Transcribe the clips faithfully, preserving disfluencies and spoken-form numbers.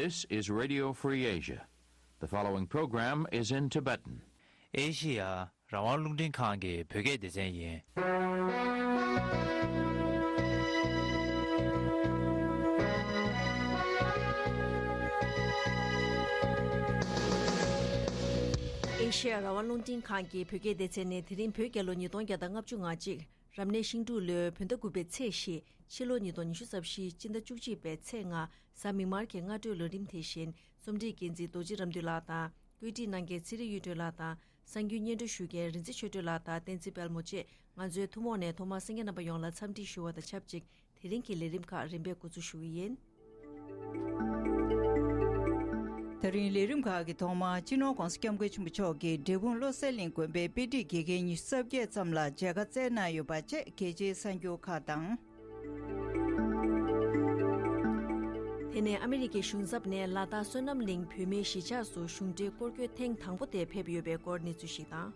This is Radio Free Asia. The following program is in Tibetan. ཨེ་ཤི་ཡ་རང་དབང་རླུང་འཕྲིན་ཁང་གི་བོད་སྐད་སྡེ་ཚན་ཡིན། ཨེ་ཤི་ཡ་རང་དབང་རླུང་འཕྲིན་ཁང་གི་བོད་སྐད་སྡེ་ཚན་ནས་དེ་རིང་བོད་རྒྱལ་ལོ་ཉིས་སྟོང་བརྒྱ་དང་ལྔ་བཅུ་ང་གཅིག་རབ་གནས་ཤིང་འབྲུག་ལོའི་བོད་ཟླ་དགུ་པའི་ཚེས་བཞི། ཕྱི་ལོ་ཉིས་སྟོང་ཉི་ཤུ་རྩ་བཞི་སྤྱི་ཟླ་བཅུ་གཅིག་པའི་ཚེས་ལྔ། གཟའ་མིག་དམར་གྱི་སྔ་དྲོའི་ལས་རིམ་དེ་བཞིན་རྩོམ་སྒྲིག་འགན་འཛིན་རྡོ་རྗེ་རབ་འདུས་ལགས་དང་། བཀོད་སྒྲིག་གནང་མཁན་ཚེ་རིང་གཡུ་སྒྲོན་ལགས་དང་། གསར་འགྱུར་སྙན་སྒྲོན་ཞུ་མཁན་རིག་འཛིན་ཆོས་སྒྲོན་ལགས་དང་བསྟན་འཛིན་དཔལ་མོ་བཅས་ང་ཚོའི་ཐུན་མོང་ནས་ཐོག་མར་གསན་མཁན་རྣམ་པ་ཡོངས་ལ་འཚམས་འདྲི་ཞུ་བ་དང་ཆབས་ཅིག་དེ་རིང་གི་ལས་རིམ་ཁག་རིམ་པས་འགོ་འཛུགས་ཞུ་གི་ཡིན། ད་རིང་ལས་རིམ་ཁག་གི་ཐོག་མར་སྤྱི་ནོར་༸གོང་ས་༸སྐྱབས་མགོན་ཆེན་པོ་མཆོག་གིས་འབྲས་སྤུངས་བློ་གསལ་གླིང་དགོན་པའི་དཔེ་ཁྲིད་དགེ་རྒན་ཉི་ཤུ་རྩ་བརྒྱད་ཙམ་ལ་མཇལ་ཁ་བསྩལ་གནང་ཡོད་པ་བཅས་གལ་ཆེའི་གསར་འགྱུར་ཁག་དང་། དེ་ནས་ཨ་མི་རི་ཀའི་གཞུང་ཚབ་ནས་ལ་དྭགས་བསོད་ནམས་གླིང་བོད་མིའི་གཞིས་ཆགས་སུ་གཞུང་འབྲེལ་སྐོར་སྐྱོད་ཐེངས་དང་པོ་དེ་ཕེབས་ཡོད་པའི་སྐོར་གནས་ཚུལ་ཞིག་དང་།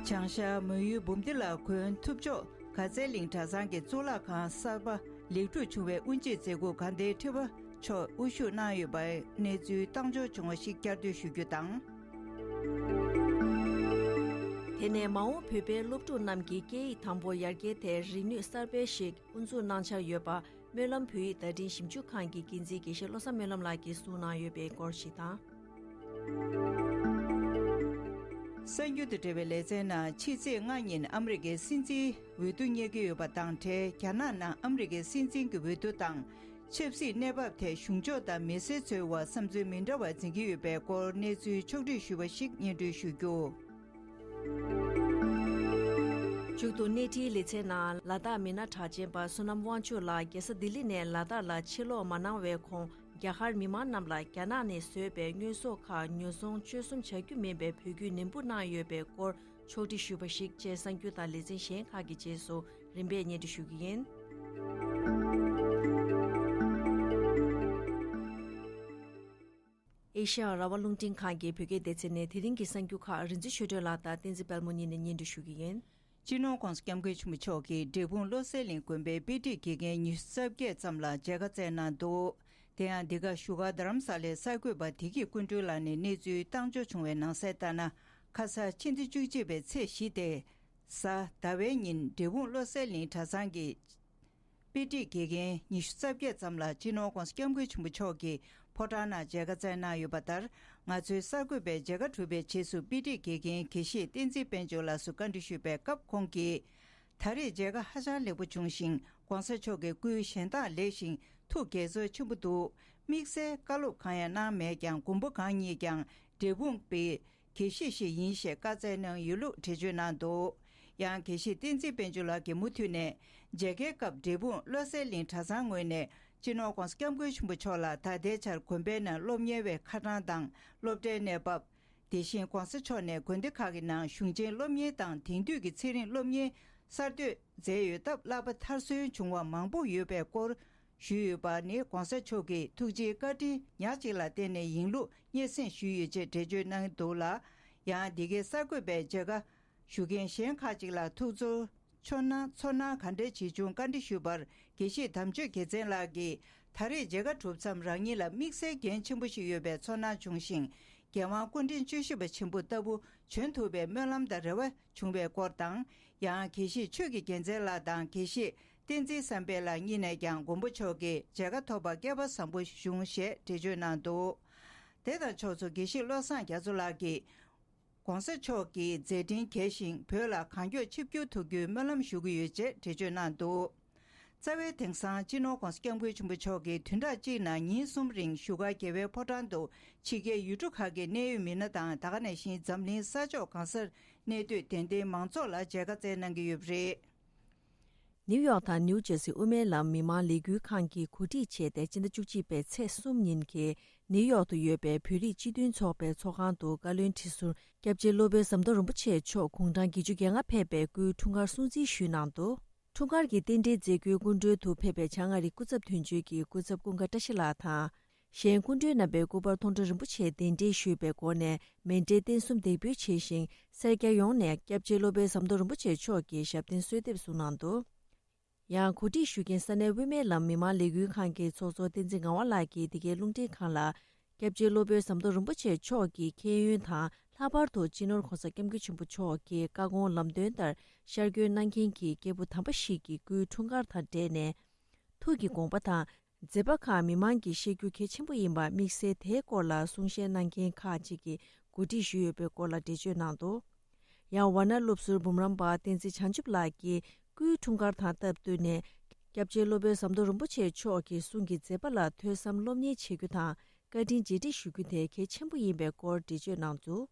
བྱང་ཤར་མོན་ཡུལ་འབུམ་སྡེ་ལ་དགོན་མཐུ་ཕྱོགས་དགའ་ཚལ་གླིང་གྲྭ་ཚང་གི་གཙུག་ལག་ཁང་གསར་པ་ལེགས་གྲུབ་བྱུང་བའི་དབུ་འབྱེད་མཛད་སྒོར་དགའ་ལྡན་ཁྲི་པ་མཆོག་དབུ་བཞུགས་གནང་ཡོད་པའི་གནས་ཚུལ་བཏང་འབྱོར་བྱུང་བ་ཞིག་བསྐྱར་ཟློས་ཞུ་རྒྱུ་དང་། དེ་ནས་མ་འོངས་བོད་པའི་སློབ་ཕྲུག་རྣམས་ཀྱི་སྐད་ཡིག་དང་པོ་ཡར་རྒྱས་ཐད་རིག་ནུས་གསར་སྤེལ་ཞིག་དབུ་འཛུགས་གནང་འཆར་ཡོད་པ། སྨོན་ལམ་བོད་ཡིག་བརྡ་འཕྲིན་ཞིབ་འཇུག་ཁང་གི་འགན་འཛིན་དགེ་བཤེས་བློ་བཟང་སྨོན་ལམ་ལགས་ཀྱིས་གསུངས་གནང་ཡོད་པའི་སྐོར་ཞིག་དང་། གསར་འགྱུར་དང་འབྲེལ་བའི་ལེ་ཚན་ནང་ཕྱི་ཚེས་ལྔ་ཉིན་ཨ་མི་རི་ཀའི་སྲིད་འཛིན་འོས་བསྡུ་གཉེར་གྱི་ཡོད་པ་དང་འབྲེལ། རྒྱ་ནག་ནང་ཨ་མི་རི་ཀའི་སྲིད་འཛིན་གྱི་འོས་བསྡུ་དང་། ཆབ་སྲིད་གནས་བབ་ཐད་གཞུང་ཕྱོགས་དང་མི་སེར་ཚོའི་དབར་བསམ་ཚུལ་མི་འདྲ་བ་འཛིན་གྱི་ཡོད་པའི་སྐོར་གནས་ཚུལ་ཕྱོགས་བསྒྲིགས་ཞུས་པ་ཞིག་སྙན་སྒྲོན་ཞུ་རྒྱུ། མཇུག་ཏུ་གནས་འཕྲིན་ལེ་ཚན་ནང་ལ་དྭགས་མི་སྣ་གྲགས་ཅན་པ་བསོད་ནམས་དབང་ཕྱུག་ལགས་རྒྱལ་ས་ལྡི་ལི་ནས་ལ་དྭགས་ལ་ཕྱིར་ལོག་མ་གནང་བའི་གོང་རྒྱ་གར་མི་མང་རྣམས་ལ་རྒྱ་ནག་ནས་བཟོས་པའི་དངོས་ཟོག་ཁག་ཉོ་ཚོང་སྤྱོད་གསུམ་བྱ་རྒྱུ་མིན་པའི་འབོད་སྐུལ་ནན་པོ་གནང་ཡོད་པའི་སྐོར་ཕྱོགས་སྒྲིག་ཞུས་པ་ཞིག་བཅས་གསར་འགྱུར་དང་ལེ་ཚན་གཞན་ཁག་གི་རྗེས་སུ་རིམ་པས་སྙན་སྒྲོན་ཞུ་གི་ཡིན། ཨེ་ཤ་ཡ་རང་དབང་རླུང་འཕྲིན་ཁང་གི་བོད་སྐད་སྡེ་ཚན་ནས་དེ་རིང་གི་གསར་འགྱུར་ཁག་རིག་འཛིན་ཆོས་སྒྲོན་ལགས་དང་བསྟན་འཛིན་དཔལ་མོ་གཉིས་ནས་སྙན་སྒྲོན་ཞུ་གི་ཡིན། སྤྱི་ནོར་༸གོང་ས་༸སྐྱབས་མགོན་ཆེན་པོ་མཆོག་གིས་འབྲས་སྤུངས་བློ་གསལ་གླིང་དགོན་པའི་དཔེ་ཁྲིད་དགེ་རྒན་ཉི་ཤུ་རྩ་བརྒྱད་ཙམ་ལ་མཇལ་ཁ་བསྩལ་གནང་འདུག་དེ་ཡང་འདི་ག་བཞུགས་སྒར་རྡ་རམ་ས་ལའི་གསར་འགོད་པ་བདེ་སྐྱིད་ཀུན་སྒྲོན་ལགས་ནས་གནས་ཚུལ་བཏང་འབྱོར་བྱུང་བའི་ནང་གསལ་ལྟར་ན། ཁ་སང་ཕྱི་ཟླ་བཅུ་གཅིག་པའི་ཚེས་བཞི་སྟེ། གཟའ་ཟླ་བའི་ཉིན་འབྲས་སྤུངས་བློ་གསལ་གླིང་གྲྭ་ཚང་གི་དཔེ་ཁྲིད་དགེ་རྒན་ཉི་ཤུ་རྩ་བརྒྱད་ཙམ་ལ་སྤྱི་ནོར་༸གོང་ས་༸སྐྱབས་མགོན་ཆེན་པོ་མཆོག་གིས་ཕོ་བྲང་ནང་མཇལ་ཁ་བསྩལ་གནང་ཡོད་པ་ལྟར། ང་ཚོའི་གསར་འགོད་པས་མཇལ་ཁ་གྲུབ་པའི་རྗེས་སུ་དཔེ་ཁྲིད་དགེ་རྒན་དགེ་བཤེས་བསྟན་འཛིན་དཔལ་འབྱོར་ལགས་སུ་བཀའ་འདྲི་ཞུས་པའི་སྐབས་ཁོང་གིས། ད་རེས་མཇལ་ཁ་ཧ་ཅང་ལེགས་པོ་བྱུང་ཞིང་། ༸གོང་ས་མཆོག་གི་སྐུའི་ཞལ་ཐང་ལེགས་ཤིང་ཐུགས་དགྱེས་ཚོར་ཆེན་པོ་འདུག་དམིགས་བསལ་བཀའ་སློབ་གང་ཡང་གནང་མེད་ཀྱང་། མགོན་པོ་གང་ཉིད་ཀྱང་འབྲས་སྤུངས་པའི་དགེ་བཤེས་ཤིག་ཡིན་ཞེས་བཀའ་སྩལ་གནང་ཡོད་ལུགས་འགྲེལ་བརྗོད་གནང་འདུག་ཡང་དགེ་བཤེས་བསྟན་འཛིན་དཔལ་འབྱོར་ལགས་ཀྱིས་མུ་མཐུད་ནས། མཇལ་ཁའི་སྐབས་འབྲས་སྤུངས་བློ་གསལ་གླིང་གྲྭ་ཚང་ངོས་ནས་སྤྱི་ནོར་༸གོང་ས་༸སྐྱབས་མགོན་ཆེན་པོ་མཆོག་ལ་ད་ལྟའི་ཆར་དགོན་པའི་ནང་སློབ་གཉེར་བའི་ཁ་གྲངས་དང་སློབ་གྲྭའི་གནས་བབ། དེ་བཞིན་༸གོང་ས་མཆོག་ནས་དགོན་སྡེ་ཁག་གི་ནང་གཞུང་ཆེན་སློབ་གཉེར་དང་དེང་དུས་ཀྱི་ཚན་རིག་སློབ་གཉེར་གསར་གཏོད་མཛད་ཡོད་སྟབས། བསླབ་པ་མཐར་སོན་བྱུང་བ་མང་པོ་ཡོད་པའི་སྐོར་ཞུས་ཡོད་པ་ནི། ༸གོང་ས་མཆོག་གིས་ཐུགས་རྗེའི་བཀའ་དྲིན་ཉག་གཅིག་ལ་བརྟེན་ནས་ཡིན་ལུགས་སྙན་སེང་ཞུས་ཡོད་ཅེས་འགྲེལ་བརྗོད་གནང་འདུག་ལ། ཡང་འདི་གའི་གསར་འགོད་པས་མཇལ་ཁ་ཞུ་མཁན་གཞན་ཁག་ཅིག་ལ་ཐུགས་ཚོར། ཚོར་སྣང་ཚོར་སྣང་ག་འདྲ་ཇི་བྱུང་བཀའ་འདྲི་ཞུས་པར། དགེ་བཤེས་དམ་ཆོས་རྒྱལ་མཚན་ལགས་ཀྱིས། ད་རེས་མཇལ་ཁ་གྲུབ་མཚམས་རང་ཉིད་ལ་དམིགས་བསལ་འགན་ཆེན་པོ་ཞིག་ཡོད་པའི་ཚོར་སྣང་བྱུང་ཞིང་། རྒྱལ་དབང་སྐུ་ཕྲེང་བཅུ་བཞི་པ་ཆེན་པོ་ལྟ་བུ་བྱོན་ཐུབ་པའི་སྨོན་ལམ་དང་རེ་བ་བྱུང་བའི་སྐོར་དང་། ཡང་དགེ་བཤེས་ཆོས་ཀྱི་རྒྱལ་མཚན་ལགས་དང་དགེ་བཤེས་བསྟན་འཛིན་བསམ་འཕེལ་ལགས་གཉིས་ནས་ཀྱང་མགོན་པོ་མཆོག་གི་མཇལ་ཁ་ཐོབ་པར་སྐལ་པ་བཟང་པོ་བྱུང་ཞེས་འགྲེལ་བརྗོད་གནང་འདུག་དེ་དང་ཕྱོགས་སུ་དགེ་བཤེས་བློ་བཟང་རྒྱ་མཚོ་ལགས་ཀྱིས། ༸གོང་ས་མཆོག་གི་མཛད་འཕྲིན་རྒྱས་ཤིང་བོད་ལ་གང་མགྱོགས་ཆིབས་བསྒྱུར་ཐུབ་རྒྱུའི་སྨོན་ལམ་ཞུ་གི་ཡོད་ཅེས་འགྲེལ་བརྗོད་གནང་འདུག་རྩ་བའི་དེང་སང་སྤྱི་ནོར་༸གོང་ས་༸སྐྱབས་མགོན་ཆེན་པོ་མཆོག་གིས་བདུན་ཕྲག་གཅིག་ནང་ཉིན་གསུམ་རིང་བཞུགས་སྒར་རྒྱལ་བའི་ཕོ་བྲང་དུ་ཕྱི་རྒྱལ་ཡུལ་གྲུ་ཁག་གི་གནད་ཡོད་མི་སྣ་དང་། ད་ག་ནང་བཞིན་འཛམ་གླིང་ས་ཕྱོགས་གང་སར་གནས་སྡོད་དད་ལྡན་མང་ཚོགས་ལ་མཇལ་ཁ་བསྩལ་གནང་གི་ཡོད་པ་རེད། ནིའུ་ཡོག་དང་ནིའུ་ཇར་སི་དབུ་མའི་ལམ་མི་མང་ལས་འགུལ་ཁང་གིས་གོ་སྒྲིག་བྱས་ཏེ། སྤྱི་ཟླ་བཅུ་གཅིག་པའི་ཚེས་གསུམ་ཉིན་གྱི་ནིའུ་ཡོག་ཏུ་ཡོད་པའི་བོད་རིགས་སྤྱི་མཐུན་ཚོགས་པའི་ཚོགས་ཁང་དུ་བཀའ་བློན་ཁྲི་ཟུར་སྐྱབས་རྗེ་སློབ་དཔོན་ཟམ་གདོང་རིན་པོ་ཆེ་མཆོག་དགུང་གྲངས་བརྒྱད་ཅུ་གྱ་ལྔ་ཕེབས་པའི་སྐུའི་འཁྲུངས་སྐར་སྲུང་བརྩི་ཞུས་གནང་འདུག་འཁྲུངས་སྐར་གྱི་རྟེན་འབྲེལ་མཛད་སྒོའི་སྐུ་མགྲོན་དུ་ཕེབས་པའི་བྱང་ཨ་རིའི་སྐུ་ཚབ་དོན་གཅོད་ཀྱི་སྐུ་ཚབ་ཀུན་དགའ་བཀྲ་ཤིས་ལགས་དང་། གཞན་སྐུ་མགྲོན་རྣམ་པས་སྐུ་པར་མཐོང་གྲོལ་རིན་པོ་ཆེའི་གདན་འདྲེན་ཞུས་པའི་སྒོ་ནས་མཎྜལ་རྟེན་གསུམ་འདེགས་འབུལ་བྱས་ཤིང་། སེར་སྐྱ་ཡོངས་ནས་སྐྱབས་རྗེ་སློབ་དཔོན་ཟམ་གདོང་རིན་པོ་ཆེ་མཆོག་གི་ཞབས་བརྟན་གསོལ་འདེབས་གསུངས་གནང་འདུག་ཡང་གོ་སྒྲིག་ཞུ་མཁན་ས་གནས་དབུ་མའི་ལམ་མི་མང་ལས་འགུལ་ཁང་གི་ཚོགས་གཙོ་བསྟན་འཛིན་ངག་དབང་ལགས་ཀྱིས་འདི་གའི་རླུང་འཕྲིན་ཁང་ལ། སྐྱབས་རྗེ་སློབ་དཔོན་ཟམ་གདོང་རིན་པོ་ཆེ་མཆོག་གི་མཁྱེན་ཡོན་དང་། ལྷག་པར་དུ་སྤྱི་ནོར་༸གོང་ས་༸སྐྱབས་མགོན་ཆེན་པོ་མཆོག་གི་བཀའ་དགོངས་ལམ་སྟོན་ལྟར་ཤར་བསྐྱོད་གནང་མཁན་གྱི་སྐྱེས་བུ་དམ་པ་ཞིག་གི་སྐུའི་འཁྲུངས་སྐར་དང་འབྲེལ་ནས། ཐུགས་ཀྱི་དགོངས་པ་དང་། མཛད་པ་ཁག་མི་མང་གིས་ཤེས་རྒྱུ་གལ་ཆེན་པོ་ཡིན་པ་དམིགས་བསལ་དེའི་སྐོར་ལ་གསུང་བཤད་གནང་མཁན་ཁག་ཅིག་གིས་གོ་སྒྲིག་ཞུས་ཡོད་པའི་སྐོར་ལ་འགྲེལ་བརྗོད་གནང་འདུག། ཡང་ཝཱ་ཎ་སློབ་ཟུར་འབུམ་རམས་པ་བསྟན་འཛིན་བྱང་ཆུབ་ལགས་ཀྱིས་སྐུའི་འཁྲུངས་སྐར་དང་སྟབས་བསྟུན་ནས། སྐྱབས་རྗེ་སློབ་དཔོན་ཟམ་གདོང་རིན་པོ་ཆེ་མཆོག་གི་གསུང་གི་མཛད་པ་ལ་ཐོས་བསམ་སློབ་གཉེར་བྱེད་རྒྱུ་དང་། བཀའ་དྲིན་རྗེས་དྲན་ཞུ་རྒྱུ་དེ་གལ་ཆེན་པོ་ཡིན་པའི་སྐོར་འགྲེལ་བརྗོད་གནང་འདུག།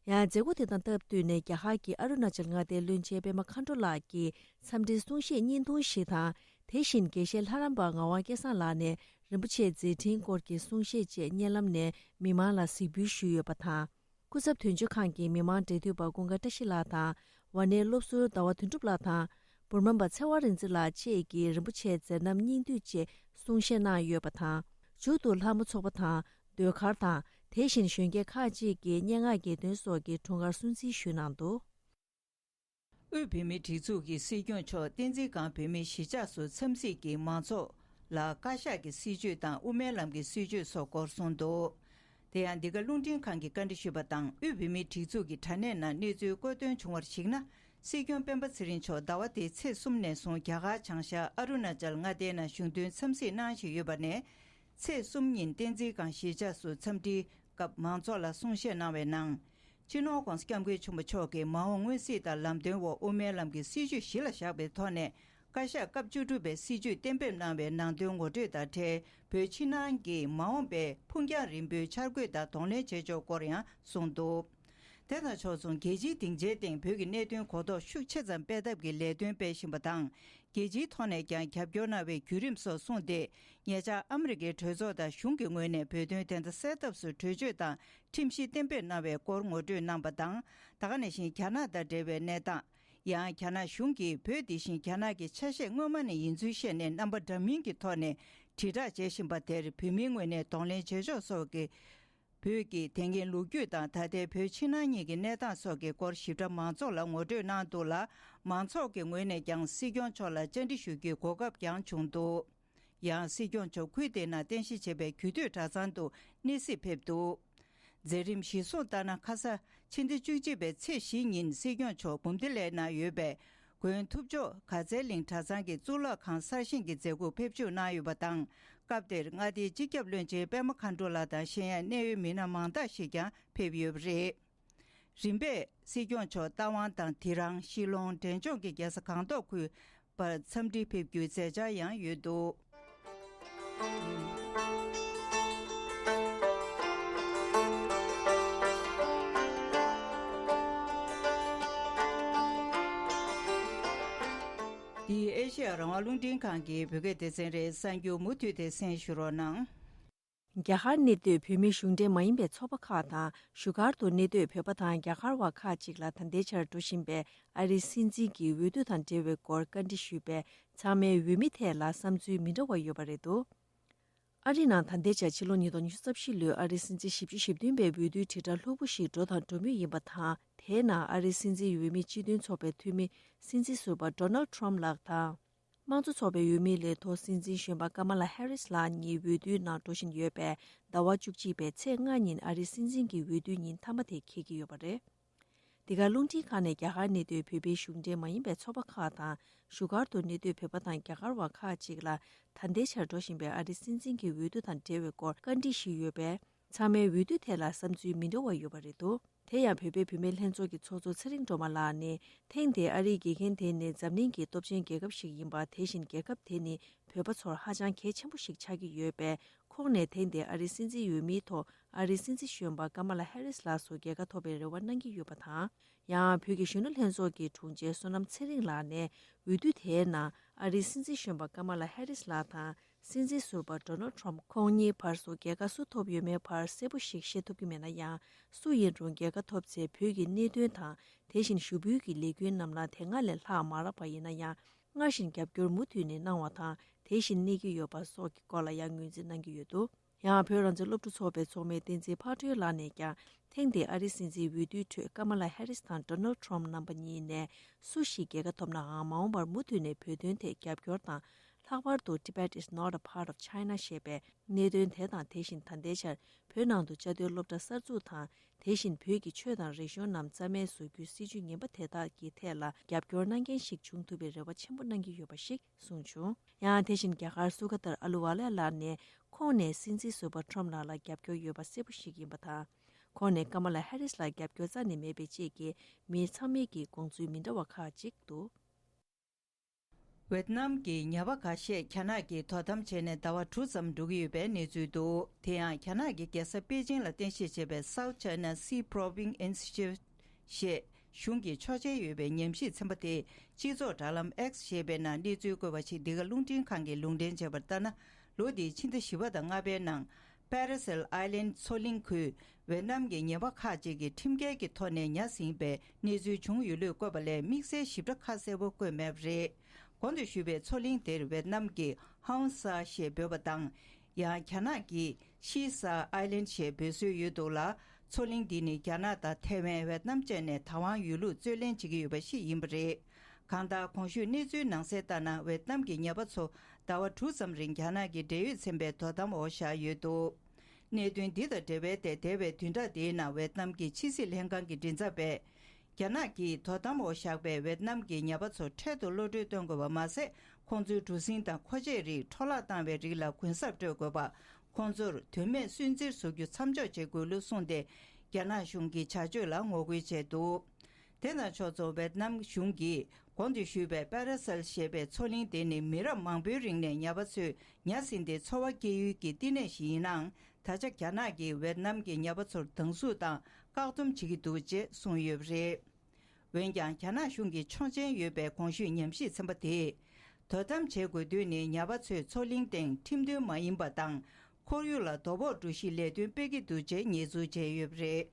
ཡང་མཛད་སྒོ་དེ་དང་སྟབས་བསྟུན་ནས་རྒྱ་གར་གྱི་ཨ་རུ་ན་ཅལ་མངའ་སྡེའི་བློན་ཆེན་པད་མ་མཁའ་འགྲོ་ལགས་ཀྱིས་འཚམས་འདྲིའི་གསུང་བཤད་བརྙན་ཐུང་ཞིག་དང་། དེ་བཞིན་དགེ་བཤེས་ལྷ་རམས་པ་ངག་དབང་སྐལ་བཟང་ལགས་ནས་རིན་པོ་ཆེའི་མཛད་འཕྲིན་སྐོར་གྱི་གསུང་བཤད་བཅས་བརྙན་ལམ་ནས་མི་མང་ལ་གཟིགས་འབུལ་ཞུས་ཡོད་པ་དང་། སྐུ་ཚབ་དོན་གཅོད་ཁང་གི་མི་མང་འབྲེལ་མཐུད་པ་ཀུན་དགའ་བཀྲ་ཤིས་ལགས་དང་། ཝཱ་ཎའི་སློབ་ཟུར་ཟླ་བ་དོན་གྲུབ་ལགས་དང་། འབུམ་རམས་པ་ཚེ་དབང་རིག་འཛིན་ལགས་བཅས་ཀྱིས་རིན་པོ་ཆེའི་མཛད་རྣམ་སྙིང་བསྡུས་བཅས་གསུང་བཤད་གནང་ཡོད་པ་དང་། མཇུག་ཏུ་ལྷ་མོ་ཚོགས་པ་དང་། ཟློས་གར་དང་། དེ་བཞིན་གཞོན་སྐྱེས་ཁག་ཅིག་གིས་སྙན་ངག་གི་དོན་སོགས་ཀྱི་འཁྲུངས་སྐར་སྲུང་བརྩི་ཞུས་གནང་འདུག། དབུས་བོད་མིའི་སྒྲིག་འཛུགས་ཀྱི་སྲིད་སྐྱོང་མཆོག་བསྟན་འཛིན་སྒང་བོད་མིའི་གཞིས་ཆགས་སུ་འཚམས་གཟིགས་ཀྱིས་མང་ཚོགས་ལ་བཀའ་ཤག་གི་སྲིད་བྱུས་དང་དབུ་མའི་ལམ་གྱི་སྲིད་བྱུས་སོགས་སྐོར་གསུངས་འདུག། དེ་ཡང་འདི་ག་རླུང་འཕྲིན་ཁང་གིས་བཀའ་འདྲི་ཞུས་པ་དང་། དབུས་བོད་མིའི་སྒྲིག་འཛུགས་ཀྱི་དྲ་གནས་ནང་གནས་ཚུལ་བཀོད་དོན་བྱུང་བར་གཞིགས་ན། སྲིད་སྐྱོང་སྤེན་པ་ཚེ་རིང་མཆོག་ཟླ་བ་འདིའི་ཚེས་གསུམ་ནས་བཟུང་རྒྱ་གར་བྱང་ཤར་ཨ་རུ་ན་ཅལ་མངའ་སྡེའི་ནང་གཞུང་དོན་འཚམས་གཟིགས་གནང་བཞིན་ཡོད་པ་ནས། ཚེས་གསུམ་ཉིན་བསྟན་འཛིན་སྒང་གཞིས་ཆགས་སུ་འཚམས་འདྲིའི་སྐབས་མང་ཚོགས་ལ་གསུང་བཤད་གནང་བའི་ནང་། སྤྱི་ནོར་༸གོང་ས་༸སྐྱབས་མགོན་ཆེན་པོ་མཆོག་གིས་མ་འོངས་སྔོན་སྲིད་དང་ལམ་སྟོན་འོག་དབུ་མའི་ལམ་གྱི་སྲིད་བྱུས་གཞི་ལ་བཞག་པའི་ཐོག་ནས། བཀའ་ཤག་སྐབས་བཅུ་དྲུག་པའི་སྲིད་བྱུས་གཏན་འབེབས་གནང་བའི་ནང་དོན་ངོ་སྤྲོད་དང་འབྲེལ། བོད་ཕྱི་ནང་གི་མ་འོངས་པའི་ཕུགས་རྒྱང་རིང་པོའི་འཆར་འགོད་དང་གདོང་ལེན་བྱེད་ཕྱོགས་སྐོར་ཡང་གསུངས་འདུག། དེ་དང་ཕྱོགས་མཚུངས། རྒྱལ་སྤྱིའི་སྡིངས་ཆའི་སྟེང་བོད་ཀྱི་གནད་དོན་གོ་རྟོགས་ཤུགས་ཆེ་ཙམ་སྤེལ་ཐབས་ཀྱི་ལས་དོན་སྤེལ་བཞིན་པ་དང་། རྒྱལ་སྤྱིའི་ཐོག་ནས་ཀྱང་རྒྱབ་སྐྱོར་གནང་བའི་བརྒྱུད་རིམ་སོགས་གསུངས་ཏེ། ཉེ་ཆར་ཨ་མི་རི་ཀའི་གྲོས་ཚོགས་དང་གཞུང་གི་ངོས་ནས་བོད་དོན་བདེན་མཐའ་གསལ་ཐབས་སུ་གྲོས་ཆོད་དང་ཁྲིམས་གཞི་གཏན་འབེབས་གནང་བའི་སྐོར་ངོ་སྤྲོད་གནང་བ་དང་། ད་ག་ནང་བཞིན་རྒྱ་ནག་དང་འབྲེལ་བའི་གནས་སྟངས། ཡང་རྒྱ་ནག་གཞུང་གིས་བོད་འདི་བཞིན་རྒྱ་ནག་གི་ཆ་ཤས་སྔོན་མ་ནས་ཡིན་ཚུལ་བཤད་ནས། རྣམ་པ་འདྲ་མིན་གྱི་ཐོག་ནས་དྲིལ་བསྒྲགས་བྱེད་བཞིན་པ་དེར་བོད་མིའི་ངོས་ནས་གདོང་ལེན་བྱེད་ཕྱོགས་སོགས་ཀྱི། བོད་ཀྱི་དེ་སྔའི་ལོ་རྒྱུས་དང་། ད་ལྟའི་བོད་ཕྱི་ནང་གཉིས་ཀྱི་གནས་སྟངས་སོགས་ཀྱི་སྐོར་ཞིབ་ཕྲ་མང་ཚོགས་ལ་ངོ་སྤྲོད་གནང་འདུག་ལ། མང་ཚོགས་ཀྱི་ངོས་ནས་ཀྱང་སྲིད་སྐྱོང་མཆོག་ལ་བཅར་འདྲི་ཞུ་རྒྱུའི་གོ་སྐབས་ཀྱང་བྱུང་འདུག། ཡང་སྲིད་སྐྱོང་མཆོག་ཁུལ་དེའི་ནང་རྟེན་གཞི་བྱས་པའི་རྒྱུད་སྟོད་གྲྭ་ཚང་དུ་གནས་གཟིགས་ཕེབས་འདུག། མཛད་རིམ་གཞིར་བཟུང་ལྟར་ན། ཁ་ས་ཕྱི་ཟླ་བཅུ་གཅིག་པའི་ཚེས་བཞི་ཉིན་སྲིད་སྐྱོང་མཆོག་འབུམ་སྡེ་ལའི་ནང་ཡོད་པའི་དགོན་ཐུབ་ཆོག་དགའ་ཚལ་གླིང་གྲྭ་ཚང་གི་གཙུག་ལག་ཁང་གསར་བཞེངས་ཀྱི་མཛད་སྒོར་ཕེབས་བཅུག་གནང་ཡོད་པ་དང་། སྐབས་དེར་མངའ་སྡེའི་སྤྱི་ཁྱབ་བློན་ཆེན་པད་མ་མཁའ་འགྲོ་ལགས་དང་། གཞན་ཡང་གནད་ཡོད་མི་སྣ་མང་དག་ཞིག་ཀྱང་ཕེབས་ཡོད་པ་རེད། རིམ་པས་སྲིད་སྐྱོང་མཆོག་རྟ་དབང་དང་དི་རང་། ཤི་ལོང་། འབྲས་ལྗོངས་ཀྱི་རྒྱལ་ས་སྒང་ཏོག་ཁུལ་བར་འཚམས་འདྲིར་ཕེབས་རྒྱུའི་མཛད་འཆར་ཡང་ཡོད་འདུག། འདི་ཨེ་ཤེ་ཡ་རང་དབང་རླུང་འཕྲིན་ཁང་གི་བོད་སྐད་སྡེ་ཚན་རེད། གསར་འགྱུར་མུ་མཐུད་དེ་གསན་ཞུ་རོགས་གནང་། རྒྱ་གར་གནས་སྡོད་བོད་མིའི་གཞུང་འབྲེལ་མ་ཡིན་པའི་ཚོགས་པ་ཁག་དང་། བཞུགས་སྒར་དུ་གནས་སྡོད་བོད་པ་དང་རྒྱ་གར་བ་ཁག་ཅིག་ལ་ད་ལྟའི་ཆར་འགྲོ་བཞིན་པའི་ཨ་རིའི་སྲིད་འཛིན་གྱི་འོས་བསྡུ་དང་འབྲེལ་བའི་སྐོར་བཀའ་འདྲི་ཞུས་པས། ཚང་མའི་འོས་མི་ཐད་ལ་བསམ་ཚུལ་མི་འདྲ་བ་ཡོད་པ་རེད་འདུག། ཨ་རིའི་ནང་ད་ལྟའི་ཆར་ཕྱི་ལོ་ཉིས་སྟོང་ཉི་ཤུ་རྩ་བཞི་ལོའི་ཨ་རིའི་སྲིད་འཛིན་བཞི་བཅུ་ཞེ་བདུན་པའི་འོས་བསྡུའི་དྲིལ་བསྒྲགས་ལྷུག་པོ་ཞིག་འགྲོ་དང་འགྲོ་མུས་ཡིན་པ་དང་། དེའི་ནང་ཨ་རིའི་སྲིད་འཛིན་འོས་མི་སྤྱི་མཐུན་ཚོགས་པའི་འཐུས་མི་སྲིད་འཛིན་ཟུར་པ་ཌོ་ནལ་ཊམ་ལགས་དང་། དམངས་གཙོ་ཚོགས་པའི་འོས་མི་ལས་ཐོག་སྲིད་འཛིན་གཞོན་པ་ཀ་མ་ལ་ཧེ་རིས་ལགས་གཉིས་འོས་བསྡུའི་ནང་འགྲོ་བཞིན་ཡོད་པས། ཟླ་བ་བཅུ་གཅིག་པའི་ཚེས་ལྔ་ཉིན་ཨ་རིའི་སྲིད་འཛིན་གྱི་འོས་བསྡུའི་ཉིན་མཐའ་མ་དེ་འཁེལ་གྱི་ཡོད་པ་རེད། འདི་ག་རླུང་འཕྲིན་ཁང་ནས་རྒྱ་གར་གནས་སྡོད་བོད་པའི་གཞུང་འབྲེལ་མ་ཡིན་པའི་ཚོགས་པ་ཁག་དང་། བཞུགས་སྒར་དུ་གནས་སྡོད་བོད་པ་དང་རྒྱ་གར་བ་ཁག་ཅིག་ལ་ད་ལྟའི་ཆར་འགྲོ་བཞིན་པའི་ཨ་རིའི་སྲིད་འཛིན་གྱི་འོས་བསྡུ་དང་འབྲེལ་བའི་སྐོར་བཀའ་འདྲི་ཞུས་ཡོད་པས། ཚང་མའི་འོས་བསྡུ་ཐད་ལ་བསམ་ཚུལ་མི་འདྲ་བ་ཡོད་པ་རེད་འདུག། དེ་ཡང་བོད་པའི་བུད་མེད་ལྷན་ཚོགས་ཀྱི་ཚོགས་གཙོ་ཚེ་རིང་སྒྲོལ་མ་ལགས་ནས། ཐེངས་འདིའི་ཨ་རིའི་དགེ་རྒན་དེ་ནི་འཛམ་གླིང་གི་སྟོབས་ཆེན་རྒྱལ་ཁབ་ཞིག་ཡིན་པ། དེ་བཞིན་རྒྱལ་ཁབ་དེ་ནི་བོད་པ་ཚོར་ཧ་ཅང་གལ་ཆེན་པོ་ཞིག་ཆགས་ཀྱི་ཡོད་པས། ཁོང་ནས་ཐེངས་འདིའི་ཨ་རིའི་སྲིད་འཛིན་འོས་མིའི་ཐོག་ཨ་རིའི་སྲིད་འཛིན་གཞོན་པ་ཀ་མ་ལ་ཧེ་རིས་ལགས་སུ་རྒྱལ་ཁ་ཐོབ་པའི་རེ་བ་གནང་གི་ཡོད་པ་དང་། ཡང་བོད་ཀྱི་གཞོན་ནུ་ལྷན་ཚོགས་ཀྱི་དྲུང་ཆེ་བསོད་ནམས་ཚེ་རིང་ལགས་ནས། འོས་བསྡུ་དེའི་ནང་ཨ་རིའི་སྲིད་འཛིན་གཞོན་པ་ཀ་མ་ལ་ཧེ་རིས་ལགས་དང་། སྲིད་འཛིན་ཟུར་པ་ཌོ་ནལ་ཊམ་ཁོང་གཉིས་བར་སུ་རྒྱལ་ཁ་སུ་ཐོབ་ཡོད་མེད་བར་གསལ་པོ་ཞིག་བཤད་ཐུབ་ཀྱི་མེད་ན་ཡང་། སུ་ཡིན་རུང་རྒྱལ་ཁ་ཐོབ་ཚེ་བོད་ཀྱི་གནད་དོན་དང་། དེ་བཞིན་ཞུ་འབུལ་གྱི་ལས་འགུལ་རྣམས་ལ་དེ་སྔ་ལས་ལྷག་མ་རག་པ་ཡིན་ན་ཡང་། སྔར་བཞིན་རྒྱབ་སྐྱོར་མུ་མཐུད་ནས་གནང་བ་དང་། དེ་བཞིན་གནས་ཀྱི་ཡོད་པ་སོགས་ཀྱི་སྐོར་ལ་ཡང་ངོས་འཛིན་གནང་གི་ཡོད་འདུག། ཡང་བོད་རང་བཙན་སློབ་ཕྲུག་ཚོགས་པའི་ཚོགས་མི་བསྟན་འཛིན་ཕག་གྲོལ་ལགས་ནས་ཀྱང་། ཐེངས་འདིའི་ཨ་རིའི་སྲིད་འཛིན་འོས་བསྡུའི་ཁྲོད་ཀ་མ་ལ་ཧེ་རིས་དང་ཌོ་ནལ་ཁྲོམ་རྣམ་པ་གཉིས་ནས་སུ་ཞིག་རྒྱལ་ཁ་ཐོབ་ནའང་། མ་འོངས་པར་མུ་མཐུད་ནས་བོད་དོན་ཐད་རྒྱབ་སྐྱོར་དང་། ལྷག་པར་དུ་Tibet is not a part of China ཞེས་པའི་གནད་དོན་དེ་དང་། དེ་བཞིན་ད་ལྟའི་ཆར་བོད་ནང་དུ་བཅའ་སྡོད་སློབ་གྲྭ་གསར་འཛུགས་དང་། དེ་བཞིན་བོད་ཀྱི་ཆོས་དང་རིག་གཞུང་རྣམས་རྩ་མེད་བཟོ་རྒྱུའི་སྲིད་ཇུས་ངན་པ་དེ་དག་གི་ཐད་ལ་རྒྱབ་སྐྱོར་གནང་མཁན་ཞིག་བྱུང་ཐུབ་པའི་རེ་བ་ཆེན་པོ་གནང་གི་ཡོད་པ་ཞིག་གསུངས་བྱུང་། ཡང་དེ་བཞིན་རྒྱ་གར་སུ་ཁ་ཏར་ཨ་ལུ་ཝཱ་ལ་ལགས་ནས། ཁོང་ནས་སྲིད་འཛིན་ཟུར་པ་ཁྲོམ་ལགས་ལ་རྒྱབ་སྐྱོར་ཡོད་པ་གསལ་པོ་ཞིག་ཡིན་པ་དང་། ཁོང་ནས་ཀ་མ་ལ་ཧེ་རིས་ལ་རྒྱབ་སྐྱོར་རྩ་ནས་མེད་པའི་རྗེས་ཀྱི་མི་ཚང་མས་ཀྱི་དགོངས་ཚུལ་མི་འདྲ་བ་ཁག་ཅིག་འདུག། ཝེད་ནམ་གྱི་ཉ་པ་ཁ་ཤས་རྒྱ་ནག་གིས་དོ་དམ་བྱས་ནས་ཟླ་བ་དྲུག་ཙམ་འགྲོ་གི་ཡོད་པའི་གནས་ཚུལ་འདུག། དེ་ཡང་རྒྱ་ནག་གི་རྒྱལ་ས་པེ་ཅིང་ལ་རྟེན་གཞི་བྱས་པའི་South China Sea Probing Institute ཞེས་གཞུང་གི་ཆོག་མཆན་ཡོད་པའི་ཉམས་ཞིབ་ཚན་པ་དེས་སྤྱི་ཚོགས་དྲ་ལམ་X ཞེས་པའི་ནང་གནས་ཚུལ་བཀོད་པ་ཞིག་འདི་ག་རླུང་འཕྲིན་ཁང་གིས་ལུང་འདྲེན་བྱས་པར་ལྟར་ན། ལོ་འདིའི་ཕྱི་ཟླ་བཞི་པ་དང་ལྔ་པའི་ནང་། Paracel Island མཚོ་གླིང་ཁུལ་ཝེད་ནམ་གྱི་ཉ་པ་ཁག་ཅིག་གིས་ཁྲིམས་འགལ་གྱི་ཐོག་ནས་ཉ་ཟིན་པའི་གནས་ཚུལ་བྱུང་ཡོད་ལུགས་བཀོད་པ་ལས། དམིགས་བསལ་ཞིབ་ཕྲ་ཁ་གསལ་པོ་བཀོད་མེད་པ་རེད། གོང་དུ་ཞུས་པའི་མཚོ་གླིང་དེར་ཝེད་ནམ་གྱིས་Hong Sa ཞེས་འབོད་པ་དང་། ཡང་རྒྱ་ནག་གིས་She Sa Island ཞེས་འབོད་སྲོལ་ཡོད་འདུག་ལ། མཚོ་གླིང་འདི་ནི་རྒྱ་ནག་དང་ཐེ་ཝན། ཝེད་ནམ་བཅས་ནས་བདག་དབང་ཡོད་ལུགས་རྩོད་ལེན་བྱེད་ཀྱི་ཡོད་པ་ཞིག་ཡིན་པ་རེད། གང་ལྟར། གོང་ཞུས་གནས་ཚུལ་ནང་གསལ་ལྟར་ན། ཝེད་ནམ་གྱི་ཉ་པ་ཚོ་ཟླ་བ་དྲུག་ཙམ་རིང་རྒྱ་ནག་གི་འབྲེལ་ཡོད་ཚན་པའི་དོ་དམ་འོག་བཞག་ཡོད་འདུག། གནད་དོན་འདི་དང་འབྲེལ་བའི་ཐད། འདས་པའི་བདུན་ཕྲག་འདིའི་ནང་ཝེད་ནམ་གྱི་ཕྱི་སྲིད་ལྷན་ཁང་གི་མགྲིན་ཚབ་པས། རྒྱ་ནག་གིས་དོ་དམ་འོག་བཞག་པའི་ཝེད་ནམ་གྱི་ཉ་པ་ཚོ་འཕྲལ་དུ་གློད་གྲོལ་གཏོང་དགོས་པ་མ་ཟད། ཁོང་ཚོའི་གྲུ་གཟིངས་དང་མཁོ་ཆས་རིགས་འཕྲོ་བརླག་བཏང་བའི་རིགས་ལ་གུན་གསབ་སྤྲོད་དགོས་པ། ཁོང་ཚོར་དོན་མེད་སུན་གཙེར་བཟོ་རྒྱུ་མཚམས་འཇོག་བྱེད་དགོས་ལུགས་གསུངས་ཏེ། རྒྱ་ནག་གཞུང་གི་བྱ་སྤྱོད་ལ་ངོ་རྒོལ་བྱས་འདུག། དེ་དང་ཕྱོགས་མཚུངས། ཝེད་ནམ་གཞུང་གིས་གོང་དུ་ཞུས་པའི་པ་ར་སལ་ཞེས་པའི་མཚོ་གླིང་དེ་ནི་མི་རབས་མང་པོའི་རིང་ནས་ཉ་པ་ཚོས་ཉ་ཟིན་ཏེ་འཚོ་བ་སྐྱེལ་ཡུལ་གྱི་བསྟི་གནས་ཤིག་ཡིན་ནའང་། ད་ཆ་རྒྱ་ནག་གིས་ཝེད་ནམ་གྱི་ཉ་པ་ཚོར་སྡང་ཟུག་དང་བཀག་སྡོམ་བྱེད་ཀྱི་འདུག་ཅེས་གསུངས་ཡོད་པ་རེད། འོན་ཀྱང་། རྒྱ་ནག་གཞུང་གི་ཆོག་མཆན་ཡོད་པའི་གོང་ཞུས་ཉམས་ཞིབ་ཚན་པ་དེས། དོ་དམ་བྱེད་དགོས་དོན་ནི། ཉ་པ་ཚོས་མཚོ་གླིང་སྟེང་ཁྲིམས་མཐུན་མ་ཡིན་པ་དང་། ཁོར་ཡུག་ལ་དོ་ཕོག་འགྲོ་གཞིའི་ལས་དོན་སྤེལ་གྱི་འདུག་ཅེས་ཉེས་འཛུགས་བྱས་ཡོད་པ་རེད།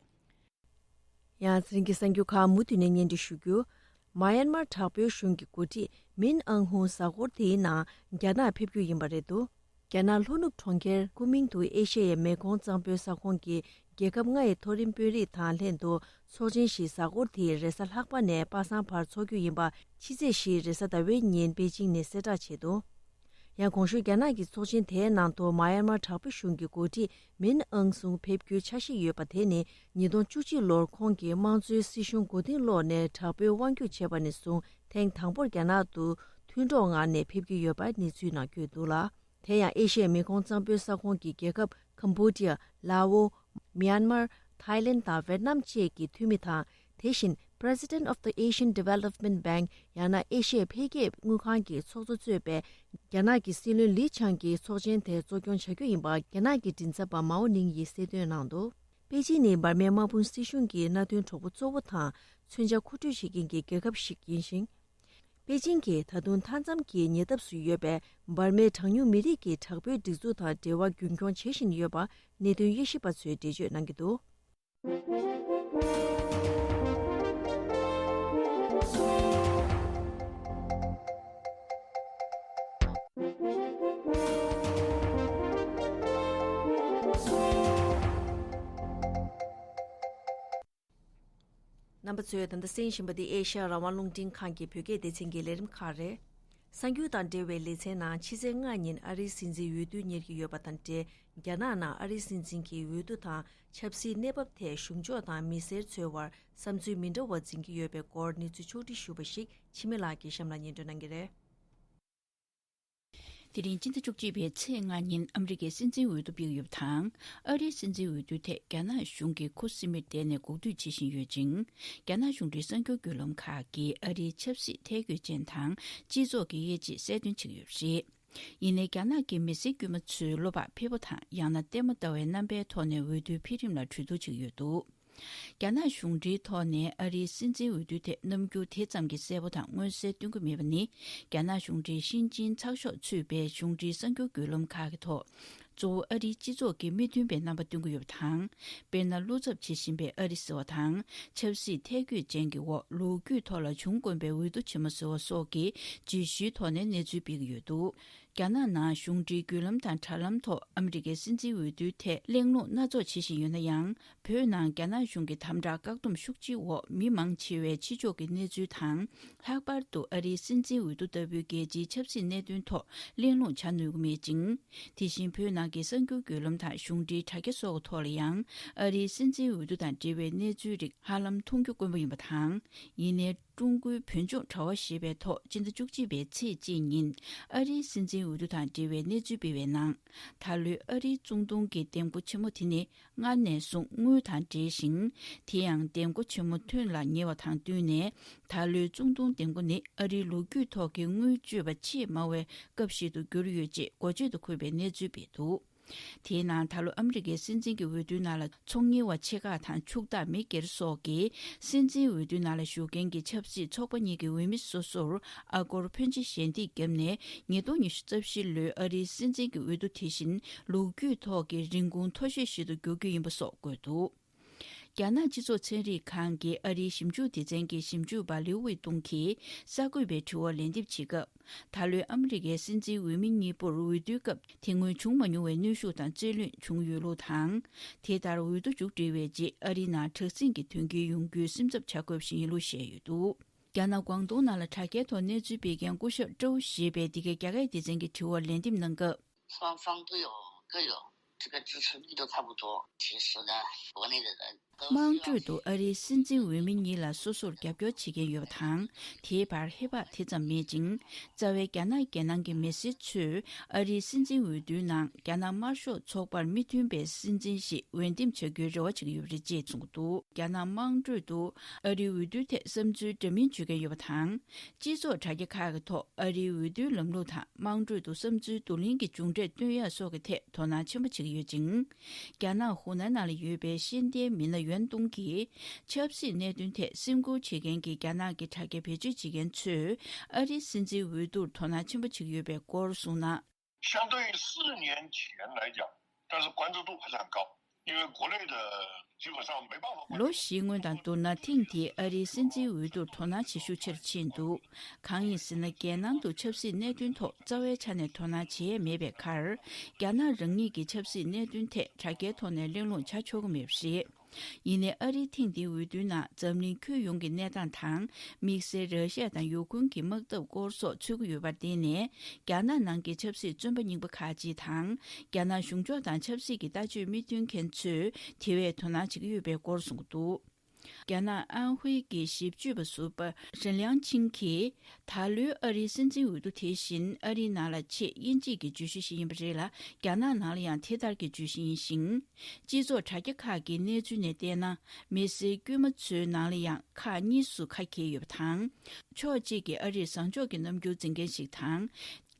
ཡང་། ཚེ་རིང་གི་གསར་འགྱུར་ཁག་མུ་མཐུད་ནས་སྙན་སྒྲོན་ཞུ་རྒྱུ། མཱ་ཡན་མར་དྲག་པོའི་གཞུང་གི་འགོ་ཁྲིད་མིན་ཨང་ཧུང་གཟའ་འཁོར་དེའི་ནང་རྒྱ་ནག་ཕེབས་རྒྱུ་ཡིན་པ་རེད་འདུག། རྒྱ་ནག་ལྷོ་ནུབ་གྲོང་ཁྱེར་ཀུན་མིང་དུ་ཨེ་ཤ་ཡའི་མེ་ཁོང་གཙང་པོའི་ས་ཁོངས་ཀྱི་རྒྱལ་ཁབ་ལྔ་ཡི་མཐོ་རིམ་དཔོན་རིགས་དང་ལྷན་དུ་ཚོགས་ཆེན་ཞིག་གཟའ་འཁོར་དེའི་རེས་གཟའ་ལྷག་པ་ནས་པ་སངས་བར་འཚོགས་རྒྱུ་ཡིན་པ། ཕྱི་ཚེས་བཞིའི་རེས་གཟའ་ཟླ་བའི་ཉིན་པེ་ཅིང་ནས་གསལ་བསྒྲགས་བྱས་འདུག། ཡང་། གོང་ཞུས་རྒྱ་ནག་གི་ཚོགས་ཆེན་དེའི་ནང་དུ་མཱ་ཡན་མར་དྲག་པོའི་གཞུང་གི་འགོ་ཁྲིད་མིན་ཨང་སུང་ཕེབས་རྒྱུའི་འཆར་གཞི་ཡོད་པ་དེ་ནི། ཉིས་སྟོང་བཅུ་གཅིག་ལོར་ཁོང་གིས་དམངས་གཙོའི་སྲིད་གཞུང་མགོ་རྟིང་སློག་ནས་དྲག་པོའི་དབང་སྒྱུར་བྱས་པ་ནས་བཟུང་། ཐེངས་དང་པོར་རྒྱ་ནག་ཏུ་མཐུན་གྲོགས་ངང་ནས་ཕེབས་ཀྱི་ཡོད་པ་གནས་ཚུལ་ནང་བཀོད་འདུག་ལ། དེ་ཡང་། ཨེ་ཤི་ཡའི་མེ་ཁོང་གཙང་པོའི་ས་ཁོངས་ཀྱི་རྒྱལ་ཁབ་ཁམ་བྷོ་ཌི་ཡ། ལའོ། མྱན་མར། ཐའི་ལེན་དང་ཝེད་ནམ་བཅས་ཀྱི་འཐུས་མི་དང་། དེ་བཞིན་President of the Asian Development Bank ཡང་ན་ཨེ་ཤི་ཡའི་འཕེལ་རྒྱས་དངུལ་ཁང་གི་ཚོགས་གཙོ་གཙོས་པའི་རྒྱ་ནག་གི་སྲིད་བློན་ལི་ཆང་གིས་ཚོགས་ཆེན་དེ་གཙོ་སྐྱོང་བྱ་རྒྱུ་ཡིན་པ། རྒྱ་ནག་གི་མགྲིན་ཚབ་པ་མའོ་ནིང་ཡིས་གསལ་སྟོན་གནང་འདུག། པེ་ཅིན་ནི་འབར་མའི་དམག་དཔུང་སྲིད་གཞུང་གི་མནའ་མཐུན་གྲོགས་པོ་གཙོ་བོ་དང་། མཚོན་ཆ་མཁོ་སྤྲོད་བྱེད་མཁན་གྱི་རྒྱལ་ཁབ་ཞིག་ཡིན་ཞིང་། པེ་ཅིན་གྱིས་ད་དུང་མཐའ་མཚམས་ཀྱི་ཉེ་འདབས་སུ་ཡོད་པའི་འབར་མའི་གྲངས་ཉུང་མི་རིགས་ཀྱི་དྲག་པོའི་སྒྲིག་འཛུགས་དང་འབྲེལ་བ་རྒྱུན་འཁྱོངས་བྱེད་བཞིན་ཡོད་པ་གནད་དོན་དབྱེ་ཞིབ་པ་ཚོས་འགྲེལ་བརྗོད་གནང་གི་འདུག། རྣམ་པ་ཚོས་ད་ལྟ་གསན་བཞིན་པ་འདི་ཨེ་ཤ་ཡ་རང་དབང་རླུང་འཕྲིན་ཁང་གི་བོད་སྐད་སྡེ་ཚན་གྱི་ལས་རིམ་ཁག་རེད། གསར་འགྱུར་དང་འབྲེལ་བའི་ལེ་ཚན་ནང་། ཕྱི་ཚེས་ལྔ་ཉིན་ཨ་རིའི་སྲིད་འཛིན་འོས་བསྡུ་གཉེར་གྱི་ཡོད་པ་དང་འབྲེལ། རྒྱ་ནག་ནང་ཨ་རིའི་སྲིད་འཛིན་གྱི་འོས་བསྡུ་དང་ཆབ་སྲིད་གནས་བབ་ཐད་གཞུང་ཕྱོགས་དང་མི་སེར་ཚོའི་དབར་བསམ་ཚུལ་མི་འདྲ་བ་འཛིན་གྱི་ཡོད་པའི་སྐོར་གནས་ཚུལ་ཕྱོགས་སྒྲིག་ཞུས་པ་ཞིག་འཆི་མེད་ལགས་ཀྱིས་གཤམ་ལ་སྙན་སྒྲོན་གནང་གི་རེད། དེ་རིང་སྤྱི་ཟླ་བཅུ་གཅིག་པའི་ཚེས་ལྔ་ཉིན་ཨ་མི་རི་ཀའི་སྲིད་འཛིན་འོས་བསྡུ་སྤེལ་ཡོད་པ་དང་། ཨ་རིའི་སྲིད་འཛིན་འོས་བསྡུ་ཐད་རྒྱ་ནག་གཞུང་གིས་ཁུ་སིམ་མེར་བསྡད་ནས་འགོག་སྡུད་བྱེད་བཞིན་ཡོད་ཅིང་། རྒྱ་ནག་གཞུང་འབྲེལ་གསར་འགྱུར་བརྒྱུད་ལམ་ཁག་གིས་ཨ་རིའི་ཆབ་སྲིད་ཐད་བསྐོས་ཅན་དང་སྤྱི་ཚོགས་ཀྱི་དབྱེ་འབྱེད་གསལ་སྟོན་བྱེད་ཀྱི་ཡོད་པ་རེད། ཡིན་ནའི་རྒྱ་ནག་གི་མི་སེར་དཀྱུས་མ་ཚོས་བློ་བག་ཕེབས་པོ་དང་། ཡང་ན་ལྟད་མོ་ལྟ་བའི་རྣམ་པའི་ཐོག་ནས་འོས་བསྡུའི་འཕེལ་རིམ་ལ་གྲོས་བསྡུར་བྱེད་ཀྱི་ཡོད་འདུག། རྒྱ་ནག་གཞུང་འབྲེལ་ཐོག་ནས་ཨ་རིའི་སྲིད་འཛིན་འོས་བསྡུ་ཐད་རྣམ་འགྱུར་དེ་ཙམ་གྱིས་གསལ་པོ་དང་མངོན་གསལ་སྟོན་གྱི་མེད་པ་ནི། རྒྱ་ནག་གཞུང་འབྲེལ་ཤིན་ཅིན་ཚགས་ཤོག་ཚུད་པའི་གཞུང་འབྲེལ་གསར་འགྱུར་བརྒྱུད་ལམ་ཁག་གི་ཐོག་གཙོ་བོ་ཨ་རིའི་སྤྱི་ཚོགས་ཀྱི་མི་མཐུན་པའི་རྣམ་པ་སྟོན་གྱི་ཡོད་པ་དང་། དཔེར་ན། བློ་འཚབ་བྱེད་བཞིན་པའི་ཨ་རི་ཟེར་བ་དང་། ཆབ་སྲིད་ཐད་བསྐོས་ཅན་གྱི་འོག་ལོ་རྒྱུས་ཐོག་ལ་བྱུང་དཀོན་པའི་འོས་བསྡུ་ཆེན་མོ་ཟེར་བ་སོགས་ཀྱི་བརྗོད་གཞིའི་ཐོག་ནས་གནས་ཚུལ་སྤེལ་གྱི་ཡོད་འདུག། རྒྱ་ནག་ནང་གཞུང་འབྲེལ་བརྒྱུད་ལམ་དང་དྲ་ལམ་ཐོག་ཨ་མི་རི་ཀའི་སྲིད་འཛིན་འོས་བསྡུའི་ཐད་གླེང་སློང་སྣ་ཚོགས་བྱེད་བཞིན་ཡོད་ན་ཡང་། བོད་ནང་རྒྱ་ནག་གཞུང་གི་དམ་དྲག་བཀག་སྡོམ་ཤུགས་ཆེའི་འོག་མི་མང་ཆེ་བས་ཕྱི་ཕྱོགས་ཀྱི་གནས་ཚུལ་དང་། ལྷག་པར་དུ་ཨ་རིའི་སྲིད་འཛིན་འོས་བསྡུ་ལྟ་བུའི་རྒྱལ་སྤྱིའི་ཆབ་སྲིད་གནད་དོན་ཐོག་གླེང་སློང་བྱ་ནུས་ཀྱི་མེད་ཅིང་། དེ་བཞིན་བོད་ནང་གི་གསར་འགྱུར་བརྒྱུད་ལམ་དང་གཞུང་འབྲེལ་དྲ་རྒྱ་སོགས་ཀྱི་ཐོག་ལ་ཡང་། ཨ་རིའི་སྲིད་འཛིན་འོས་བསྡུ་དང་འབྲེལ་བའི་གནས་ཚུལ་རིགས་ཧ་ལམ་མཐོང་རྒྱུ་དཀོན་པོ་ཡིན་པ་དང་། ཡིན་ནའི། ཀྲུང་གོའི་བོད་ལྗོངས་དྲ་བ་ཞེས་པའི་ཐོག་སྤྱི་ཟླ་བཅུ་གཅིག་པའི་ཚེས་གཅིག་ཉིན་ཨ་རིའི་སྲིད་འཛིན་འོས་བསྡུ་དང་འབྲེལ་བའི་གནས་ཚུལ་སྤེལ་བའི་ནང་། ད་ལོའི་ཨ་རིའི་ཙུང་ཐུང་གི་འདེམས་བསྐོ་ཆེན་མོ་དེ་ནི་སྔར་ནས་བཟུང་དངུལ་དང་འབྲེལ་ཞིང་། དེ་ཡང་འདེམས་བསྐོ་ཆེན་མོ་ཐོན་ལ་ཉེ་བ་དང་བསྟུན་ནས། ད་ལོའི་ཙུང་ཐུང་འདེམས་བསྐོ་ནི་ཨ་རིའི་ལོ་རྒྱུས་ཐོག་གི་དངུལ་སྤྱོད་པ་ཆེས་མང་བའི་སྐབས་ཤིག་ཏུ་གྱུར་ཡོད་ཅེས་འགོ་བརྗོད་དུ་འཁོད་པའི་གནས་ཚུལ་སྤེལ་འདུག་དེའི་ནང་ད་ལོ་ཨ་མི་རི་ཀའི་སྲིད་འཛིན་གྱི་འོས་བསྡུའི་ནང་ལ་ཚོང་གཉེར་བ་ཆེ་ཁག་དང་ཕྱུག་བདག་མི་སྒེར་སོགས་ཀྱིས་སྲིད་འཛིན་འོས་བསྡུའི་ནང་ལ་ཞུགས་མཁན་གྱི་ཆབ་སྲིད་ཚོགས་པ་གཉིས་ཀྱི་འོས་མི་སོ་སོར་ཨ་སྒོར་ཕོན་ཆེ་ཞལ་འདེབས་བརྒྱབ་ནས་ཉིས་སྟོང་ཉི་ཤུ་རྩ་བཞི་ལོའི་ཨ་རིའི་སྲིད་འཛིན་གྱི་འོས་བསྡུ་དེ་བཞིན་ལོ་རྒྱུས་ཐོག་གི་རིན་གོང་མཐོ་ཤོས་ཤིག་ཏུ་འགྱུར་རྒྱུ་ཡིན་པ་སོགས་བཀོད་འདུག་རྒྱ་ནག་སྤྱི་ཚོགས་ཚན་རིག་ཁང་གི་ཨ་རིའི་ཞིབ་འཇུག་སྡེ་ཚན་གྱི་ཞིབ་འཇུག་པ་ལིའུ་ཝེ་ཏུང་གིས་གསར་འགོད་པའི་དྲི་བར་ལན་འདེབས་བྱེད་སྐབས། ད་ལོའི་ཨ་མི་རི་ཀའི་སྲིད་འཛིན་འོས་མི་གཉིས་པོར་འོས་བསྡུའི་སྐབས་དེ་སྔོན་བྱུང་མ་མྱོང་བའི་གནོན་ཤུགས་དང་རྩོད་གླེང་བྱུང་ཡོད་ལུགས་དང་། དེ་ལྟར་འོས་བསྡུ་མཇུག་སྒྲིལ་བའི་རྗེས་ཨ་རིའི་ནང་དྲག་ཟིང་གི་དོན་རྐྱེན་ཡོང་རྒྱུའི་སེམས་འཚབ་བྱ་དགོས་པ་ཞིག་ཡིན་ལུགས་བཤད་ཡོད་འདུག་རྒྱ་ནག་གུང་ཏུང་ནང་ལ་དྲ་རྒྱའི་ཐོག་གནས་ཚུལ་སྤེལ་མཁན་སྐུ་ཞབས་ཀྲོའུ་ཞེས་པས་འདི་གའི་རྒྱ་སྐད་སྡེ་ཚན་གྱི་དྲི་བར་ལན་འདེབས་གནང་སྐབས། 双方都有各有这个支持力都差不多。其实呢，国内的人都希望 དམངས་ཁྲོད་དུ་ཨ་རིའི་སྲིད་འཛིན་འོས་མི་གཉིས་ལ་སོ་སོར་རྒྱབ་སྐྱོར་བྱེད་མཁན་ཡོད་པ་དང་། དེའི་བར་ཧེ་བག་དེ་ཙམ་མེད་ཅིང་། རྩ་བའི་རྒྱ་ནག་རྒྱལ་ནང་གི་མི་སེར་ཚོས་ཨ་རིའི་སྲིད་འཛིན་འོས་བསྡུའི་ནང་རྒྱ་ནག་དམར་ཤོག་ཚོགས་པར་མི་མཐུན་པའི་སྲིད་འཛིན་ཞིག་འོས་འདེམས་བྱ་རྒྱུའི་རེ་བ་བྱེད་ཀྱི་ཡོད་པ་རེད་ཅེས་གསུངས་འདུག་རྒྱ་ནག་དམངས་ཁྲོད་དུ་ཨ་རིའི་འོས་བསྡུའི་ཐད་བསམ་ཚུལ་འདྲ་མིན་བརྗོད་མཁན་ཡོད་པ་དང་། སྤྱི་ཚོགས་དྲ་རྒྱ་ཁག་གི་ཐོག་ཨ་རིའི་འོས་བསྡུའི་ལམ་ལུགས་དང་དམངས་ཁྲོད་དུ་བསམ་ཚུལ་བསྡུ་ལེན་གྱི་མཇུག་འབྲས་སྟོན་ཡག་སོགས་ཀྱི་ཐད་དོ་སྣང་ཆེན་པོ་བྱེད་ཀྱི་ཡོད་ཅིང་། རྒྱ་ནག་ཧུ་ནན་ནང་ལ་ཡོད་པའི་ཤེས་ལྡན་མི་སྣ་ཡོན་ཏུང་གིས་ཆབ་སྲིད་གནད་དོན་ཐད་སེམས་ཁུར་བྱེད་མཁན་གྱི་རྒྱ་ནག་གི་དྲ་རྒྱ་བེད་སྤྱོད་བྱེད་མཁན་ཚོས་ཨ་རིའི་སྲིད་འཛིན་འོས་བསྡུར་དོ་སྣང་ཆེན་པོ་བྱེད་ཀྱི་ཡོད་པའི་སྐོར་གསུངས་ན། 相对于四年前来讲，但是关注度还是很高，因为国内的基本上没办法关注。 ལོ་བཞིའི་སྔོན་དང་བསྡུར་ན་ཐེངས་འདིའི་ཨ་རིའི་སྲིད་འཛིན་འོས་བསྡུར་དོ་སྣང་བྱེད་ཤུགས་ཆེ་རུ་ཕྱིན་འདུག་གང་ཡིན་ཟེར་ན། རྒྱལ་ནང་དུ་ཆབ་སྲིད་གནད་དོན་ཐོག་རྩ་བའི་ཆ་ནས་དོ་སྣང་བྱེད་ཡས་མེད་པའི་ཁར། རྒྱ་ནག་རང་ཉིད་ཀྱི་ཆབ་སྲིད་གནད་དོན་ཐད་དྲ་རྒྱའི་ཐོག་ནས་གླེང་སློང་བྱ་ཆོག་གི་མེད་པ་རེད། ཡིན་ནའི་ཨ་རིའི་ཐེངས་འདིའི་འོས་བསྡུའི་ནང་འཛམ་གླིང་ཁྱོན་ཡོངས་ཀྱི་གནས་སྟངས་དང་། དམིགས་བསལ་ར་ཤི་ཡ་དང་ཡུ་ཁུན་གྱི་དམག་འཐབ་སྐོར་སོགས་ཚུད་ཀྱི་ཡོད་པར་བརྟེན་ནས། རྒྱ་ནག་ནང་གི་ཆབ་སྲིད་བཙོན་པ་རྙིང་པ་ཁག་ཅིག་དང་། རྒྱ་ནག་གཞུང་ཕྱོགས་དང་ཆབ་སྲིད་ཀྱི་ལྟ་སྤྱོད་མི་མཐུན་མཁན་ཚོས་དེ་བས་དོ་སྣང་བྱེད་ཀྱི་ཡོད་པའི་སྐོར་གསུངས་འདུག་རྒྱ་ནག་ཨན་ཧུའེ་གྱི་ཞིབ་དཔྱོད་པ་ཟུར་པ་ཧྲེན་ལིང་ཆིང་གིས། ད་ལོའི་ཨ་རིའི་སྲིད་འཛིན་འོས་བསྡུ་དེ་བཞིན་ཨ་རིའི་ནང་ལ་ཆེས་དབྱིན་ཇི་གི་བརྗོད་གཞི་ཞིག་ཡིན་པ་རེད་ལ། རྒྱ་ནག་ནང་ལ་ཡང་དེ་ལྟར་གྱི་བརྗོད་གཞི་ཡིན་ཞིང་། སྤྱི་ཚོགས་དྲ་རྒྱ་ཁག་གི་གནས་ཚུལ་ནས་བལྟས་ན། མི་སེར་དཀྱུས་མ་ཚོའི་ནང་ལ་ཡང་ཁག་གཉིས་སུ་ཁ་གྱེས་ཡོད་པ་དང་། ཕྱོགས་གཅིག་གིས་ཨ་རིར་བཟང་ཕྱོགས་ཀྱི་རྣམ་འགྱུར་འཛིན་མཁན་ཞིག་དང་།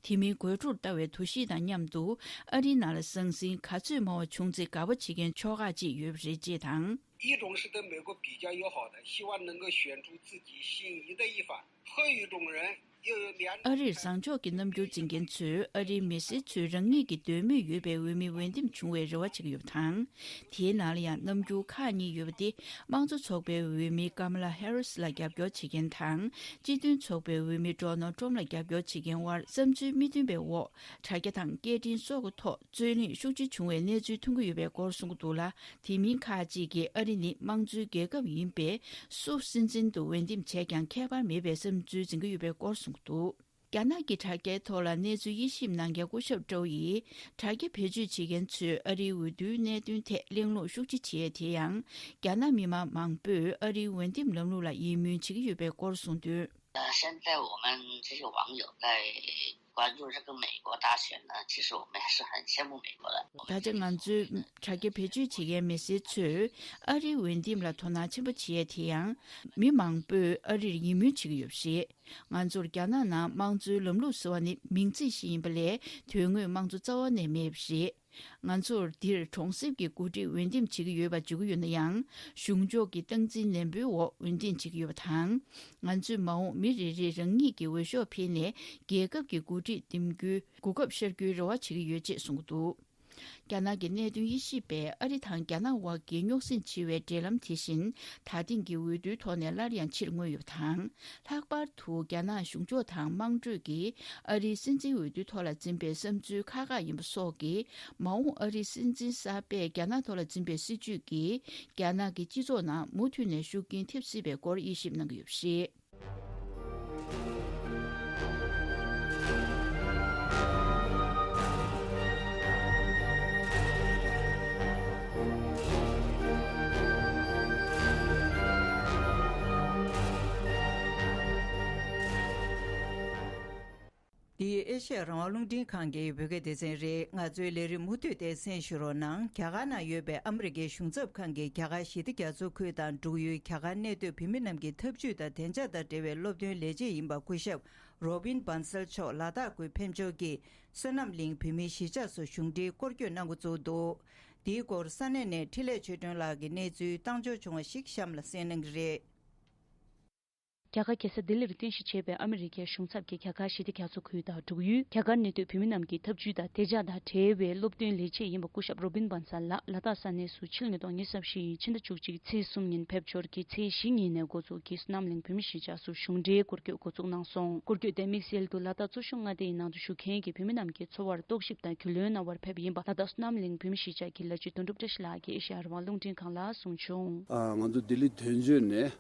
དེ་མིན་དགོད་བྲོར་ལྟ་བའི་འདུ་ཤེས་དང་མཉམ་དུ། ཨ་རིའི་ནང་ལ་ཟང་ཟིང་ག་ཚོད་མང་བ་བྱུང་ཚེ་དགའ་པོ་བྱེད་མཁན་ཕྱོགས་ཁག་ཅིག་ཡོད་པ་རེད་ཅེས་དང་། 一种是对美国比较友好的，希望能够选出自己心仪的一方，还有一种人又有两种 ཨ་རིར་བཟང་ཕྱོགས་ཀྱི་རྣམ་འགྱུར་འཛིན་མཁན་ཚོས་ཨ་རིའི་མི་སེར་ཚོས་རང་ཉིད་ཀྱི་འདོད་མོས་ཡོད་པའི་འོས་མི་འོས་འདེམས་བྱུང་བའི་རེ་བ་བྱེད་ཀྱི་ཡོད་པ་དང་། དེའི་ནང་ལ་ཡང་རྣམ་འགྱུར་ཁག་གཉིས་ཡོད་པ་སྟེ། དམངས་གཙོ་ཚོགས་པའི་འོས་མི་ཀ་མ་ལ་ཧེ་རིས་ལ་རྒྱབ་སྐྱོར་བྱེད་མཁན་དང་། སྤྱི་མཐུན་ཚོགས་པའི་འོས་མི་ཌོ་ནལ་ཏྲམ་ལ་རྒྱབ་སྐྱོར་བྱེད་མཁན་དབར་བསམ་ཚུལ་མི་མཐུན་པའི་འོག་དྲ་རྒྱ་དང་སྐད་འཕྲིན་སོགས་ཀྱི་ཐོག་རྩོད་གླེང་ཤུགས་ཆེ་བྱུང་བའི་གནས་ཚུལ་ཐོན་གྱི་ཡོད་པའི་སྐོར་གསུངས་ཀྱི་འདུག་ལ། དེ་མིན་ཁག་ཅིག་གིས་ཨ་རི་ནི་དམངས་གཙོའི་རྒྱལ་ཁབ་ཡིན་པས། སུ་སྲིད་འཛིན་དུ་འོས་འདེམས་བྱས་ཀྱང་ཁྱད་པར་མེད་པའི་བསམ་ཚུལ་འཛིན་གྱི་ཡོད་པའི་སྐོར་གསུངས་འདུག་རྒྱ་ནག་གི་དྲ་རྒྱའི་ཐོག་ལ་གནས་ཚུལ་དབྱེ་ཞིབ་གནང་མཁན་སྐུ་ཞབས་ཀྲོའུ་ཡིས། དྲ་རྒྱ་བེད་སྤྱོད་བྱེད་མཁན་ཚོས་ཨ་རིའི་འོས་བསྡུའི་གནད་དོན་ཐད་གླེང་སློང་ཤུགས་ཆེ་བྱེད་ཡས་དེ་ཡང་། རྒྱ་ནག་མི་མང་མང་པོས་ཨ་རིའི་འོས་འདེམས་ལམ་ལུགས་ལ་ཡིད་སྨོན་བྱེད་ཀྱི་ཡོད་པའི་སྐོར་གསུངས་དོན། 呃，现在我们这些网友在关注这个美国大选呢，其实我们还是很羡慕美国的。 ད་ཆ་ང་ཚོའི་དྲ་རྒྱ་བེད་སྤྱོད་བྱེད་མཁན་མི་སེར་ཚོས་ཨ་རིའི་འོས་འདེམས་ལ་དོ་སྣང་ཆེན་པོ་བྱེད་ཡས་དེ་ཡང་། མི་མང་པོས་ཨ་རིར་ཡིད་སྨོན་བྱེད་ཀྱི་ཡོད་པ་རེད། ང་ཚོར་རྒྱ་ནག་ནང་དམངས་གཙོའི་ལམ་ལུགས་ཟེར་བ་ནི་མིང་ཚིག་ཞིག་ཡིན་པ་ལས། དོན་དངོས་དམངས་གཙོ་རྩ་བ་ནས་མེད་པ་རེད། ང་ཚོར་འདིར་གྲོང་གསེབ་ཀྱི་འགོ་ཁྲིད་འོས་འདེམས་བྱེད་ཀྱི་ཡོད་པ་བརྗོད་ཀྱི་ཡོད་ན་ཡང་། གཞུང་ཕྱོགས་ཀྱི་སྟངས་འཛིན་ནན་པོའི་འོག་འོས་འདེམས་བྱེད་ཀྱི་ཡོད་པ་དང་། ང་ཚོས་མ་འོངས་མི་རེ་རེས་རང་ཉིད་ཀྱི་འོས་ཤོག་འཕེན་ནས་རྒྱལ་ཁབ་ཀྱི་འགོ་ཁྲིད་འདེམས་རྒྱུའི་གོ་སྐབས་ཤར་རྒྱུའི་རེ་བ་བྱེད་ཀྱི་ཡོད་ཅེས་གསུངས་ཀྱི་འདུག་རྒྱ་ནག་གི་གནད་དོན་དབྱེ་ཞིབ་པས་ཨ་རི་དང་རྒྱ་ནག་དབར་གྱི་རྙོག་ཟིང་ཆེ་བའི་འབྲེལ་ལམ་དེ་བཞིན་ད་ཐེངས་ཀྱི་འོས་བསྡུའི་ཐོག་ནས་སླར་ཡང་ཕྱིར་མངོན་ཡོད་པ་དང་། ལྷག་པར་དུ་རྒྱ་ནག་གཞུང་ཕྱོགས་དང་དམངས་ཁྲོད་ཀྱིས་ཨ་རིའི་སྲིད་འཛིན་འོས་བསྡུའི་ཐོག་ལ་འཛིན་པའི་བསམ་ཚུལ་ཁག་ཁག་ཡིན་པ་སོགས་ཀྱིས། མ་འོངས་ཨ་རིའི་སྲིད་འཛིན་གསར་པས་རྒྱ་ནག་ཐོག་ལ་འཛིན་པའི་སྲིད་བྱུས་ཀྱིས་རྒྱ་ནག་གི་སྤྱི་ཚོགས་ནང་མུ་མཐུད་ནས་ཤུགས་རྐྱེན་ཐེབས་སྲིད་པའི་སྐོར་དབྱེ་ཞིབ་གནང་གི་ཡོད་པ་རེད། འདི་ཨེ་ཤེ་ཡ་རང་དབང་རླུང་འཕྲིན་ཁང་གི་བོད་སྐད་སྡེ་ཚན་རེད། ང་ཚོའི་ལས་རིམ་མུ་མཐུད་དེ་གསན་ཞུ་རོགས་གནང་། རྒྱ་གར་ནང་ཡོད་པའི་ཨ་མི་རི་ཀའི་གཞུང་ཚབ་ཁང་གིས་རྒྱ་གར་ཞི་བདེ་རྒྱ་མཚོ་ཁུལ་དང་འབྲུག་ཡུལ། རྒྱ་གར་གནས་སྡོད་བོད་མི་རྣམས་ཀྱི་ཐབས་ཇུས་དང་བདེ་འཇགས་དང་འབྲེལ་བའི་སློབ་སྟོན་ལས་བྱེད་ཡིན་པ་སྐུ་ཞབས་རོ་བིན་བྷན་སལ་མཆོག་ལ་དྭགས་ཁུལ་ཕེབས་འབྱོར་གྱིས་བསོད་ནམས་གླིང་བོད་མིའི་གཞིས་ཆགས་སུ་གཞུང་འབྲེལ་སྐོར་སྐྱོད་གནང་འགོ་བཙུགས་འདུག་འདིའི་སྐོར་ས་གནས་ནས་འཕྲིན་ལས་ཆོས་སྒྲོན་ལགས་ཀྱིས་གནས་ཚུལ་བཏང་འབྱོར་བྱུང་བ་ཞིག་གཤམ་ལ་གསན་གནང་གི་རེད། རྒྱ་གར་རྒྱལ་ས་ལྡི་ལིར་རྟེན་གཞི་བྱས་པའི་ཨ་མི་རི་ཀའི་གཞུང་ཚབ་ཀྱིས་རྒྱ་གར་ཞི་བདེ་རྒྱ་མཚོ་ཁུལ་དང་འབྲུག་ཡུལ། རྒྱ་གར་གནས་སྡོད་བོད་མི་རྣམས་ཀྱི་ཐབས་ཇུས་དང་བདེ་འཇགས་དང་འབྲེལ་བའི་སློབ་སྟོན་ལས་བྱེད་ཡིན་པ་སྐུ་ཞབས་རོ་བིན་བྷན་སལ་ལགས་ལ་དྭགས་ས་གནས་སུ་ཕྱི་ལོ་ཉིས་སྟོང་ཉི་ཤུ་རྩ་བཞི་ཕྱི་ཟླ་བཅུ་གཅིག་ཚེས་གསུམ་ཉིན་ཕེབས་འབྱོར་གྱིས་ཚེས་བཞི་ཉིན་ནས་འགོ་འཛུགས་ཀྱིས་བསོད་ནམས་གླིང་བོད་མི་གཞིས་ཆགས་སུ་གཞུང་འབྲེལ་སྐོར་སྐྱོད་འགོ་འཛུགས་གནང་སོང་། སྐོར་སྐྱོད་དེ་དམིགས་བསལ་དུ་ལ་དྭགས་གཙོ་བཞུགས་མངའ་སྡེའི་ནང་དུ་བཞུགས་མཁན་གྱི་བོད་མི་རྣམས་ཀྱི་འཚོ་བར་རྟོག་ཞིབ་དང་རྒྱུས་ལོན་གནང་བར་ཕེབས་ཡིན་པ་ལ་དྭགས་བསོད་ནམས་གླིང་བོད་མི་གཞིས་ཆགས་ཀྱི་ལས་བྱེད་དོན་གྲུབ་བཀྲ་ཤིས་ལགས་ཀྱིས་ཨེ་ཤེ་ཡ་རང་དབང་རླུང་འཕྲིན་ཁང་ལ་གསུངས་བྱུང་། ཨ། ང་ཚོ་ལྡི་ལི་དོན་གཅོད་ནས་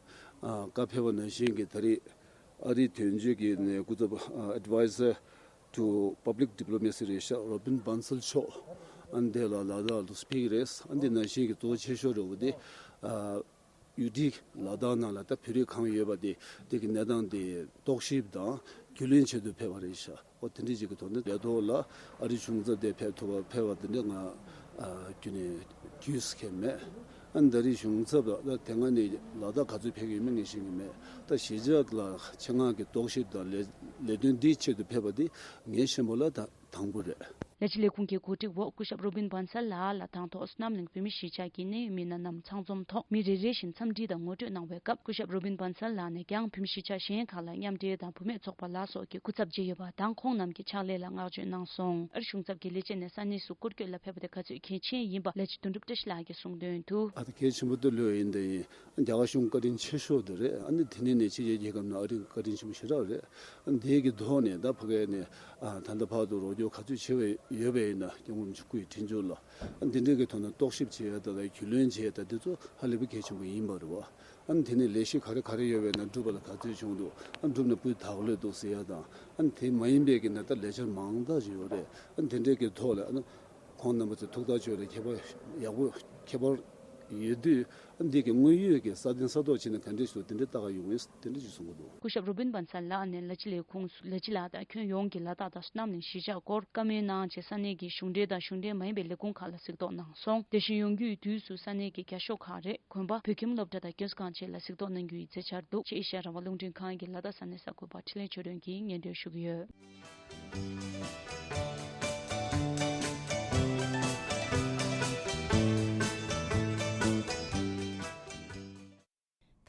ཨ། བཀའ་ཕེབས་པ་ནང་བཞིན་གྱི་ད་རེས་ཨ་རིའི་དོན་གཅོད་ཀྱི་ནས་སྐུ་ཚབ་ཨ། Advisor to Public Diplomacy རེད་ཤག་རོ་བིན་བྷན་སལ་མཆོག་ཨ་ནི་དེ་ལ་ལ་དྭགས་ལ་ཕེབས་ཀྱི་རེད། ཨ་ནི་དེ་ནང་བཞིན་གྱི་གཙོ་བོ་ཆེ་ཤོས་རེད་བ་དེ་ཨ། ཡུལ་གྲུ་ལ་དྭགས་ནང་ལ་ད་བོད་རིགས་གང་ཡོད་པ་དེ་དེ་གི་གནས་སྟངས་དེ་རྟོག་ཞིབ་དང་རྒྱུས་ལོན་ཆེད་དུ་ཕེབས་པ་རེད་ཤག་འོ་དེ་འདྲ་ཅིག་གི་ཐོག་ནས་ལས་ཐོག་ལ་ཨ་རིའི་གཞུང་ཚབ་དེ་ཕེབས་ཐུབ་པ་ཕེབས་པ་དེ་འདྲ་ང་ཨ་རྒྱུན་ནས་རྒྱུས་སུ་ཁེལ་མེད། ཨ་ནི་ད་རེས་གཞུང་ཚབ་ལ་ད་དེ་སྔ་ནས་ལ་དྭགས་ག་ཚོད་ཕེབས་ཀྱི་ཡོད་མེད་ངས་ཤེས་ཀྱི་མེད། ད་གཞིས་ཆགས་ལ་ཆེད་མངགས་ཀྱི་རྟོག་ཞིབ་དང་ལས་ལས་དོན་འདིའི་ཆེད་དུ་ཕེབས་པ་དེ་ངའི་ཤེས་པ་ལ་ད་དང་པོ་རེད། ལས་བྱེད་ལས་ཁུངས་ཀྱི་གོ་སྒྲིག་འོག་སྐུ་ཞབས་རོ་བིན་བྷན་སལ་ལགས་ལ་དྭགས་ཐོག་བསོད་ནམས་གླིང་བོད་མི་གཞིས་ཆགས་ཀྱི་གནད་ཡོད་མི་སྣ་རྣམས་ཚང་འཛོམས་ཐོག་མི་རེ་རེ་བཞིན་འཚམས་འདྲི་དང་ངོ་སྤྲོད་གནང་བའི་སྐབས། སྐུ་ཞབས་རོ་བིན་བྷན་སལ་ལགས་ནས་ཀྱང་བོད་མི་གཞིས་ཆགས་གཞན་ཁག་ལ་མཉམ་འབྲེལ་དང་བུད་མེད་ཚོགས་པ་ལ་སོགས་ཀྱི་སྐུ་ཚབ་བྱས་ཡོད་པ་དང་། ཁོང་རྣམས་ཀྱི་ཕྱག་ལས་ལ་བསྔགས་བརྗོད་གནང་སོང་། ཨ་རི་གཞུང་ཚབ་ཀྱི་ལས་བྱེད་ནས་ས་གནས་སུ་སྐོར་སྐྱོད་ལ་ཕེབས་པ་དེ་ག་ཚོད་གལ་ཆེན་ཡིན་པ་ལས་བྱེད་དོན་གྲུབ་བཀྲ་ཤིས་ལགས་ཀྱིས་གསུངས་དོན་དུ། ཨ་ད་གལ་ཆེན་པོ་དེ་ལོས་ཡིན་དེ་ཡིན། རྒྱ་གར་གཞུང་བཀའ་དྲིན་ཆེ་ཤོས་དེ་རེད། ཨ་ནི་དེ་ནས་ནས་ཕྱི་རྒྱལ་རྒྱལ་ཁབ་ནང་ཨ་རི་བཀའ་དྲིན་ཆེན་པོ་ཞེ་དྲག་རེད། ཨ་ནི་དེ་གི་ཐོག་ནས་ད་ཕ་གི་ནས་ཨ་ད་ལྟ་བར་དུ་རོགས་སྐྱོར་ག་ཚོད་བྱེད་པ་ཡོད་པ་ཡིན་ན་སྐྱབས་མགོན་རིན་པོ་ཆེ་སྐུའི་དྲིན་གཟོ་ལ་ཨ་འདི་འདྲའི་གི་ཐོག་ནས་རྟོག་ཞིབ་བྱེད་ཡ་ད་ལྟ་རྒྱུས་ལོན་བྱེད་ཡ་ད་འདི་ཚོ་ཧ་ལས་པའི་གལ་ཆེན་པོ་ཡིན་པ་རེད་བ། ཨ་ནི་དེ་ནས་ལས་གཞི་ག་རེ་ག་རེ་ཡོད་པ་ཡིན་ན་འགྲུབ་པ་ལ་ག་ཚོད་བྱུང་འདུག་ཨ་འགྲུབ་ན་སྤུས་དག་ལོས་འདུག་ཟེར་ཡ་དང་། ཨ་ནི་དེ་མ་ཡིན་པའི་གི་ན་ད་ལས་འཆར་མང་དག་ཅིག་ཡོད་རེད། ཨ་ནི་དེ་འདྲའི་གི་ཐོག་ལ་ཨ་ནི་ཁོང་རྣམ་པ་ཚོས་ཐུགས་ཐག་ཆོད་ལ་ཁྱད་པར་ཡག་པོ་ཁྱད་པར་ཡོད་དུས། འདི་གི་དངོས་ཡོད་ཀྱི་སྲ་བརྟན་སྲ་ཐོག་བྱས་ནས་ག་འདྲས་ཤིག་དེ་འདྲས་ལྟ་ག་ཡོང་ངེས་དེ་འདྲས་ཅིག་གསུང་གི་འདུག་སྐུ་ཞབས་རོ་བིན་བྷན་སལ་ལགས་ནས་ལ་ཅི་ལས་ཁུངས་སུ་ལ་ཅི་ལགས་དང་ཁྱོན་ཡོངས་ཀྱི་ལ་དྭགས་དང་བསོད་ནམས་གླིང་གཞིས་ཆགས་སྐོར་བཀའ་མོལ་གནང་རྗེས་ས་གནས་ཀྱི་གཞུང་འབྲེལ་དང་གཞུང་འབྲེལ་མ་ཡིན་པའི་ལས་ཁུངས་ཁག་ལ་གཟིགས་རྟོག་གནང་སོང་། དེ་བཞིན་ཡོང་རྒྱུའི་དུས་སུ་ས་གནས་ཀྱི་རྒྱ་ཤོག་ཁག་རེད། དགོན་པ། བོད་ཁྱིམ་སློབ་གྲྭ་དང་སྐྱོན་ཁང་བཅས་ལ་གཟིགས་རྟོག་གནང་རྒྱུ་ཡི་མཛད་འཆར་འདུག་ཅེས་ཨེ་ཤ་ཡ་རང་དབང་རླུང་འཕྲིན་ཁང་གི་ལ་དྭགས་ས་གནས་གསར་འགོད་པ་འཕྲིན་ལས་ཆོས་སྒྲོན་གྱིས་སྙན་སྒྲོན་ཞུ་གི་ཡོད།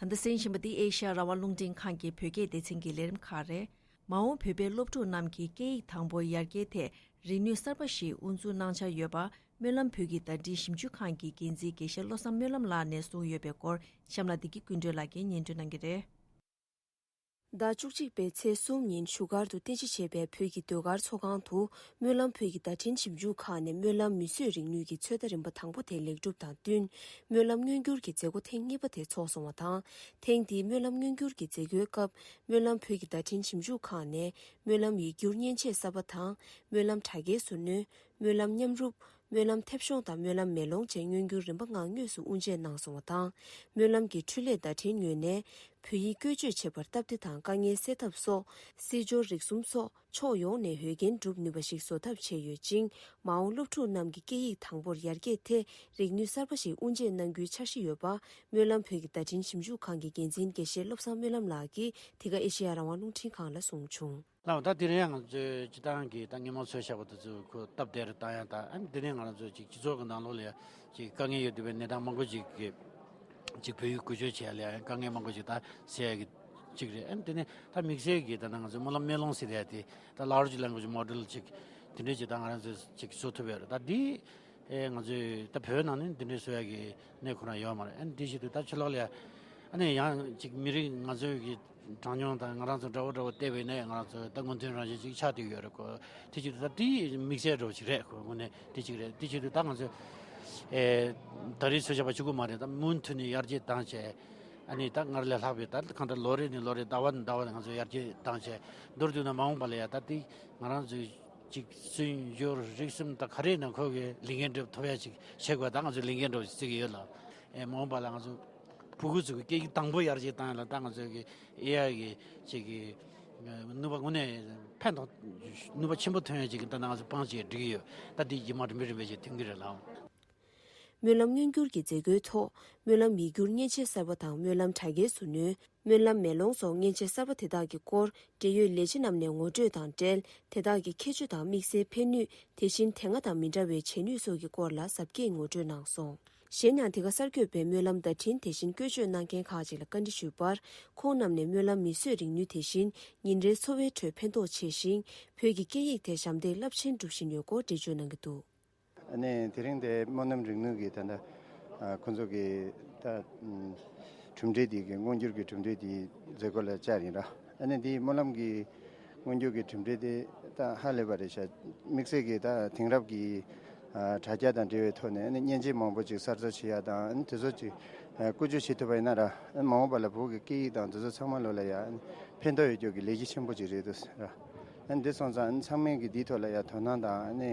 ད་ལྟ་གསན་བཞིན་པ་འདི་ཨེ་ཤ་ཡ་རང་དབང་རླུང་འཕྲིན་ཁང་གི་བོད་སྐད་སྡེ་ཚན་གྱི་ལས་རིམ་ཁག་རེད། མ་འོངས་བོད་པའི་སློབ་ཕྲུག་རྣམས་ཀྱི་སྐད་ཡིག་དང་པོ་ཡར་རྒྱས་ཐད་རིག་ནུས་གསར་པ་ཞིག་དབུ་འཛུགས་གནང་འཆར་ཡོད་པ། སྨོན་ལམ་བོད་ཀྱི་བརྡ་འཕྲིན་ཞིབ་འཇུག་ཁང་གི་འགན་འཛིན་དགེ་བཤེས་བློ་བཟང་སྨོན་ལམ་ལགས་ནས་གསུངས་ཡོད་པའི་སྐོར། གཤམ་ལ་བདེ་སྐྱིད་ཀུན་གྲོལ་ལགས་ཀྱིས་སྙན་སྒྲོན་གནང་གི་རེད། ཟླ་བཅུ་གཅིག་པའི་ཚེས་གསུམ་ཉིན་བཞུགས་སྒར་དུ་རྟེན་གཞི་བྱས་པའི་བོད་ཀྱི་ཟློས་གར་ཚོགས་ཁང་དུ། སྨོན་ལམ་བོད་ཀྱི་བརྡ་འཕྲིན་ཞིབ་འཇུག་ཁང་ནས་སྨོན་ལམ་མིས་བཟོས་རིག་ནུས་ཀྱི་ཚོད་ལྟ་རིམ་པ་དང་པོ་དེ་ལེགས་གྲུབ་དང་བསྟུན། སྨོན་ལམ་མངོན་འགྱུར་གྱི་མཛད་སྒོ་ཐེངས་གཉིས་པ་དེ་ཚོགས་སོང་བ་དང་། ཐེངས་འདིའི་སྨོན་ལམ་མངོན་འགྱུར་གྱི་མཛད་སྒོའི་སྐབས། སྨོན་ལམ་བོད་ཀྱི་བརྡ་འཕྲིན་ཞིབ་འཇུག་ཁང་ནས་སྨོན་ལམ་ཡིག་སྒྱུར་མཉེན་ཆས་གསར་པ་དང་། སྨོན་ལམ་དྲ་རྒྱའི་ཟུར་སྣོན། སྨོན་ལམ་མཉམ་རུབ། སྨོན་ལམ་མཐེབ་གཞོང་དང་སྨོན་ལམ་མེ་ལོང་བཅས་མངོན་འགྱུར་རིམ་པ་ལྔ་དངོས་སུ་དབུ་འབྱེད་གནང་སོང་བ་དང་། སྨོན་ལམ་གྱི་འཕྲུལ་ལས་བརྡ་འཕྲིན་ངོས་ནས་བོད་ཡིག་བཀོལ་སྤྱོད་བྱེད་པར་སྟབས་བདེ་དང་དཀའ་ངལ་སེལ་ཐབས་སོགས། སྲིད་འབྱོར་རིག་གསུམ་སོགས་ཕྱོགས་ཡོངས་ནས་འོས་འགན་སྒྲུབ་ནུས་པ་ཞིག་བཟོ་ཐབས་བྱས་ཡོད་ཅིང་། མ་འོངས་སློབ་ཕྲུག་རྣམས་ཀྱི་སྐད་ཡིག་དང་པོར་ཡར་རྒྱས་ཐད་རིག་ནུས་གསར་པ་ཞིག་དབུ་འབྱེད་གནང་རྒྱུའི་འཆར་གཞི་ཡོད་པ། སྨོན་ལམ་བོད་ཀྱི་བརྡ་འཕྲིན་ཞིབ་འཇུག་ཁང་གི་འགན་འཛིན་དགེ་བཤེས་བློ་བཟང་སྨོན་ལམ་ལགས་ཀྱིས་འདི་ག་ཨེ་ཤེ་ཡ་རང་དབང་རླུང་འཕྲིན་ཁང་ལ་གསུངས་བྱུང་། ལགས། ད་དེ་རིང་ང་ཚོས་སྤྱི་བཏང་གི་ད་སྔོན་མ་ཚོས་བཞག་པ་དེ་ཚོ་ཁོ་སྟབས་བདེ་རུ་བཏང་ཡ་དང་། ཨ་ནི་དེ་ནས་ང་རང་ཚོ་ཅིག་སྤྱི་ཚོགས་ཀྱི་ནང་ལོགས་ལ་ཡ་ཅིག་དཀའ་ངལ་ཡོད་བསྡད་པའི་གནས་སྟངས་མང་པོ་ཅིག་གི་ཅིག་བོད་ཡིག་བཀོལ་སྤྱོད་བྱེད་ཡ་ལ་ཡ་དཀའ་ངལ་མང་པོ་ཅིག་ད་སེལ་ཡ་གི་ཅིག་རེད། ཨ་ནི་དེ་ནས་ད་དམིགས་བསལ་གྱི་ད་ནང་ང་ཚོའི་སྨོན་ལམ་མེ་ལོང་ཟེར་ཡ་དེ་ད་large language model་ཅིག་དེ་འདྲས་ཅིག་ད་ང་རང་ཚོས་ཅིག་བཟོ་ཐུབ་ཡ་རེད། ད་འདི་ ཨེ་ང་ཚོས་ད་བོད་ནང་ནས་འདི་འདྲའི་བཟོ་ཡག་གི་གནས་ཁོ་རང་ཡོད་མ་རེད། ཨ་ནི་དེ་བཞིན་དུ་ད་ཕྱི་ལོགས་ལ་ཡ་ཨ་ནི་ཡང་ཅིག་མི་རིགས་ང་ཚོའི་གི་གྲངས་ཉུང་དང་ང་རང་ཚོ་འདྲ་བོ་འདྲ་བོ་བལྟས་པ་ཡིན་ན་ང་རང་ཚོ་ད་སྔོན་ཐོན་རང་བཞིན་ཅིག་ཆགས་བསྡད་ཡོད་རེད་གོ། དེ་བཞིན་དུ་ད་དེ་དམིགས་བསལ་འདྲ་བོ་ཅིག་རེད་གོ། དངོས་གནས་དེ་ཅིག་རེད། དེ་བཞིན་དུ་ད་ང་ཚོས་ཨེ་ད་རེས་ཚོད་བྱ་བ་བྱེད་དགོས་མ་རེད། ད་མུ་མཐུད་ནས་ཡར་རྒྱས་བཏང་བྱས། ཨ་ནི་ད་སྔར་ལས་ལྷག་པའི་ད་གང་ལྟར་ལོ་རེ་ནས་ལོ་རེ་ཟླ་བ་ནས་ཟླ་བ་ནས་ང་ཚོ་ཡར་རྒྱས་བཏང་བྱས། མདོར་བསྡུས་ན་མ་འོངས་པ་ལ་ཡ་ད་དེ་ང་རང་ཚོའི་ཅིག་སྲོལ་རྒྱུན་རིག་གསུམ་ད་ག་རེ་ན་ཁོ་གི་ལས་འགན་སྒྲུབ་ཐུབ་ཡ་ཅིག་བྱེད་དགོས། ད་ང་ཚོའི་ལས་འགན་འགྲུབ་བརྩི་གི་ཡོད་ལ། ཨེ་མ་འོངས་པ་ལ་ང་ཚོ་ཕྲུ་གུ་ཚོ་གི་སྐད་ཡིག་དང་པོ་ཡར་རྒྱས་བཏང་ཡ་ལ་ད་ང་ཚོ་གི་ཨེ་ཡ་གི་ཅིག་གི་ནུས་པ་དངོས་གནས་ཕན་ཐོགས་ནུས་པ་ཆེན་པོ་ཐོན་ཡ་ཅིག་གི་ད་ང་ཚོ་སྤང་བྱས་འགྲིག་གི་ཡོད། ད་དེ་རྗེས་མ་རིམ་པས་རིམ་པས་ཅིག་ཐོན་གི་རེད་ལགས། སྨོན་ལམ་མངོན་འགྱུར་གྱི་མཛད་སྒོའི་ཐོག་སྨོན་ལམ་ཡིག་སྒྱུར་མཉེན་ཆས་གསར་པ་དང་སྨོན་ལམ་དྲ་རྒྱའི་ཟུར་སྣོན། སྨོན་ལམ་མེ་ལོང་སོགས་མཉེན་ཆས་གསར་པ་དེ་དག་གི་སྐོར་འབྲེལ་ཡོད་ལས་བྱེད་རྣམས་ནས་ངོ་སྤྲོད་དང་འབྲེལ། དེ་དག་གི་ཁྱད་ཆོས་དང་དམིགས་བསལ་ཕན་ནུས། དེ་བཞིན་དེ་སྔ་དང་མི་འདྲ་བའི་བྱེད་ནུས་སོགས་ཀྱི་སྐོར་ལ་གཟབ་རྒྱས་ངོ་སྤྲོད་གནང་སོང་། གཞན་ཡང་། འདི་ག་གསར་འགོད་པས་སྨོན་ལམ་བརྡ་འཕྲིན་དེ་བཞིན་བཀོལ་སྤྱོད་གནང་མཁན་ཁག་ཅིག་ལ་བཀའ་འདྲི་ཞུས་པར། ཁོང་རྣམས་ནས་སྨོན་ལམ་མིས་བཟོས་རིག་ནུས་དེ་བཞིན་ཉིན་རེའི་འཚོ་བའི་ཁྲོད་ཕན་ཐོགས་ཆེ་ཞིང་། བོད་ཀྱི་སྐད་ཡིག་དེ་ཞབས་འདེགས་རླབས་ཆེན་སྒྲུབ་བཞིན་ཡོད་སྐོར་འགྲེལ་བརྗོད་གནང་གི་འདུག། ཨ་ནི་དེ་རིང་དེ་སྨོན་ལམ་རིག་ནུས་ཀྱི་ད་ལྟ་ཨ་ཁོང་ཚོ་གི་ད་ཨམ་གྲུབ་འབྲས་དེ་གི་མངོན་འགྱུར་གྱི་གྲུབ་འབྲས་དེ་མཛད་སྒོ་ལ་བཅར་ཡིན་ར། ཨ་ནི་དེ་སྨོན་ལམ་གྱི་མངོན་འགྱུར་གྱི་གྲུབ་འབྲས་དེ་ད་ཧ་ལས་པ་རེད་ཤག། དམིགས་བསལ་གྱི་ད་དེང་རབས་ཀྱི་ཨ་དྲ་རྒྱ་དང་འབྲེལ་བའི་ཐོག་ནས་ཨ་ནི་མཉེན་ཆས་མང་པོ་ཅིག་གསར་བཟོ་བྱེད་ཡ་དང་། ཨ་ནི་དེ་ཚོ་ཅིག་ཨ་བཀོལ་སྤྱོད་བྱེད་ཐུབ་པ་ཡིན་ན་ར། ཨ་ནི་མ་འོངས་པ་ལ་བོད་ཀྱི་སྐད་ཡིག་དང་དེ་ཚོ་ཚང་མ་ལོ་ལ་ཡ་ཨ་ནི་ཕན་ཐོགས་ཡོད་རྒྱུ་གི་ལས་གཞི་ཆེན་པོ་ཅིག་རེད་འདུག་ཟེར་ར། ཨ་ནི་འདི་སོང་ཙང་ཨ་ནི་ཚང་མས་ཀྱི་འདིའི་ཐོག་ལ་ཡ་དོ་སྣང་དང་ཨ་ནི་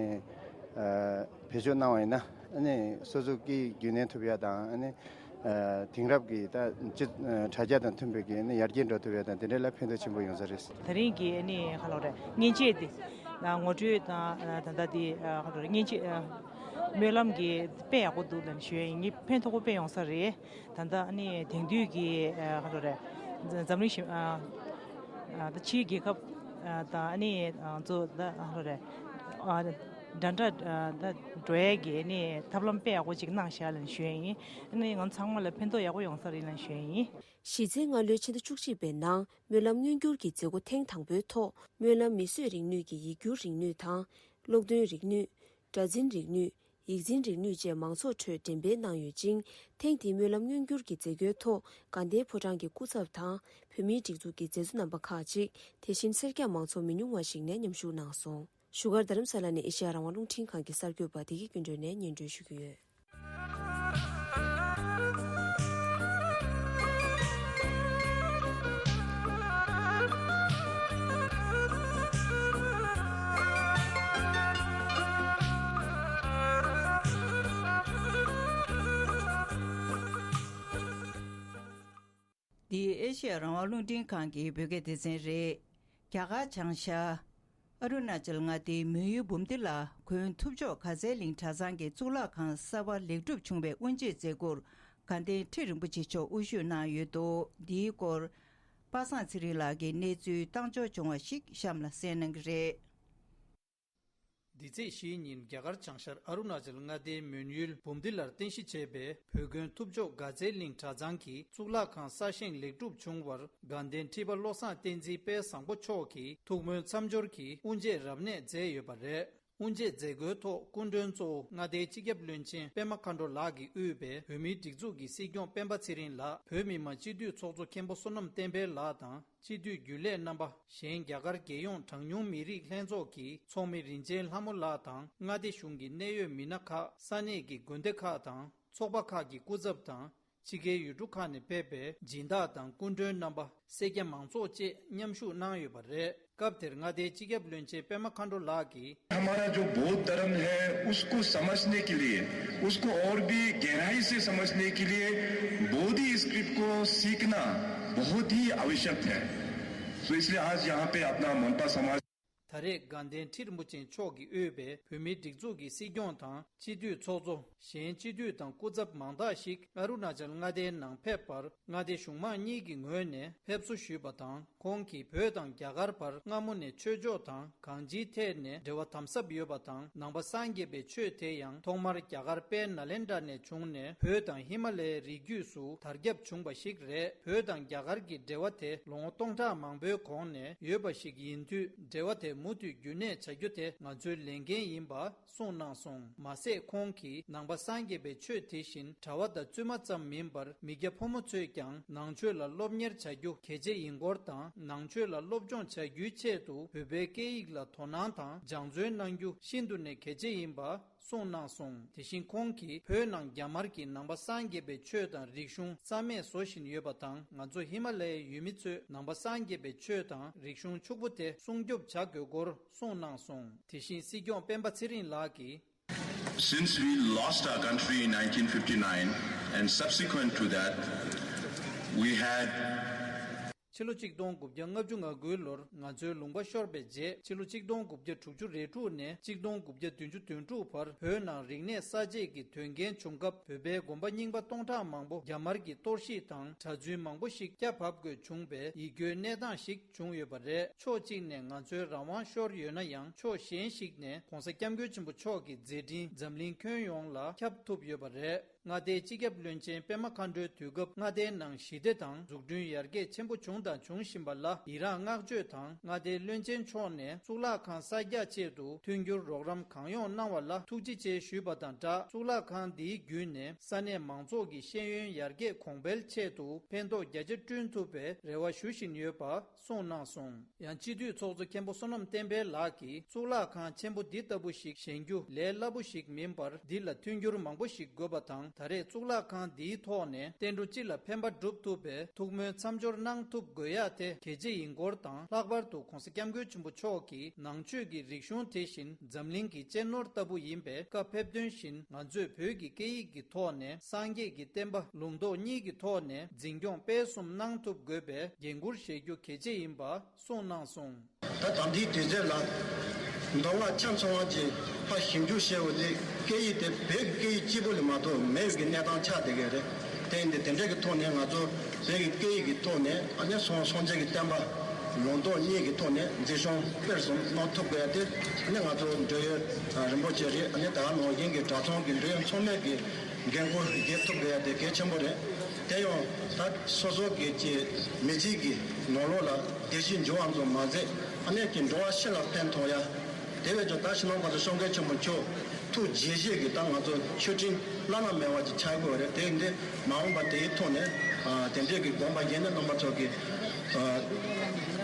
ཨ་བེད་སྤྱོད་གནང་བ་ཡིན་ན། ཨ་ནི་སོ་སོ་སྐད་ཡིག་རྒྱུན་གནས་ཐུབ་ཡ་དང་། ཨ་ནི་ཨ་དེང་རབས་ཀྱི་ད་སྤྱི་ཨ་དྲ་རྒྱ་དང་མཐུན་པའི་གི་ཨ་ནི་ཡར་རྒྱས་འགྲོ་ཐུབ་ཡ་དང་དེ་འདྲ་ལ་ཕན་ཐོགས་ཆེན་པོ་ཡོང་ས་རེད། དེ་རིང་གི་ཨ་ནི་ཧ་ལོ་རེད། མཉེན་ཆས་དེ་ཨ་ངོ་སྤྲོད་དང་ཨ་ད་ལྟ་དེ་ཨ་ཧ་ལོ་རེད། མཉེན་ཆས་ཨ་སྨོན་ལམ་གྱི་དཔེ་ཡག་པོ་འདུག་ལབ་ཞུ་ཡ་ཡིན། ངས་ཕན་ཐོགས་པོ་དཔེ་ཡོང་ས་རེད། ད་ལྟ་ཨ་ནི་དེང་དུས་ཀྱི་ཨ་ག་རེ་རེད། འཛམ་གླིང་ཞི་ཨ་ཨ་ད་ཕྱིའི་རྒྱལ་ཁབ་ཨ་དང་ཨ་ནི་ང་ཚོ་ད་ག་རེ་རེད། ཨ་འདྲ་འདྲ་ཨ་ད་འགྲོ་ཡས་ཀྱི་ཨ་ནི་ཐབས་ལམ་དཔེ་ཡག་པོ་ཅིག་གནང་ཤག་ལབ་ཞུ་ཡ་ཡིན། ཨ་ནི་ང་ཚང་མ་ལ་ཕན་ཐོགས་ཡག་པོ་ཡོང་ས་རེད་ལབ་ཞུ་ཡ་ཡིན། གཞི་རྩའི་སྔ་ལོའི་ཕྱི་ཟླ་བཅུ་གཅིག་པའི་ནང་སྨོན་ལམ་མངོན་འགྱུར་གྱི་མཛད་སྒོ་ཐེངས་དང་པོའི་ཐོག་སྨོན་ལམ་མིས་བཟོས་རིག་ནུས་ཀྱི་ཡིག་སྒྱུར་རིག་ནུས་དང་། ཀློག་འདོན་རིག་ནུས། སྒྲ་འཛིན་རིག་ནུས། ཡིག་འཛིན་རིག་ནུས་བཅས་མང་ཚོགས་ཁྲོད་འགྲེམས་སྤེལ་གནང་ཡོད་ཅིང་། ཐེངས་འདིའི་སྨོན་ལམ་མངོན་འགྱུར་གྱི་མཛད་སྒོའི་ཐོག་དགའ་ལྡན་ཕོ་བྲང་གི་སྐུ་ཚབ་དང་བོད་མིའི་སྒྲིག་འཛུགས་ཀྱི་མཛད་གཙོ་རྣམ་པ་ཁག་ཅིག། དེ་བཞིན་སེར་སྐྱ་མང་ཚོགས་མི་ཉུང་བ་ཞིག་ནས་མཉམ་ཞུགས་གནང་སོང་། བཞུགས་སྒར་རྡ་རམ་ས་ལ་ནས་ཨེ་ཤེ་ཡ་རང་དབང་རླུང་འཕྲིན་ཁང་གི་གསར་འགོད་པ་བདེ་སྐྱིད་ཀུན་སྒྲོན་ནས་སྙན་སྒྲོན་ཞུ་གི་ཡོད། འདི་ཨེ་ཤེ་ཡ་རང་དབང་རླུང་འཕྲིན་ཁང་གི་བོད་སྐད་སྡེ་ཚན་རེད། རྒྱ་གར་བྱང་ཤར་ཨ་རུ་ན་ཅལ་མངའ་སྡེའི་མོན་ཡུལ་འབུམ་སྡེ་ལ་དགོན་ཐུབ་མཆོག་དགའ་ཚལ་གླིང་གྲྭ་ཚང་གི་གཙུག་ལག་ཁང་གསར་པ་ལེགས་གྲུབ་བྱུང་བའི་དབུ་འབྱེད་མཛད་སྒོར་དགའ་ལྡན་ཁྲི་རིན་པོ་ཆེ་མཆོག་དབུ་བཞུགས་གནང་ཡོད་འདུག། འདིའི་སྐོར་པ་སངས་ཚེ་རིང་ལགས་ཀྱིས་གནས་ཚུལ་བཏང་འབྱོར་བྱུང་བ་ཞིག་གཤམ་ལ་གསན་གནང་གི་རེད། འདི་ཚེས་བཞིའི་ཉིན་རྒྱ་གར་བྱང་ཤར་ཨ་རུ་ན་ཅལ་མངའ་སྡེའི་མོན་ཡུལ་འབུམ་སྡེ་ལར་རྟེན་གཞི་བྱས་པའི་བོད་དགོན་ཐུབ་མཆོག་དགའ་ཚལ་གླིང་གྲྭ་ཚང་གི་གཙུག་ལག་ཁང་གསར་བཞེངས་ལེགས་གྲུབ་བྱུང་བར་དགའ་ལྡན་ཁྲི་པ་བློ་བཟང་བསྟན་འཛིན་དཔལ་བཟང་པོ་མཆོག་གིས་ཐུགས་སྨོན་མཚམས་སྦྱོར་གྱིས་དབུ་འབྱེད་རབ་གནས་མཛད་ཡོད་པ་རེད། དབུ་འབྱེད་མཛད་སྒོའི་ཐོག་སྐུ་མགྲོན་གཙོ་བོ་མངའ་སྡེའི་སྤྱི་ཁྱབ་བློན་ཆེན་པད་མ་མཁའ་འགྲོ་ལགས་ཀྱིས་དབུས་པའི་བོད་མིའི་སྒྲིག་འཛུགས་ཀྱི་སྲིད་སྐྱོང་སྤེན་པ་ཚེ་རིང་ལགས་བོད་མི་མང་སྤྱི་འཐུས་ཚོགས་གཙོ་མཁན་པོ་བསོད་ནམས་བསྟན་འཕེལ་ལགས་དང་། སྤྱི་འཐུས་རྒྱུན་ལས་རྣམ་པ། གཞན་རྒྱ་གར་རྒྱལ་ཡོངས་གྲངས་ཉུང་མི་རིགས་ལྷན་ཚོགས་ཀྱི་ཚོགས་མི་རིན་ཆེན་ལྷ་མོ་ལགས་དང་། མངའ་སྡེ་གཞུང་གི་གནད་ཡོད་མི་སྣ་ཁག་ས་གནས་ཀྱི་དགོན་སྡེ་ཁག་དང་། ཚོགས་པ་ཁག་གི་སྐུ་ཚབ་དང་། ཕྱི་རྒྱལ་ཡུལ་གྲུ་ཁག་ནས་ཕེབས་པའི་སྦྱིན་བདག་དང་སྐུ་མགྲོན་རྣམ་པ། སེར་སྐྱ་མང་ཚོགས་བཅས་མཉམ་ཞུགས་གནང་ཡོད་པ་རེད། སྐབས་དེར་མངའ་སྡེའི་སྤྱི་ཁྱབ་བློན་ཆེན་པད་མ་མཁའ་འགྲོ་ལགས་ཀྱིས། हमारा जो बौद्ध धर्म है, उसको समझने के लिए, उसको और भी गहराई से समझने के लिए बोधि स्क्रिप्ट को सीखना बहुत ही आवश्यक है। तो इसलिए आज यहाँ पे अपना मोन्पा समाज ད་རེས་དགའ་ལྡན་ཁྲི་རིན་པོ་ཆེ་མཆོག་གིས་དབུས་པའི་བོད་མིའི་སྒྲིག་འཛུགས་ཀྱི་སྲིད་སྐྱོང་དང་སྤྱི་འཐུས་ཚོགས་གཙོ། གཞན་སྤྱི་འཐུས་དང་སྐུ་ཚབ་མང་དག་ཞིག་ཨ་རུ་ན་ཅལ་མངའ་སྡེའི་ནང་ཕེབས་པར་མངའ་སྡེ་གཞུང་མང་གཉིས་ཀྱི་ངོས་ནས་ཕེབས་བསུ་ཞུས་པ་དང་། ཁོང་གིས་བོད་དང་རྒྱ་གར་བར་སྔ་མོ་ནས་ཆོས་ཕྱོགས་དང་གང་ཅིའི་ཐད་ནས་འབྲེལ་བ་དམ་ཟབ་ཡོད་པ་དང་། ནང་པ་སངས་རྒྱས་པའི་ཆོས་དེ་ཡང་ཐོག་མར་རྒྱ་གར་དཔལ་ནཱ་ལེནྡྲ་ནས་བྱུང་ནས་བོད་དང་ཧི་མ་ལའི་རི་རྒྱུད་སུ་དར་ཁྱབ་བྱུང་བ་ཞིག་རེད། བོད་དང་རྒྱ་གར་གྱི་འབྲེལ་བ་དེ་ལོ་ངོ་སྟོང་ཕྲག་མང་པོའི་གོང་ནས་ཡོད་པ་ཞིག་ཡིན་དུས། འབྲེལ་བ་དེ་ མུ་མཐུད་རྒྱུན་གནས་བྱ་རྒྱུ་དེ་ང་ཚོའི་ལས་འགན་ཡིན་པ་གསུངས་གནང་སོང་། མ་ཟད་ཁོང་གིས་ནང་པ་སངས་རྒྱས་པའི་ཆོས་དེ་བཞིན་གྲྭ་བ་དང་བཙུན་མ་ཙམ་མིན་པར་མི་སྐྱ་ཕོ་མོ་ཚོས་ཀྱང་ནང་ཆོས་ལ་སློབ་གཉེར་བྱ་རྒྱུ་གལ་ཆེ་ཡིན་སྐོར་དང་། ནང་ཆོས་ལ་སློབ་སྦྱོང་བྱ་རྒྱུའི་ཆེད་དུ་བོད་པའི་སྐད་ཡིག་ལ་དོ་སྣང་དང་སྦྱང་བརྩོན་གནང་རྒྱུ་ཤིན་ཏུ་ནས་གལ་ཆེ་ཡིན་པ་གསུངས་གནང་སོང་། དེ་བཞིན་ཁོང་གིས་བོད་ནང་རྒྱ་དམར་གྱིས་ནང་པ་སངས་རྒྱས་པའི་ཆོས་དང་རིག་གཞུང་རྩ་མེད་བཟོ་བཞིན་ཡོད་པ་དང་། ང་ཚོ་ཧི་མ་ལ་ཡའི་ཡུལ་མི་ཚོས་ནང་པ་སངས་རྒྱས་པའི་ཆོས་དང་རིག་གཞུང་ཕྱུག་པོ་དེ་སྲུང་སྐྱོབ་བྱ་དགོས་སྐོར་གསུངས་གནང་སོང་། དེ་བཞིན་སྲིད་སྐྱོང་སྤེན་པ་ཚེ་རིང་ལགས་ཀྱིས། Since we lost our country in nineteen fifty-nine, and subsequent to that, we had ཕྱི་ལོ་ཆིག་སྟོང་དགུ་བརྒྱ་ལྔ་བཅུ་ང་དགུའི་ལོར་ང་ཚོའི་ལུང་པ་ཤོར་བའི་རྗེས། ཕྱི་ལོ་ཆིག་སྟོང་དགུ་བརྒྱ་དྲུག་ཅུ་རེ་དྲུག་ནས་ཆིག་སྟོང་དགུ་བརྒྱ་བདུན་ཅུ་དོན་དྲུག་བར་བོད་ནང་རིག་གནས་གསར་བརྗེ་གི་དོན་རྐྱེན་བྱུང་སྐབས། བོད་པའི་དགོན་པ་རྙིང་པ་སྟོང་ཕྲག་མང་པོ་རྒྱ་དམར་གྱི་གཏོར་བཤིག་དང་གྲྭ་བཙུན་མང་པོ་ཞིག་སྐྱ་བབས་དགོས་བྱུང་བའི་ཡིད་སྐྱོའི་གནས་སྟངས་ཤིག་བྱུང་ཡོད་པ་རེད། ཕྱོགས་གཅིག་ནས་ང་ཚོའི་རང་དབང་ཤོར་ཡོད་ན་ཡང་། ཕྱོགས་གཞན་ཞིག་ནས་༸གོང་ས་༸སྐྱབས་མགོན་ཆེན་པོ་མཆོག་གི་མཛད་འཕྲིན་འཛམ་གླིང་ཁྱོན་ཡོངས་ལ་ཁྱབ་ཐུབ་ཡོད་པ་རེད། མངའ་སྡེའི་སྤྱི་ཁྱབ་བློན་ཆེན་པད་མ་མཁའ་འགྲོའི་དུས་སྐབས་མངའ་སྡེའི་ནང་ཞི་བདེ་དང་འཛུགས་སྐྲུན་ཡར་རྒྱས་ཆེན་པོ་བྱུང་དང་འབྱུང་བཞིན་པ་ལ་ཡི་རངས་བསྔགས་བརྗོད་དང་། མངའ་སྡེའི་བློན་ཆེན་མཆོག་ནས་གཙུག་ལག་ཁང་གསར་རྒྱག་ཆེད་དུ་མཐུན་འགྱུར་རོགས་རམ་གང་ཡོང་གནང་བ་ལ་ཐུགས་རྗེ་ཆེ་ཞུས་པ་དང་སྦྲགས། གཙུག་ལག་ཁང་འདིའི་བརྒྱུད་ནས་ས་གནས་མང་ཚོགས་ཀྱི་ཤེས་ཡོན་ཡར་རྒྱས་གོང་འཕེལ་ཆེད་དུ་ཕན་ཐོགས་རྒྱ་ཆེ་བསྐྲུན་ཐུབ་པའི་རེ་བ་ཞུ་བཞིན་ཡོད་པ་གསུངས་གནང་སོང་། ཡང་སྤྱི་འཐུས་ཚོགས་གཙོ་མཁན་པོ་བསོད་ནམས་བསྟན་འཕེལ་ལགས་ཀྱིས། གཙུག་ལག་ཁང་ཆེན་པོ་འདི་ལྟ་བུ་ཞིག་བཞེངས་རྒྱུ་ལས་སླ་པོ་ཞིག་མིན་པར། འདི་ལ་མཐུན་འགྱུར་མང་པོ་ཞིག་དགོས་པ་དང་། ད་རེས་གཙུག་ལག་ཁང་འདིའི་ཐོག་ནས་བསྟན་འགྲོ་སྤྱི་ལ་ཕན་པ་སྒྲུབ་ཐུབ་པའི་ཐུགས་སྨོན་མཚམས་སྦྱོར་གནང་ཐུབ་དགོས་ཡ་དེ་གལ་ཆེ་ཡིན་སྐོར་དང་། ལྷག་པར་དུ་༸གོང་ས་༸སྐྱབས་མགོན་ཆེན་པོ་མཆོག་གིས་ནང་ཆོས་ཀྱི་རིག་གཞུང་དེ་བཞིན་འཛམ་གླིང་གི་གཅེས་ནོར་ལྟ་བུ་ཡིན་པས། བཀའ་ཕེབས་དོན་བཞིན་ང་ཚོས་བོད་ཀྱི་སྐད་ཡིག་གི་ཐོག་ནས་སངས་རྒྱས་ཀྱི་བསྟན་པ་ལུང་རྟོགས་གཉིས་ཀྱི་ཐོག་ནས་འཛིན་སྐྱོང་སྤེལ་གསུམ་གནང་ཐུབ་དགོས་པའི་འགན་འཁུར་བཞེས་རྒྱུ་གལ་ཆེ་ཡིན་པ་གསུངས་གནང་སོང་། ད་ད་ལྟའི་དུས་ཚོད་ལ་མདོ་སྔགས་ཆ་ཚང་བ་ཅིག་ཕར་ཞིབ་འཇུག་བྱས་པ་དེ་སྐད་ཡིག་དེ་བོད་ཀྱི་སྐད་ཡིག་གཅིག་པུ་ལས་མ་གཏོགས་མེད་པའི་གནས་སྟངས་ཆགས་བསྡད་ཀྱི་རེད། དེ་ཡིན་དུས་དེ་འདྲ་གི་ཐོག་ནས་ང་ཚོ་བོད་ཀྱི་སྐད་ཡིག་གི་ཐོག་ནས་ཨ་ནི་སངས་སངས་རྒྱས་ཀྱི་བསྟན་པ་ལུང་རྟོགས་གཉིས་ཀྱི་ཐོག་ནས་འཛིན་སྐྱོང་སྤེལ་གསུམ་གནང་ཐུབ་དགོས་ཡ་དེ་ཨ་ནི་ང་ཚོ་འབྲེལ་ཡོད་རིན་པོ་ཆེ་རེད། ཨ་ནི་ད་ག་ནང་བཞིན་གྱི་གྲྭ་ཚང་གི་འབྲེལ་ཡོད་ཚང་མས་ཀྱི་འགན་འཁུར་འགན་ཐུབ་དགོས་ཡ་དེ་གལ་ཆེན་པོ་རེད། དེ་ཡང་ད་སོ་སོ་གི་ཀྱི་མི་ཚེ་གི་ནང་ལོགས་ལ་བདེ་སྐྱིད་འབྱུང་བ་ཙམ་མ་ཟད། ཨ་ནི་ཀྱི་འགྲོ་བ་ཕྱི་ལ་ཕན་ཐོགས་ཡ། དེ་བས་ཀྱང་ད་ཕྱི་ནང་ག་ཚོད་བསམ་མཁན་ཆེན་པོ་མཆོག་ཐུགས་དགྱེས་བཞེས་ཀྱི་ད་ང་ཚོ་མཆོད་སྤྲིན་བླ་ན་མེད་པ་ཅིག་ཆགས་དགོས་རེད། དེ་འདི་མ་འོངས་པ་དེའི་ཐོག་ནས་ཨ་དེ་འདྲས་ཀྱི་དགོངས་པ་བཞེས་ནས་རྣམ་པ་ཚོ་གི་ཨ་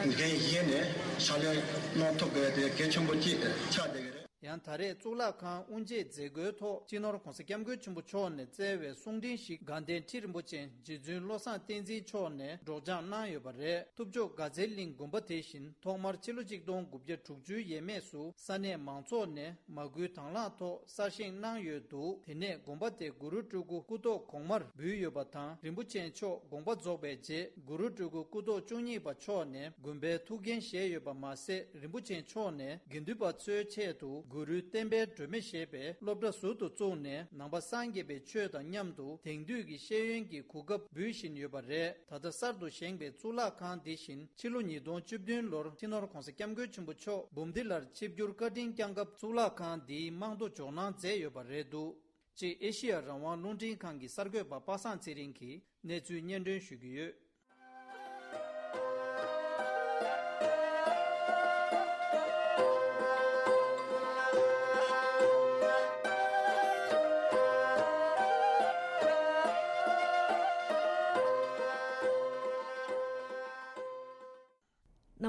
འགན་བཞེས་ནས་ཕྱག་ལས་གནང་ཐུབ་དགོས་དེ་གལ་ཆེན་པོ་ཅིག་ཆགས་བསྡད་ཀྱི་རེད། ཡང་ད་རེས་གཙུག་ལག་ཁང་དབུ་འབྱེད་མཛད་སྒོའི་ཐོག་སྤྱི་ནོར་༸གོང་ས་༸སྐྱབས་མགོན་ཆེན་པོ་མཆོག་ནས་སྩལ་བའི་གསུང་འཕྲིན་ཞིག་དགའ་ལྡན་ཁྲི་རིན་པོ་ཆེ་རྗེ་བཙུན་བློ་བཟང་བསྟན་འཛིན་མཆོག་ནས་སྒྲོག་སྦྱང་གནང་ཡོད་པ་རེད། ཐུབ་ཆོས་དགའ་ཚལ་གླིང་དགོན་པ་དེ་བཞིན་ཐོག་མར་ཕྱི་ལོ་ཆིག་སྟོང་དགུ་བརྒྱ་དྲུག་ཅུའི་ཡས་མས་སུ་ས་གནས་མང་ཚོགས་ནས་མ་བསྐུལ་དང་བླངས་ཐོག་གསར་བཞེངས་གནང་ཡོད་འདུག་དེ་ནས་དགོན་པ་དེ་གུ་རུ་སྤྲུལ་སྐུ་སྐུ་ཐོག་གོང་མར་འབུལ་ཡོད་པ་དང་། རིན་པོ་ཆེ་མཆོག་དགོངས་པ་རྫོགས་པའི་རྗེས། གུ་རུ་སྤྲུལ་སྐུ་སྐུ་ཐོག་བཅུ་གཉིས་པ་མཆོག་ནས་དགོན་པའི་ཐུགས་འགན་བཞེས་ཡོད་པ་མ་ཟད། རིན་པོ་ཆེ་མཆོག་ནས་དགེ་འདུན་པ་ཚོའི་ཆེད་དུ་གུ་རུའི་བསྟན་པའི་སྒྲོན་མེ་ཞེས་པའི་སློབ་གྲྭ་ཟུར་དུ་བཙུགས་ནས་ནང་པ་སངས་རྒྱས་པའི་ཆོས་དང་མཉམ་དུ་དེང་དུས་ཀྱི་ཤེས་ཡོན་གྱི་གོ་སྐབས་འབུལ་བཞིན་ཡོད་པ་རེད། ད་ལྟ་གསར་དུ་བཞེངས་པའི་གཙུག་ལག་ཁང་འདི་བཞིན་ཕྱི་ལོ་ཉིས་སྟོང་བཅུ་བདུན་ལོར་སྤྱི་ནོར་༸གོང་ས་༸སྐྱབས་མགོན་ཆེན་པོ་མཆོག་འབུམ་སྡེ་ལར་ཆིབས་བསྒྱུར་བཀའ་དྲིན་བསྐྱངས་སྐབས་གཙུག་ལག་ཁང་འདིའི་རྨང་རྡོ་འཇོག་གནང་མཛད་ཡོད་པ་རེད་འདུག་ཅེས་ཨེ་ཤི་ཡ་རང་དབང་རླུང་འཕྲིན་ཁང་གི་གསར་འགོད་པ་པ་སངས་ཚེ་རིང་གིས་གནས་ཚུལ་སྙན་སྒྲོན་ཞུ་གི་ཡོད།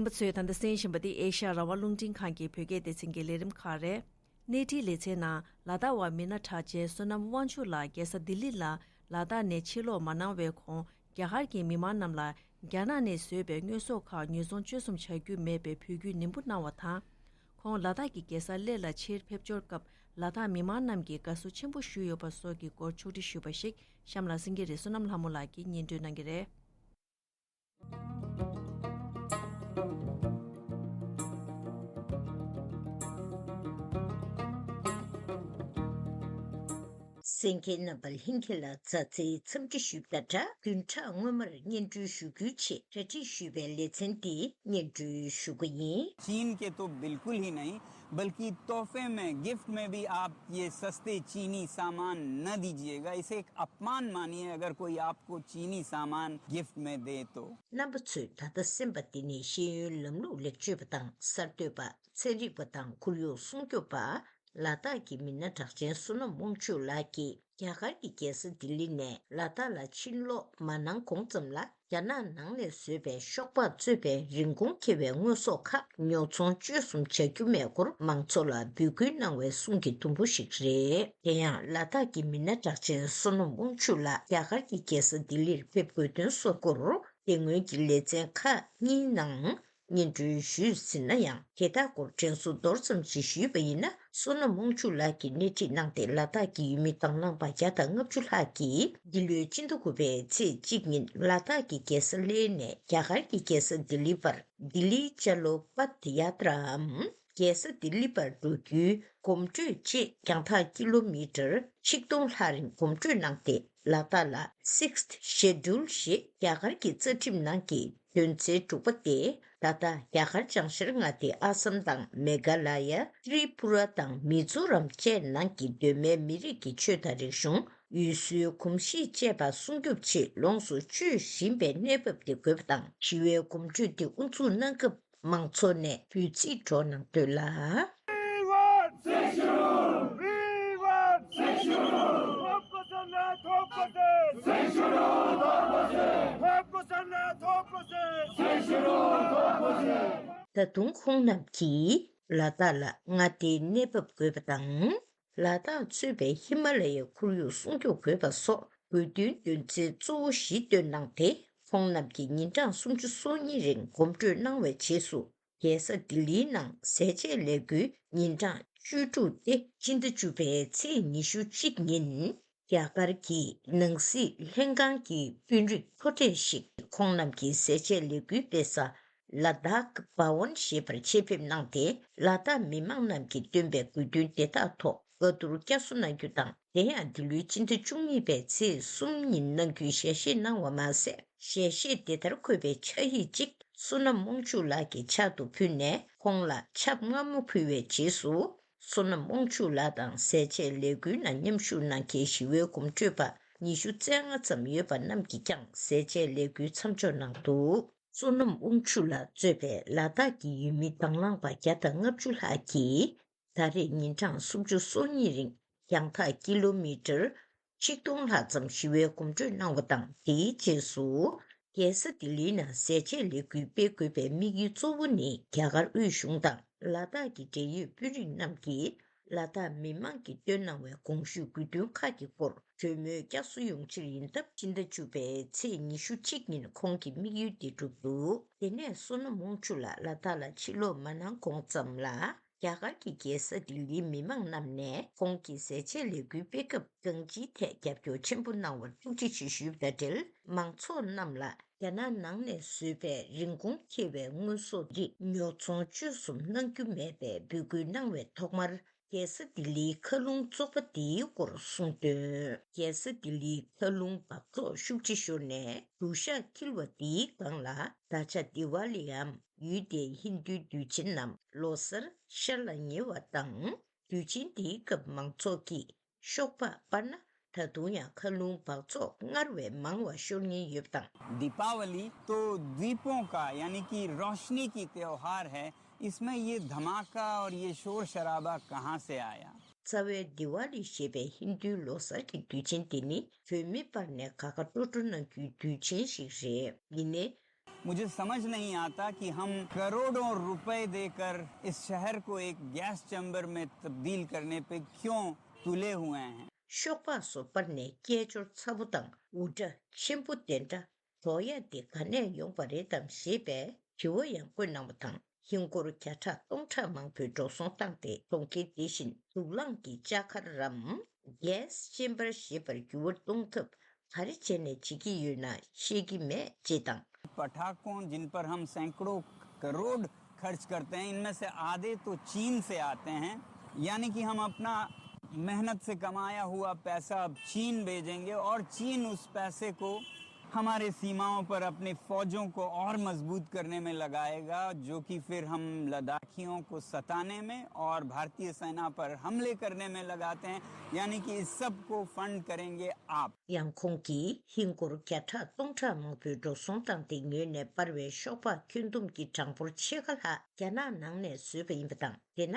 རྣམ་པ་ཚོས་ད་ལྟ་གསན་བཞིན་པ་འདི་ཨེ་ཤ་ཡ་རང་དབང་རླུང་འཕྲིན་ཁང་གི་བོད་སྐད་སྡེ་ཚན་གྱི་ལས་རིམ་ཁག་རེད། གནས་འཕྲིན་ལེ་ཚན་ནང་ལ་དྭགས་བ་མི་སྣ་གྲགས་ཅན་བསོད་ནམས་དབང་ཕྱུག་ལགས་རྒྱལ་ས་ལྡི་ལི་ལ་ལ་དྭགས་ནས་ཕྱིར་ལོག་མ་གནང་བའི་གོང་རྒྱ་གར་གྱི་མི་མང་རྣམས་ལ་རྒྱ་ནག་ནས་བཟོས་པའི་དངོས་ཟོག་ཁག་ཉོ་ཚོང་སྤྱོད་གསུམ་བྱ་རྒྱུ་མེད་པའི་འབོད་སྐུལ་ནན་པོ་གནང་བ་དང་། ཁོང་ལ་དྭགས་ཀྱི་རྒྱལ་ས་གླེ་ལ་ཕྱིར་ཕེབས་འབྱོར་སྐབས་ལ་དྭགས་མི་མང་རྣམས་ཀྱིས་དགའ་བསུ་ཆེན་པོ་ཞུས་ཡོད་པ་སོགས་ཀྱི་སྐོར་ཕྱོགས་བསྒྲིགས་ཞུས་པ་ཞིག་གཤམ་ལ་གསན་གྱི་རེད། བསོད་ནམས་ལྷ་མོ་ལགས་ཀྱིས་སྙན་སྒྲོན་གནང་གི་རེད། གསན་མཁན་རྣམ་པ་ལྷན་རྒྱས་ལ་མཛའ་བརྩེའི་འཚམས་འདྲི་ཞུས་པ་དང་སྦྲགས། བདུན་ཕྲག་སྔོན་མར་སྙན་སྒྲོན་ཞུ་རྒྱུའི་ཆེད་གྲ་སྒྲིག་ཞུས་པའི་ལེ་ཚན་འདི་སྙན་སྒྲོན་ཞུ་གི་ཡིན། चीन के तो बिल्कुल ही नहीं, बल्कि तोहफे में, गिफ्ट में भी आप ये सस्ते चीनी सामान न दीजिएगा। इसे एक अपमान मानिए अगर कोई आपको चीनी सामान गिफ्ट में दे तो। རྣམ་པ་ཚོས་ད་ལྟ་གསན་པ་འདི་ནི་ཤེས་ཡོན་ལམ་ལུགས་ལེགས་བཅོས་པ་དང་གསར་གཏོད་པ། ཚན་རིག་པ་དང་ཁོར་ཡུག་སྲུང་སྐྱོབ་པ། ལ་དྭགས་ཀྱི་མི་སྣ་གྲགས་ཅན་བསོད་ནམས་དབང་ཕྱུག་ལགས་ཀྱིས་རྒྱ་གར་གྱི་རྒྱལ་ས་ལྡི་ལི་ནས་ལ་དྭགས་ལ་ཕྱིར་ལོག་མ་གནང་གོང་ཙམ་ལ། རྒྱ་ནག་ནང་ནས་བཟོས་པའི་ཤོག་སྦག་གཙོས་པའི་རིན་གོང་ཁེ་བའི་དངོས་ཟོག་ཁག་ཉོ་ཚོང་སྤྱོད་གསུམ་བྱ་རྒྱུ་མེད་སྐོར་མང་ཚོགས་ལ་འབོད་སྐུལ་གནང་བའི་གསུང་གི་དུམ་བུ་ཞིག་རེད། དེ་ཡང་ལ་དྭགས་ཀྱི་མི་སྣ་གྲགས་ཅན་བསོད་ནམས་དབང་ཕྱུག་ལགས་རྒྱ་གར་གྱི་རྒྱལ་ས་ལྡི་ལིར་ཕེབས་དགོས་དོན་སོགས་སྐོར་དེ་སྔོན་གྱི་ལེ་ཚན་ཁག་གཉིས་ནང་སྙན་སྒྲོན་ཞུས་ཟིན་ན་ཡང་། དེ་དག་སྐོར་དྲན་གསོ་མདོར་ཙམ་ཞིག་ཞུས་པ་ཡིན་ན། བསོད་ནམས་དབང་ཕྱུག་ལགས་ཀྱིས་སྣེ་ཁྲིད་གནང་སྟེ་ལ་དྭགས་ཀྱི་ཡུལ་མི་དང་བླངས་པ་བརྒྱ་དང་ལྔ་བཅུ་ལྷག་གིས་འདི་ལོའི་སྤྱི་ཟླ་དགུ་པའི་ཚེས་གཅིག་ཉིན་ལ་དྭགས་ཀྱི་རྒྱལ་ས་གླེ་ནས་རྒྱ་གར་གྱི་རྒྱལ་ས་ལྡི་ལི་བར་ལྡི་ལི་ཅ་ལོ་པད་ཡ་ཏྲའམ། རྒྱལ་ས་ལྡི་ལི་བར་འགྲོ་རྒྱུའི་གོམ་བགྲོད་ཆེད་རྒྱང་ཐག་ཀི་ལོ་མི་ཊར་ཆིག་སྟོང་ལྷག་རིང་གོམ་བགྲོད་གནང་སྟེ། ལ་དྭགས་ལ་Sixth Schedule ཞེས་རྒྱ་གར་གྱི་རྩ་ཁྲིམས་ནང་གི་དོན་ཚན་དྲུག་པ་སྟེ། ད་ལྟ་རྒྱ་གར་བྱང་ཤར་མངའ་སྡེ་ཨ་སམ་དང་མེ་གྷ་ལ་ཡ། ཏྲི་པུ་ར་དང་མི་ཛོ་རམ་བཅས་ནང་གི་གདོད་མའི་མི་རིགས་ཀྱི་ཆོས་དང་རིག་གཞུང་། ཡུལ་སྲོལ་གོམས་གཤིས་བཅས་པ་སྲུང་སྐྱོབ་ཆེད་ལོངས་སུ་སྤྱོད་བཞིན་པའི་གནས་བབ་དེ་འགོད་པ་དང་། ཞི་བའི་གོམ་བགྲོད་དེ་དབུ་འཛུགས་གནང་སྐབས། མང་ཚོགས་ནས་འབོད་ཚིག་སྒྲོག་གནང་འདོད་ལ། We want Sexual! We want Sexual! ཐོབ་དགོས་ཟེར་ན་ཐོབ་དགོས་ཟེར། Sexual! ཐོབ་དགོས་ཟེར། ཐོབ་དགོས་ཟེར་ན་ཐོབ་དགོས་ཟེར། Sexual! ཐོབ་དགོས་ཟེར། ད་དུང་ཁོང་རྣམས་ཀྱིས་ལ་དྭགས་ལ་མངའ་སྡེའི་གནས་བབ་དགོས་པ་དང་། ལ་དྭགས་གཙོས་པའི་ཧི་མ་ལ་ཡའི་ཁོར་ཡུག་སྲུང་སྐྱོབ་དགོས་པ་སོགས་དགོས་འདུན་དོན་ཚན་གཙོ་བོ་བཞི་བཏོན་གནང་སྟེ། ཁོང་རྣམས་ཀྱིས་ཉིན་གྲངས་སུམ་ཅུ་སོ་གཉིས་རིང་གོམ་བགྲོད་གནང་བའི་རྗེས་སུ། རྒྱལ་ས་ལྡི་ལིའི་ནང་ཟས་བཅད་ལས་འགུལ་ཉིན་གྲངས་བཅུ་དྲུག་སྟེ། སྤྱི་ཟླ་བཅུ་པའི་ཚེས་ཉི་ཤུ་གཅིག་ཉིན། རྒྱ་གར་གྱི་ནང་སྲིད་ལྷན་ཁང་གི་དཔོན་རིགས་མཐོ་གྲས་ཤིག་ཁོང་རྣམས་ཀྱི་ཟས་བཅད་ལས་འགུལ་སྤེལ་ས་ལ་དྭགས་བྷ་ཝན་ཞེས་པར་ཆེད་ཕེབས་གནང་སྟེ། ལ་དྭགས་མི་མང་རྣམས་ཀྱིས་བཏོན་པའི་དགོས་འདུན་དེ་དག་ཐོག་བཀའ་བསྡུར་བསྐྱར་གསོ་གནང་རྒྱུ་དང་། དེ་ཡང་འདི་ལོའི་སྤྱི་ཟླ་བཅུ་གཉིས་པའི་ཚེས་གསུམ་ཉིན་གནང་རྒྱུའི་ཞལ་བཞེས་གནང་བ་མ་ཟད། ཞལ་བཞེས་དེ་ལྟར་འཁོད་པའི་ཕྱག་ཡིག་ཅིག་བསོད་ནམས་དབང་ཕྱུག་ལགས་ཀྱི་ཕྱག་ཏུ་ཕུལ་ནས། ཁོང་ལ་ཆབ་མངར་མོ་ཕུལ་བའི་རྗེས་སུ། བསོད་ནམས་དབང་ཕྱུག་ལགས་དང་ཟས་བཅད་ལས་འགུལ་ནང་མཉམ་ཞུགས་གནང་མཁན་ཞི་བའི་གོམ་བགྲོད་པ་ཉི་ཤུ་རྩ་ལྔ་ཙམ་ཡོད་པ་རྣམས་ཀྱིས་ཀྱང་ཟས་བཅད་ལས་འགུལ་མཚམས་འཇོག་གནང་འདུག་བསོད་ནམས་དབང་ཕྱུག་ལགས་གཙོས་པའི་ལ་དྭགས་ཀྱི་ཡུལ་མི་དང་བླངས་པ་བརྒྱ་དང་ལྔ་བཅུ་ལྷག་གིས། ད་རེས་ཉིན་གྲངས་སུམ་ཅུ་སོ་གཉིས་རིང་རྒྱང་ཐག་ཀི་ལོ་མི་ཊར་ཆིག་སྟོང་ལྷག་ཙམ་ཞི་བའི་གོམ་བགྲོད་གནང་བ་དང་། དེའི་རྗེས་སུ། རྒྱལ་ས་ལྡི་ལིའི་ནང་ཟས་བཅད་ལས་འགུལ་སྤེལ་དགོས་པའི་དམིགས་ཡུལ་གཙོ་བོ་ནི། རྒྱ་གར་དབུས་གཞུང་དང་ལ་དྭགས་ཀྱི་འབྲེལ་ཡོད་དཔོན་རིགས་རྣམས་ཀྱིས། ལ་དྭགས་མི་མང་གིས་བཏོན་གནང་བའི་གོང་ཞུས་དགོས་འདུན་ཁག་གི་སྐོར་གྲོས་མོལ་བསྐྱར་གསོ་ཡོང་ཕྱིར་ཡིན་སྟབས། སྤྱི་ཟླ་བཅུ་པའི་ཚེས་ཉི་ཤུ་གཅིག་ཉིན་ཁོང་གི་དམིགས་ཡུལ་དེ་གྲུབ་འདུག་དེ་ནས་བསོད་ནམས་དབང་ཕྱུག་ལགས་ལ་དྭགས་ལ་ཕྱིར་ལོག་མ་གནང་གོང་ཙམ་ལ། རྒྱ་གར་གྱི་རྒྱལ་ས་ལྡི་ལིའི་མི་མང་རྣམས་ནས་ཁོང་གི་ཟས་བཅད་ལས་འགུལ་སྤེལ་སྐབས་གང་ཅིའི་ཐད་རྒྱབ་སྐྱོར་ཆེན་པོ་གནང་བར་ཐུགས་རྗེ་ཆེ་ཞུས་པ་དང་འབྲེལ། མང་ཚོགས་རྣམས་ལ་རྒྱ་ནག་ནང་ནས་བཟོས་པའི་རིན་གོང་ཁེ་བའི་དངོས་ཟོག་རིགས་ཉོ་ཚོང་སྤྱོད་གསུམ་གནང་རྒྱུ་མེད་པའི་འབོད་སྐུལ་གནང་བའི་ཐོག་མར། རྒྱལ་ས་ལྡི་ལིའི་མཁའ་རླུང་བཙོག་པ་འདིའི་སྐོར་གསུངས་དོན། རྒྱལ་ས་ལྡི་ལིའི་མཁའ་རླུང་འབག་བཙོག་ཤུགས་ཆེ་ཤོར་ནས་དུ་ཞག་འཁྱིལ་བ་འདིའི་སྒང་ལ། ད་ཆ་དི་ཝ་ལིའམ་ཡུལ་དེའི་ཧིན་རྡུའི་དུས་ཆེན་ནམ་ལོ་གསར་ཤར་ལ་ཉེ་བ་དང་། དུས་ཆེན་འདིའི་སྐབས་མང་ཚོགས་ཀྱིས་ཤོག་སྦག་སྤར་ན། ད་དུང་ཡང་མཁའ་རླུང་འབག་བཙོག་སྔར་བས་མང་བ་ཤོར་ཉེན་ཡོད་པ་དང་། दीपावली तो दीपों का, यानी कि रोशनी की त्योहार है। इसमें ये धमाका और ये शोर शराबा कहाँ से आया? རྩ་བའི་དི་ཝ་ལི་ཞེས་པའི་ཧིན་རྡུའི་ལོ་གསར་གྱི་དུས་ཆེན་འདི་ནི། བོད་མི་སྤར་ནས་དགའ་དགའ་སྤྲོ་སྤྲོ་གནང་རྒྱུའི་དུས་ཆེན་ཞིག་རེད། ཡིན་ནའི། मुझे समझ नहीं आता कि हम करोड़ों रुपए देकर इस शहर को एक गैस चैम्बर में तब्दील करने पे क्यों तुले हुए हैं। ཤོག་སྦག་སོགས་སྤར་ནས་སྐད་ཅོར་ཚ་པོ་དང་འུར་སྒྲ་ཆེན་པོ་དེ་འདྲ་སྒྲོག་ཡ་དེ་ག་ནས་ཡོང་པ་རེད་དམ་ཞེས་པའི་དྲི་བ་ཡང་བཀོད་གནང་བ་དང་། ཧིན་སྒོར་བརྒྱ་ཕྲག་སྟོང་ཕྲག་མང་པོའི་འགྲོ་སོང་བཏང་སྟེ། གྲོང་ཁྱེར་དེ་བཞིན་དུག་རླངས་ཀྱི་ལྕགས་མཁར་རམ། gas chamber ཞེས་པར་འགྱུར་བ་གཏོང་ཐབས་ག་རེ་བྱས་ནས་བྱེད་ཀྱི་ཡོད་ན་ཤེས་ཀྱི་མེད་ཅེས་དང་། पटाखों जिन पर हम सैकड़ों करोड़ खर्च करते हैं, इनमें से आधे तो चीन से आते हैं। यानी कि हम अपना मेहनत से कमाया हुआ पैसा अब चीन भेजेंगे और चीन उस पैसे को हमारे सीमाओं पर अपनी फौजों को और मजबूत करने में लगाएगा, जो कि फिर हम लद्दाखियों को सताने में और भारतीय सेना पर हमले करने में लगाते हैं, यानी कि इस सब को फंड करेंगे आप। ཡང་ཁོང་གིས་ཧིན་སྒོར་བརྒྱ་ཕྲག་སྟོང་ཕྲག་མང་པོའི་འགྲོ་སོང་བཏང་སྟེ་ཉོས་ནས་སྤར་བའི་ཤོག་སྦག་ཁྱོན་བསྡོམས་ཀྱི་གྲངས་འབོར་ཕྱེད་ཀ་ལྷག་རྒྱ་ནག་ནང་ནས་བཟོས་པ་ཡིན་པ་དང་། དེས་ན།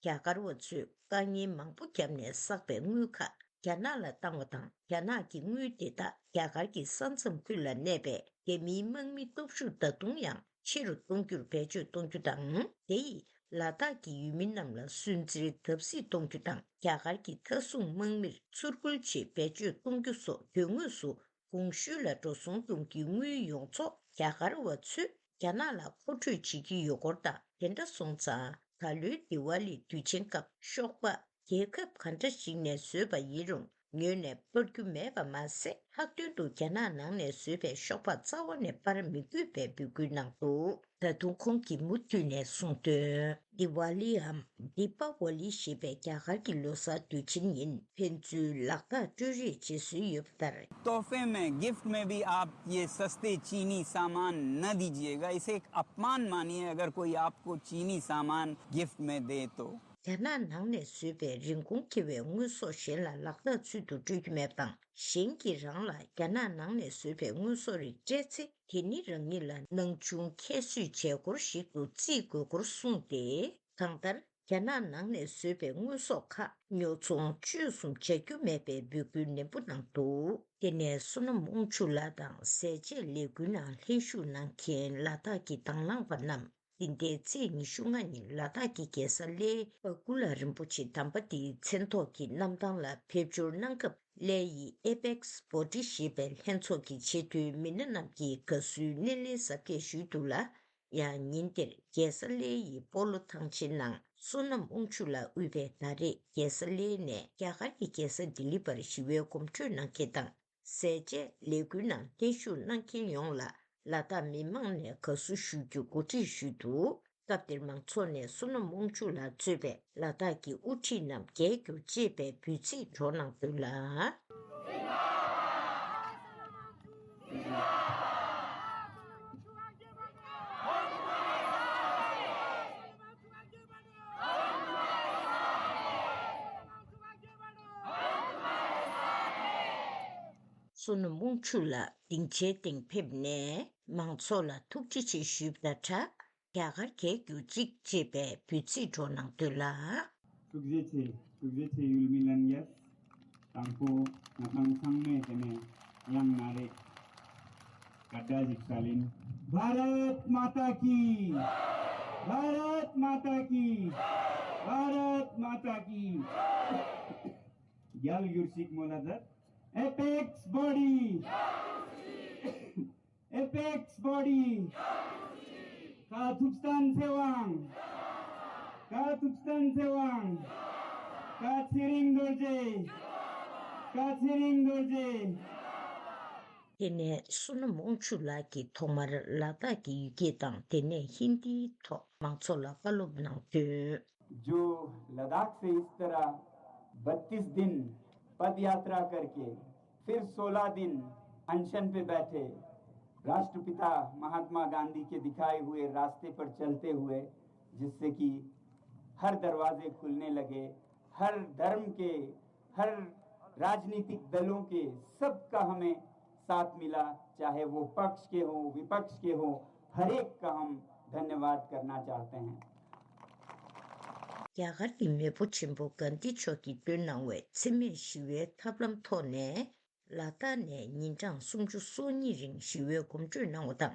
རྒྱ་གར་བ་ཚོས་དཀའ་ངལ་མང་པོ་བརྒྱབ་ནས་བསགས་པའི་དངུལ་ཁག་རྒྱ་ནག་ལ་བཏང་བ་དང་། རྒྱ་ནག་གི་དངུལ་དེ་དག་རྒྱ་གར་གྱི་ས་མཚམས་ཁུལ་ལ་གནས་པའི་རྒྱ་མིའི་དམག་མི་སྟོབས་ཤུགས་ད་དུང་ཡང་ཆེ་རུ་གཏོང་རྒྱུར་བེད་སྤྱོད་གཏོང་རྒྱུ་དང་། དེ་ཡིས་ལ་དྭགས་ཀྱི་ཡུལ་མི་རྣམས་ལ་སུན་གཙེར་བརྡབ་གསིག་གཏོང་རྒྱུ་དང་། རྒྱ་གར་གྱི་མཐའ་སྲུང་དམག་མིར་ཚུར་རྒོལ་ཆེད་བེད་སྤྱོད་གཏོང་རྒྱུ་སོགས་དོན་དངོས་སུ་གོང་ཞུས་ལ་འགྲོ་སོང་བཏང་རྒྱུའི་དངུལ་ཡོངས་རྫོགས་རྒྱ་གར་བ་ཚོས་རྒྱ་ནག་ལ་མཁོ་སྤྲོད་བྱེད་ཀྱི་ཡོད་སྐོར་དང་། དེ་འདྲ་སོང་ཙང་ད་ལོའི་དི་ཝཱ་ལིའི་དུས་ཆེན་སྐབས་ཤོག་སྦག་རྒྱལ་ཁབ་ག་འདྲ་ཞིག་ནས་བཟོས་པ་ཡིན་རུང་ཉོས་ནས་སྤར་རྒྱུ་མེད་པ་མ་ཟད། ལྷག་དོན་དུ་རྒྱ་ནག་ནང་ནས་བཟོས་པའི་ཤོག་སྦག་རྩ་བ་ནས་སྤར་མི་དགོས་པའི་འབོད་སྐུལ་གནང་འདུག་ད་དུང་ཁོང་གིས་མུ་མཐུད་ནས་གསུངས་དོན། དི་ཝཱ་ལིའམ་དི་པ་ཝཱ་ལི་ཞེས་པའི་རྒྱ་གར་གྱི་ལོ་གསར་དུས་ཆེན་ཉིན་ཕན་ཚུན་ལག་རྟགས་སྤྲོད་རེས་བྱེད་སྲོལ་ཡོད་པ་ལྟར། तोहफे में, गिफ्ट में भी आप ये सस्ते चीनी सामान न दीजिएगा, इसे एक अपमान मानिए अगर कोई आपको चीनी सामान गिफ्ट में दे तो। རྒྱ་ནག་ནང་ནས་བཟོས་པའི་རིན་གོང་ཁེ་བའི་དངོས་ཟོག་གཞན་ལ་ལག་རྟགས་ཚུལ་དུ་སྤྲོད་རྒྱུ་མེད་པ་དང་། གཞན་གྱིས་རང་ལ་རྒྱ་ནག་ནང་ནས་བཟོས་པའི་དངོས་ཟོག་རིགས་སྤྲད་ཚེ། དེ་ནི་རང་ཉིད་ལ་སྣང་ཆུང་ཁྱད་གསོད་བྱས་སྐོར་ཞིག་ཏུ་བརྩི་དགོས་སྐོར་གསུངས་ཏེ། གང་ལྟར། རྒྱ་ནག་ནང་ནས་བཟོས་པའི་དངོས་ཟོག་ཁག་ཉོ་ཚོང་སྤྱོད་གསུམ་བྱ་རྒྱུ་མེད་པའི་འབོད་སྐུལ་ནན་པོ་གནང་འདུག་དེ་ནས་བསོད་ནམས་དབང་ཕྱུག་ལགས་དང་ཟས་བཅད་ལས་འགུལ་ནང་ལྷན་ཞུགས་གནང་མཁན་ལ་དྭགས་ཀྱི་དང་བླངས་པ་རྣམས། འདི་ཟླའི་ཚེས་ཉི་ཤུ་ལྔ་ཉིན་ལ་དྭགས་ཀྱི་རྒྱལ་ས་གླེ་པ་ཀུ་ལ་རིན་པོ་ཆེ་དམ་པ་དེའི་མཚན་ཐོག་གི་གནམ་ཐང་ལ་ཕེབས་འབྱོར་གནང་སྐབས། གླེ་ཡི་ཨེ་པེག་སི་བྷོ་ཊི་ཞེས་པའི་ལྷན་ཚོགས་ཀྱི་ཆེས་མཐོའི་མི་སྣ་རྣམས་ཀྱིས་དགའ་བསུའི་སྣེ་ལེན་གཟབ་རྒྱས་ཞུས་འདུག་ལ། ཡང་ཉིན་དེར་རྒྱལ་ས་གླེ་ཡི་སྤོ་ལོ་ཐང་ཆེན་ནང་བསོད་ནམས་དབང་ཕྱུག་ལགས་དབུས་པའི་ད་རེས་རྒྱལ་ས་གླེ་ནས་རྒྱ་གར་གྱི་རྒྱལ་ས་ལྡི་ལི་བར་ཞི་བའི་གོམ་བགྲོད་གནང་མཁན་དང་། ཟས་བཅད་ལས་འགུལ་ནང་ལྷན་ཞུགས་གནང་མཁན་ཡོངས་ལ་ལ་དྭགས་མི་མང་ནས་དགའ་བསུ་ཞུ་རྒྱུ་གོ་སྒྲིག་ཞུས་འདུག་སྐབས་དེར་མང་ཚོགས་ནས་བསོད་ནམས་དབང་ཕྱུག་ལགས་གཙོས་པའི་ལ་དྭགས་ཀྱི་དབུ་ཁྲིད་རྣམས་རྒྱལ་གྱུར་ཅེས་པའི་འབོད་ཚིག་སྒྲོག་གནང་འདུག་ལ། བསོད་ནམས་དབང་ཕྱུག་ལགས་སྡིངས་ཆའི་སྟེང་ཕེབས་ནས་མང་ཚོགས་ལ་ཐུགས་རྗེ་ཆེ་ཞུས་པ་དང་སྦྲགས། རྒྱ་གར་རྒྱལ་གྱུར་ཅིག་ཅེས་པའི་འབོད་ཚིག་སྒྲོག་གནང་འདུག་ལ། ཐུགས་རྗེ་ཆེ། ཐུགས་རྗེ་ཆེ། ཡུལ་མི་ལྷན་རྒྱས། དང་པོ་ང་ཚང་ཚང་མས་དེ་ནས་དབྱངས་སྔ་རེ་སྐད་སྒྲ་ཞིག་བྱ་ལིན། भारत माता की। भारत माता की। भारत माता की। རྒྱལ་གྱུར་ཅིག་མོ་ལ་ཟེར། Apex body. Apex body. ཀ་ཐུབ་སྟན་ཚེ་དབང་། ཀ་ཐུབ་སྟན་ཚེ་དབང་། ཀ་ཚེ་རིང་རྡོ་རྗེ། ཀ་ཚེ་རིང་རྡོ་རྗེ། དེ་ནས་བསོད་ནམས་དབང་ཕྱུག་ལགས་ཀྱིས་ཐོག་མར་ལ་དྭགས་ཀྱི་ཡི་གེ་དང་དེ་ནས་ཧིན་དིའི་ཐོག་མང་ཚོགས་ལ་བཀའ་སློབ་གནང་དོན། जो लद्दाख से इस तरह बत्तीस दिन पद यात्रा करके फिर सोलह दिन अनशन पे बैठे, राष्ट्रपिता महात्मा गांधी के दिखाए हुए रास्ते पर चलते हुए, जिससे कि हर दरवाजे खुलने लगे, हर धर्म के, हर राजनीतिक दलों के, सबका हमें साथ मिला, चाहे वो पक्ष के हों, विपक्ष के हों, हर एक का हम धन्यवाद करना चाहते हैं। རྒྱ་གར་གྱི་མེས་པོ་ཆེན་པོ་གྷན་དྷི་མཆོག་གིས་བཏོན་གནང་བའི་འཚེ་མེད་ཞི་བའི་ཐབས་ལམ་ཐོག་ནས། ལ་དྭགས་ནས་ཉིན་གྲངས་སུམ་ཅུ་སོ་གཉིས་རིང་ཞི་བའི་གོམ་བགྲོད་གནང་བ་དང་།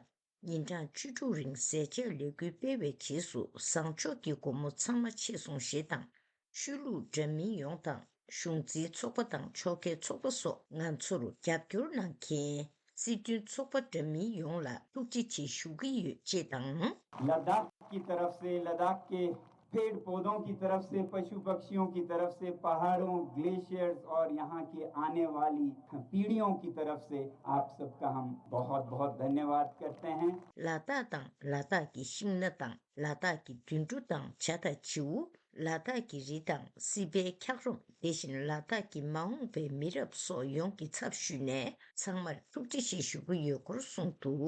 ཉིན་གྲངས་བཅུ་དྲུག་རིང་ཟས་བཅད་ལས་འགུལ་སྤེལ་བའི་རྗེས་སུ་བཟང་ཕྱོགས་ཀྱི་སྒོ་མོ་ཚང་མ་ཕྱེ་སོང་ཞེས་དང་། ཆོས་ལུགས་འདྲ་མིན་ཡོངས་དང་། གཞུང་འཛིན་ཚོགས་པ་དང་ཕྱོགས་འགལ་ཚོགས་པ་སོགས་ང་ཚོར་རྒྱབ་སྐྱོར་གནང་མཁན་སྲིད་དོན་ཚོགས་པ་འདྲ་མིན་ཡོངས་ལ་ཐུགས་རྗེ་ཆེ་ཞུ་གི་ཡོད་ཅེས་དང་། लद्दाख की तरफ से, लद्दाख के पेड़ पौधों की तरफ से, पशु पक्षियों की तरफ से, पहाड़ों, ग्लेशियर्स और यहाँ की आने वाली पीढ़ियों की तरफ से आप सबका हम बहुत बहुत धन्यवाद करते हैं। ལ་དྭགས་དང་ལ་དྭགས་ཀྱི་ཤིང་སྣ་དང་ལ་དྭགས་ཀྱི་དུད་འགྲོ་དང་བྱ་དང་བྱིའུ། ལ་དྭགས་ཀྱི་རི་དང་སྲིད་པའི་འཁྱགས་རོམ། དེ་བཞིན་ལ་དྭགས་ཀྱི་མ་འོངས་པའི་མི་རབས་སོགས་ཡོངས་ཀྱི་ཚབ་ཞུས་ནས་ཚང་མར་ཐུགས་རྗེ་ཆེ་ཞུ་གི་ཡོད་སྐོར་གསུངས་འདུག་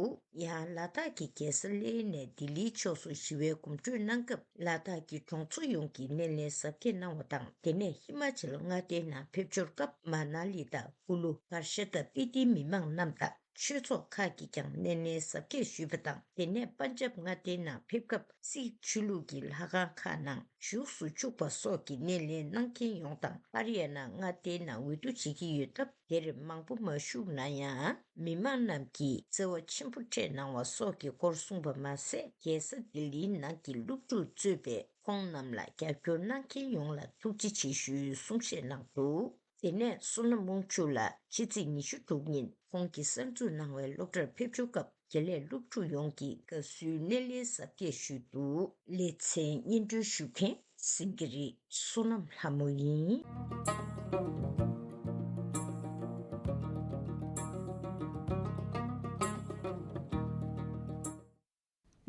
ཡང་ལ་དྭགས་ཀྱི་རྒྱལ་ས་ལེ་ནས་ལྡི་ལིའི་ཕྱོགས་སུ་ཞི་བའི་གོམ་བགྲོད་གནང་སྐབས། ལ་དྭགས་ཀྱི་གྲོང་ཚོ་ཡོངས་ཀྱིས་སྣེ་ལེན་གཟབ་རྒྱས་གནང་བ་དང་། དེ་ནས་ཧི་མ་ཅལ་མངའ་སྡེའི་ནང་ཕེབས་འབྱོར་སྐབས། མ་ན་ལི་དང་ཀུ་ལུ། བར་ཤ་དང་སྤི་ཏིའི་མི་མང་རྣམས་དང་། ཆོས་ཚོགས་ཁག་གིས་ཀྱང་སྣེ་ལེན་གཟབ་རྒྱས་ཞུས་པ་དང་། དེ་ནས་པན་ཇབ་མངའ་སྡེའི་ནང་ཕེབས་སྐབས། སིག་ཆོས་ལུགས་ཀྱི་ལྷ་ཁང་ཁག་ནང་བཞུགས་སུ་བཅུག་པ་སོགས་ཀྱི་སྣེ་ལེན་གནང་མཁན་ཡོངས་དང་། ཧ་རི་ཡ་ན་མངའ་སྡེའི་ནང་འོས་བསྡུ་བྱེད་ཀྱི་ཡོད་སྟབས། དེར་མང་པོ་མ་ཞུགས་ན་ཡང་། མི་མང་རྣམས་ཀྱིས་བརྩེ་བ་ཆེན་པོ་སྤྲད་གནང་བ་སོགས་ཀྱི་སྐོར་གསུངས་པ་མ་ཟད། རྒྱལ་ས་ལྡི་ལིའི་ནང་གི་སློབ་ཕྲུག་གཙོས་པའི་ཁོང་རྣམས་ལ་རྒྱབ་སྐྱོར་གནང་མཁན་ཡོངས་ལ་ཐུགས་རྗེ་ཆེ་ཞུའི་གསུང་བཤད་གནང་འདུག་དེ་ནས་བསོད་ནམས་དབང་ཕྱུག་ལགས་ཕྱི་ཚེས་ཉི་ཤུ་དྲུག་ཉིན་ཁོང་གིས་གསར་འཛུགས་གནང་བའི་སློབ་གྲྭར་ཕེབས་འབྱོར་སྐབས། དགེ་ལས་སློབ་ཕྲུག་ཡོངས་ཀྱིས་དགའ་བསུའི་སྣེ་ལེན་གཟབ་རྒྱས་ཞུས་འདུག་ལེ་ཚན་སྙན་སྒྲོན་ཞུ་མཁན་སེང་གེ་རི་བསོད་ནམས་ལྷ་མོ་ཡིན།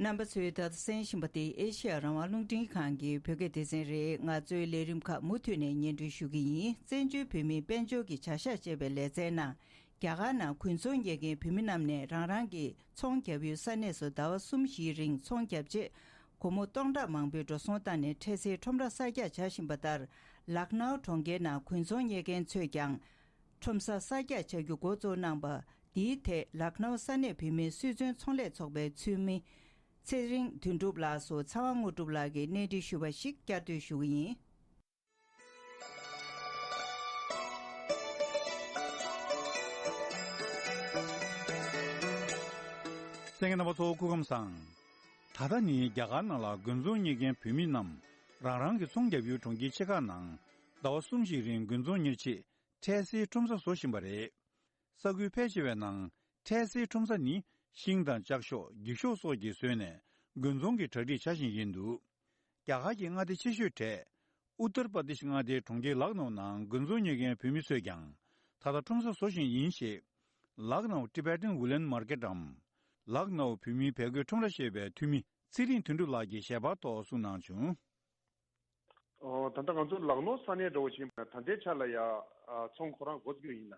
རྣམ་པ་ཚོས་ད་ལྟ་གསན་བཞིན་པ་དེ་ཨེ་ཤེ་ཡ་རང་དབང་རླུང་འཕྲིན་ཁང་གི་བོད་སྐད་སྡེ་ཚན་རེད། ང་ཚོའི་ལས་རིམ་ཁག་མུ་མཐུད་ནས་སྙན་སྒྲོན་ཞུ་གི་ཡིན། བཙན་བྱོལ་བོད་མིའི་དཔལ་འབྱོར་གྱི་བྱ་གཞག་ཅེས་པའི་ལེ་ཚན་ནང་། རྒྱ་གར་ནང་དགུན་ཚོང་གཉེར་མཁན་བོད་མི་རྣམས་ནས་རང་རང་གི་ཚོང་རྒྱག་ཡུལ་ས་གནས་སུ་ཟླ་བ་གསུམ་བཞིའི་རིང་ཚོང་བརྒྱབ་རྗེས། སྒོར་མོ་སྟོང་ཕྲག་མང་པོའི་འགྲོ་སོང་བཏང་ནས་འཕྲལ་སེལ་ཁྲོམ་ར་གསར་རྒྱག་བྱ་བཞིན་པ་ལྟར། ལག་ནའོ་གྲོང་ཁྱེར་ནང་དགུན་ཚོང་གཉེར་མཁན་ཚོས་ཀྱང་། ཁྲོམ་ས་གསར་རྒྱག་བྱ་རྒྱུ་འགོ་བཙུགས་གནང་པ། འདིའི་ཐད་ལག་ནའོ་ས་གནས་བོད་མིའི་སུད་ཚོང་ཚོང་ལས་ཚོགས་པའི་འཐུས་མི་ཚེ་རིང་དོན་གྲུབ་ལགས་སུ་ཚེ་དབང་དངོས་གྲུབ་ལགས་ཀྱིས་གནས་འདྲི་ཞུས་པ་ཞིག་བསྐྱར་ཟློས་ཞུ་གི་ཡིན། གསན་མཁན་རྣམ་པ་ཚོ་སྐུ་ཁམས་བཟང་། ད་ལྟ་ནི་རྒྱ་གར་ནང་ལ་དགུན་ཚོང་གཉེར་མཁན་བོད་མི་རྣམས་རང་རང་གི་ཚོང་རྒྱག་ཡུལ་གྲོང་ཁྱེར་ཆེ་ཁག་ནང་ཟླ་བ་གསུམ་ཞིག་རིང་དགུན་ཚོང་གཉེར་ཆེད་འཕྲལ་སེལ་ཁྲོམ་ས་བཟོ་བཞིན་པ་རེད། ས་ཁུལ་ཕལ་ཆེ་བའི་ནང་འཕྲལ་སེལ་ཁྲོམ་ས་ནི་ཤིང་དང་ལྕགས་ཤོག་འགྱིག་ཤོག་སོགས་ཀྱིས་བཟོས་ནས་དགུན་ཚོང་གི་གྲ་སྒྲིག་བྱ་བཞིན་ཡིན་འདུག་རྒྱ་གར་གྱི་མངའ་སྡེ་ཆེ་ཤོས་གྲས་ཨུ་ཏར་པར་དིཤ་མངའ་སྡེའི་གྲོང་ཁྱེར་ལག་ནའུ་ནང་དགུན་ཚོང་གཉེར་མཁན་བོད་མི་ཚོས་ཀྱང་ད་ལྟ་ཁྲོམ་ས་བཟོ་བཞིན་ཡིན་ཞེས། ལག་ནའུ་Tibetan Woollen Market འམ། ལག་ནའུ་བོད་མིའི་བལ་གོས་ཁྲོམ་ར་ཞེས་པའི་འཐུས་མི་ཚེ་རིང་དོན་གྲུབ་ལགས་ཀྱིས་ཞལ་པར་ཐོག་གསུངས་གནང་བྱུང་། ཨོ། ད་ལྟ་ང་ཚོ་ལག་ནོར་ས་གནས་འདྲ་བོ་ཞིག་ཡིན་པ་ན། ད་ལྟའི་ཆ་ལ་ཡ་ཨ་ཚོང་ཁོ་རང་འགོ་བཙུགས་ཡིན་ན།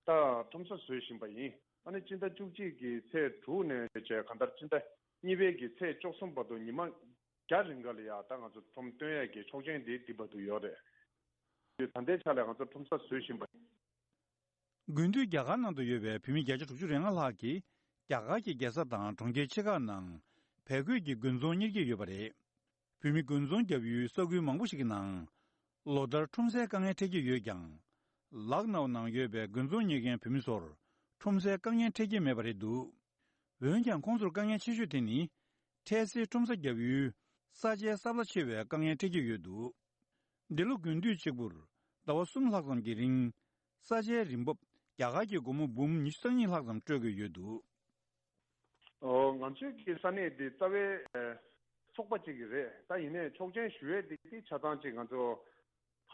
ད་ཁྲོམ་ས་བཟོས་བཞིན་པ་ཡིན། ཨ་ནི་སྤྱི་ཟླ་བཅུ་གཅིག་གི་ཚེས་དྲུག་ནས་བྱས་གང་ལྟར་སྤྱི་ཟླ་གཉིས་པའི་གི་ཚེས་བཅུ་གསུམ་བར་དུ་ཉི་མ་བརྒྱ་རིང་ག་ལ་ཡ་ད་ང་ཚོ་ཁྲོམ་སྟོན་ཡས་ཀྱི་ཆོག་མཆན་དེ་འདི་བར་དུ་ཡོད་རེད། ད་ལྟའི་ཆ་ལ་ང་ཚོ་ཁྲོམ་ས་བཟོས་བཞིན་པ་ཡིན། དགུན་དུས་རྒྱ་གར་ནང་དུ་ཡོད་པའི་བོད་མི་བརྒྱ་ཆ་དྲུག་ཅུ་རེ་ལྔ་ལྷག་གིས་རྒྱ་གར་གྱི་རྒྱལ་ས་དང་གྲོང་ཁྱེར་ཆེ་ཁག་ནང་བལ་གོས་ཀྱི་དགུན་ཚོང་གཉེར་གྱི་ཡོད་པ་རེད། བོད་མི་དགུན་ཚོང་བརྒྱབ་ཡུལ་ས་ཁུལ་མང་པོ་ཞིག་གི་ནང་ལོ་ལྟར་ཁྲོམ་སའི་དཀའ་ངལ་འཕྲད་ཀྱི་ཡོད་ཀྱང་། ལག་ནའུ་ནང་ཡོད་པའི་དགུན་ཚོང་གཉེར་མཁན་བོད་མི་ཚོར་ཁྲོམ་སའི་དཀའ་ངལ་འཕྲད་ཀྱི་མེད་པ་རེད་འདུག་འོན་ཀྱང་ཁོང་ཚོར་དཀའ་ངལ་ཆེ་ཤོས་དེ་ནི། འཕྲལ་སེལ་ཁྲོམ་ས་བརྒྱབ་ཡུལ་ས་ཆའི་ས་བབ་ཆེ་བའི་དཀའ་ངལ་འཕྲད་ཀྱི་ཡོད་འདུག་འདི་ལོ་དགུན་དུས་གཅིག་པུར་ཟླ་བ་གསུམ་ལྷག་ཙམ་གྱི་རིང་། ས་ཆའི་རིན་འབབ་རྒྱ་གར་གྱི་སྒོར་མོ་འབུམ་ཉི་ཤུ་རྩ་གཉིས་ལྷག་ཙམ་སྤྲོད་དགོས་ཡོད་འདུག་ཨོ། ང་ཚོའི་གི་ས་གནས་འདི་རྩ་བའི་ཨེ་ཚོགས་པ་གཅིག་གི་རེད། ད་ཡིན་ནའི་ཆོག་མཆན་ཞུ་ཡས་འདི་འདི་ཆ་ཚང་གཅིག་ང་ཚོ་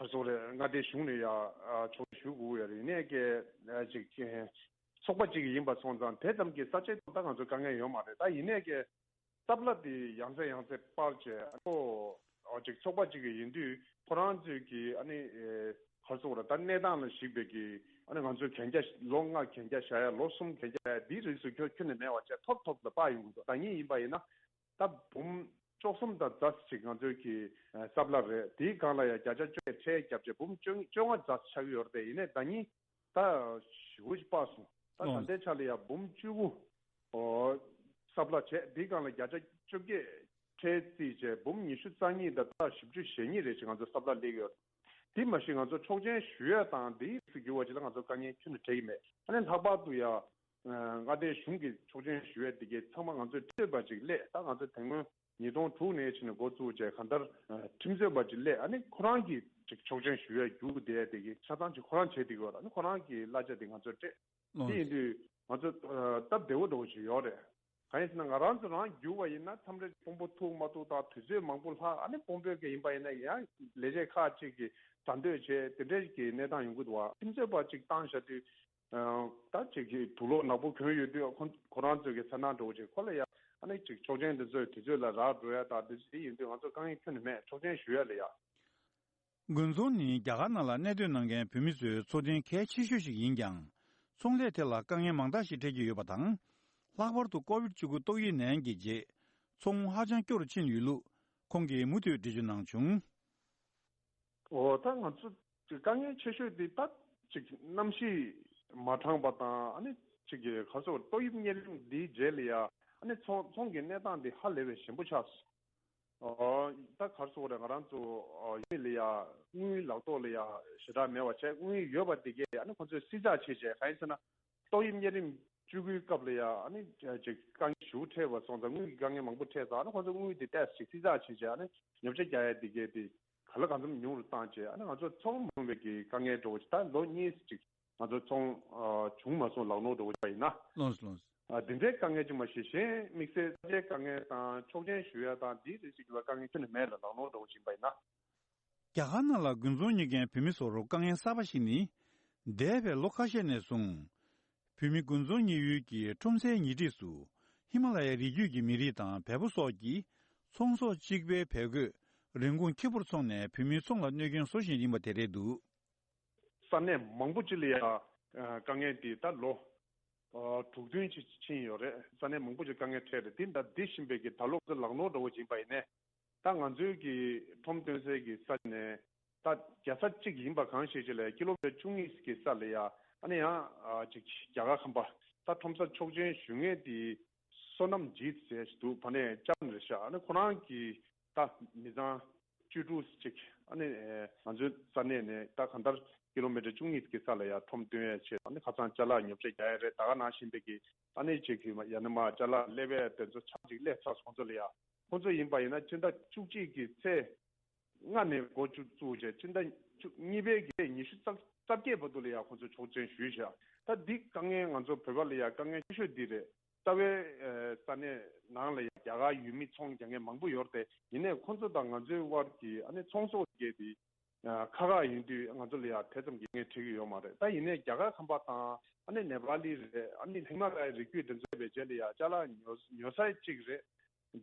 ག་རེ་ཟེར་དགོས་རེད། མངའ་སྡེའི་གཞུང་ནས་ཡ་ཨ་ཆོག་མཆན་ཞུ་དགོས་ཡོད་རེད། ཡིན་ནའི་གི་ཨ་ཅིག་ཅིག་ཚོགས་པ་གཅིག་གི་ཡིན་པ་སོང་ཙང་དེ་ཙམ་གྱི་ས་ཆའི་ཐོག་ད་ང་ཚོ་དཀའ་ངལ་ཡོད་མ་རེད། ད་ཡིན་ནའི་གི་སྟབས་ལ་དེ་ཡང་སེ་ཡང་སེ་སྤར་བྱས། ཨ་ཁོ་ཨ་ཅིག་ཚོགས་པ་གཅིག་གི་ཡིན་དུས་ཁོ་རང་ཚོས་ཀྱི་ཨ་ནི་ཨེ་ག་རེ་ཟེར་དགོས་རེད། ད་གནས་སྟངས་ལ་གཞིགས་པའི་གི་ཨ་ནི་ང་ཚོས་གན་རྒྱ་ལོ་ལྔ་གན་རྒྱ་བཞག་ཡ། ལོ་གསུམ་གན་རྒྱ་བཞག་ཡ། འདིའི་རིགས་སུ་ཁྱོན་ཁྱོན་ནས་མེད་པ་བྱས་ཐོབ་ཐོབ་ལ་སྤར་ཡོང་གི་འདུག་ད་ངས་ཡིན་པ་ཡིན་ན་ད་འབུམ་བཅུ་གསུམ་དང་ཙམ་ཅིག་ང་ཚོའི་གི་ཨེ་སྟབས་ལ་རེད། དེའི་སྒང་ལ་ཡ་བརྒྱ་ཆ་བཅོ་ལྔ་ཁྲལ་བརྒྱབ་བྱས་འབུམ་བཅོ་བཅོ་ལྔ་ཙམ་ཆགས་ཀྱི་ཡོད་རེད་དེ། ཡིན་ནའི་ཟླ་ཉིན་ད་ཞེ་པོ་ཅིག་སྤར་སོང་། ད་ད་ལྟའི་ཆ་ལ་ཡ་འབུམ་བཅུ་དགུ་ཨོ་སབ་ལ་བྱས། འདིའི་སྒང་ལ་བརྒྱ་ཆ་བཅོ་བརྒྱད་ཁྲལ་རྩིས་བྱས་འབུམ་ཉི་ཤུ་རྩ་གཉིས་དང་ད་བཞི་བཅུ་ཞེ་གཉིས་རེ་ཅིག་ང་ཚོ་སབ་ལ་སླེབས་ཡོད། དེ་མ་གཞི་ང་ཚོ་ཆོག་མཆན་ཞུ་ཡ་དང་འདིའི་རིགས་སུ་གྱུར་བ་ཅིག་ལ་ང་ཚོ་དཀའ་ངལ་ཁྱོན་ནས་འཕྲད་ཀྱི་མེད། ཨ་ནི་ལྷག་པར་དུ་ཡ་མངའ་སྡེའི་གཞུང་གི་ཆོག་མཆན་ཞུ་ཡ་འདི་གའི་ཚང་མ་ང་ཚོས་ཁྲིམས་རྩོད་པ་ཅིག་སླེབས། ད་ང་ཚོ་དེ་སྔོན་ཉིས་སྟོང་དྲུག་ནས་ཕྱིན་ནས་འགོ་བཙུགས་བྱས་གང་ལྟར་ཁྲིམས་རྩོད་པ་ཅིག་སླེབས། ཨ་ནི་ཁོ་རང་གིས་ཅིག་ཆོག་མཆན་ཞུ་ཡ་རྒྱུགས་བསྡད་ཡ་དེ་གའི་ཆ་ཚང་ཅིག་ཁོ་རང་བྱས་བསྡད་ཀྱི་ཡོད་རེད། ཨ་ནི་ཁོ་རང་གི་གླ་ཆ་དེ་ང་ཚོར་སྤྲད། དེ་ཡིན་དུས་ང་ཚོ་སྟབས་བདེ་བོ་འདྲ་བོ་ཞིག་ཡོད་རེད། གང་ཡིན་ཟེར་ན་ང་རང་ཚོ་རང་རྒྱུགས་པ་ཡིན་ན་མཚམས་རེ་དཔོན་པོ་ཐུག་མ་ཐུག་དང་དུས་ཚོད་མང་པོ་ལྷག་ཨ་ནི་དཔོན་པོའི་གི་ཡིན་པ་ཡིན་ན་ཡང་ལས་བྱེད་ཁག་ཅིག་གིས་གྲ་སྡོད་བྱས་དེ་འདྲའི་གི་གནས་སྟངས་ཡོང་གི་འདུག་བ། ཁྲིམས་རྩོད་པ་ཅིག་བཏང་བཞག་དུས་ད་ཅིག་གི་དུག་ལོག་ནག་པོ་གྱོན་ཡོད་དུས་ཁོ་ཁོ་རང་ཚོའི་གི་མཚན་ནག་འདྲ་བོ་ཅིག་ཁོ་ལ་ཡ་ ཨ་ནི་ཅིག་ཆོག་མཆན་དེ་ཚོའི་དུས་ཚོད་ལ་རག་འགྲོ་ཡ་དང་དེ་ཚོ་དེ་ཡིན་དུས་ང་ཚོ་དཀའ་ངལ་ཁྱོན་ནས་མེད། ཆོག་མཆན་ཞུ་ཡ་ལ་ཡ། དགུན་ཚོང་ནི་རྒྱ་གར་ནང་ལ་གནས་སྡོད་གནང་མཁན་བོད་མི་ཚོའི་འཚོ་རྟེན་གལ་ཆེ་ཤོས་ཤིག་ཡིན་ཀྱང་། ཚོང་ལས་ཐད་ལ་དཀའ་ངལ་མང་དག་ཞིག་འཕྲད་ཀྱི་ཡོད་པ་དང་། ལྷག་པར་དུ་ཀོ་ཝིད་བཅུ་དགུ་ཏོག་དབྱིབས་ནད་ཡམས་ཀྱི་རྗེས། ཚོང་ཧ་ཅང་སྐྱོ་རུ་ཕྱིན་ཡོད་ལུགས་ཁོང་གིས་མུ་མཐུད་འགྲེལ་བརྗོད་གནང་བྱུང་། འོ་ད་ང་ཚོ་དཀའ་ངལ་ཆེ་ཤོས་དེ་ད་ཅིག་གནམ་གཤིས་མ་གྲང་བ་དང་ཨ་ནི་ཅིག་གི་ག་ཚོད་ཏོག་དབྱིབས་གཉན་རིམས་འདིའི་རྗེས་ལ་ཡ་ཨ་ནི་ཚོང་ཚོང་གི་གནས་སྟངས་འདི་ཧ་ལས་པའི་ཞན་པོ་ཆགས་སོང་། ཨོ། ད་ག་རེ་ཟེར་དགོས་རེད། ང་རང་ཚོ་ཨོ་ཡུལ་ལ་ཡ་དངུལ་ལག་ཐོག་ལ་ཡ་ཞེ་དྲག་མེད་པ་བྱས། དངུལ་ཡོད་པ་དེ་གས་ཨ་ནི་ཁོ་ཚོས་བསྲི་ཚགས་བྱས་བྱས། གང་ཡིན་ཟེར་ན་ཏོག་དབྱིབས་གཉན་རིམས་བཅུ་དགུའི་སྐབས་ལ་ཡ་ཨ་ནི་ཅིག་དཀའ་ངལ་ཞེ་པོ་འཕྲད་པ་སོང་ཙང་། དངུལ་གྱི་དཀའ་ངལ་མང་པོ་འཕྲད་ཙང་། ཨ་ནི་ཁོ་ཚོས་དངུལ་དེ་ཏོག་ཙམ་ཅིག་བསྲི་ཚགས་བྱས་བྱས། ཨ་ནི་ཉོ་ཆ་རྒྱག་ཡ་དེ་གས་དེ་ག་ལ་གང་འཚམ་ཉུང་རུ་བཏང་བྱས། ཨ་ནི་ང་ཚོ་ཚོང་མ་བྱུང་བའི་གི་དཀའ་ངལ་འདྲ་བོ་ཅིག་ད་ལོ་གཉིས་ཅིག་ང་ཚོ་ཚོང་ཨ་བྱུང་མ་སོང་། ལག་ནོར་འདྲ་བོ་ཅིག་ཡིན་ན། ལགས་སོ་ལགས་སོ། ཨ་འདི་འདྲའི་དཀའ་ངལ་ཅིག་མ་གཞི་གཞན་དམིགས་བསལ་ས་ཆའི་དཀའ་ངལ་དང་ཆོག་མཆན་ཞུ་ཡ་དང་འདིའི་རིགས་ཅིག་གི་དཀའ་ངལ་ཁྱོན་ནས་མེད་ལ། ལག་ནོར་འདྲ་བོ་ཅིག་ཡིན་པ་ཡིན་ན། རྒྱ་གར་ནང་ལ་དགུན་ཚོང་གཉེར་མཁན་བོད་མི་ཚོར་དཀའ་ངལ་གསར་པ་ཞིག་ནི། འདས་པའི་ལོ་ཁ་ཤས་ནས་བཟུང་། བོད་མི་དགུན་ཚོང་གཉེར་ཡུལ་གྱི་ཁྲོམ་སའི་ཉེ་འཁྲིས་སུ་ཧི་མ་ལ་ཡའི་རི་རྒྱུད་ཀྱི་མི་རིགས་དང་བལ་པོ་སོགས་ཀྱིས་ཚོང་ཟོག་གཅིག་པའི་བལ་གོས་རིན་གོང་ཁེ་པོར་འཚོང་ནས་བོད་མིའི་ཚོང་ལ་གནོད་སྐྱོན་བཟོ་བཞིན་ཡིན་པ་དེ་རེད་འདུག། ས་གནས་མང་པོ་ཅིག་ལ་ཡ་དཀའ་ངལ་འདི་ད་ལོ་དྲུག་བདུན་ཅིག་ཕྱིན་ཡོད་རེད། ས་གནས་མང་པོ་ཅིག་དཀའ་ངལ་འཕྲད་རེད། འདི་ད་འདི་བཞིན་པའི་གི་ད་ལོ་ལག་ནོར་འདྲ་བོ་ཡིན་པ་ཡིན་ནས། ད་ང་ཚོའི་གི་ཁྲོམ་སྟོན་སའི་གི་ས་ནས་ད་རྒྱལ་ས་གཅིག་ཡིན་པ་གང་ཞིག་ཅིག་ལ་ཀི་ལོ་མི་ཊར་བཅུ་གཉིས་ཀྱི་ས་ལ་ཡ་ཨ་ནི་ཡང་ཅིག་རྒྱ་གར་ཁམས་པ་ད་ཁྲོམ་ས་ཆོག་མཆན་ཞུ་མཁན་དེ་བསོད་ནམས་ཇིད་ཟེར་ཞིག་འདུག། ཕ་ནས་ཅམ་རེད་ཤག། ཨ་ནི་ཁོ་རང་གི་ད་མི་ཚང་བཅུ་དྲུག་ཅིག་ཨ་ནི་ང་ཚོའི་ས་གནས་ནས་ད་གང་ལྟར་ཀི་ལོ་མི་ཊར་བཅུ་གཉིས་ཀྱི་ས་ལ་ཡ་ཁྲོམ་སྟོན་ཡ་ཆེད་ཨ་ནི་ཁ་སང་ཅ་ལག་ཉོ་ཆ་རྒྱག་ཡ་རེད། ད་ག་ནང་བཞིན་པའི་གི་ཨ་ནི་ཅིག་གི་ཡ་ནི་མ་ཅ་ལག་སླེབས་ཡ་དེ་ཚོ་ཆ་ཅིག་སླེབས་ཚར་སོང་ཚོ་ལ་ཡ། ཁོང་ཚོ་ཡིན་པ་ཡིན་ན་སྤྱི་ཟླ་བཅུ་གཅིག་གི་ཚེས་ལྔ་ནས་འགོ་བཙུགས་བཙུགས་བྱས་སྤྱི་ཟླ་བཅུ་གཉིས་པའི་གི་ཉི་ཤུ་རྩ་རྩ་བརྒྱད་བར་དུ་ལ་ཡ་ཁོང་ཚོ་ཆོག་མཆན་ཞུས་བཞག། ད་འདི་དཀའ་ངལ་ང་ཚོ་བོད་པ་ལ་ཡ་དཀའ་ངལ་ཆེ་ཤོས་འདི་རེད། རྩ་བའི་ས་གནས་ནང་ལ་ཡ་རྒྱ་གར་ཡུལ་མི་ཚོང་རྒྱག་མཁན་མང་པོ་ཡོད་རེད་དེ། ཡིན་ནའི་ཁོང་ཚོ་དང་ང་ཚོའི་དབར་གྱི་ཨ་ནི་ཚོང་ཟོག་གི་དེ་ཁ་ཁ་ཡིན་དུས་ང་ཚོ་ལ་ཡ་དེ་ཙམ་གྱི་ངས་འཁྲི་གི་ཡོད་མ་རེད། ད་ཡིན་ནའི་རྒྱ་གར་ཁམས་པ་དང་ཨ་ནི་ནེ་པ་ལི་རེད། ཨ་ནི་ཧི་མ་ལ་ཡའི་རི་རྒྱུད་དེ་ཚོ་བའི་རྗེས་ལ་ཡ་ཅ་ལག་ཉོ་ཉོ་ས་གཅིག་རེད།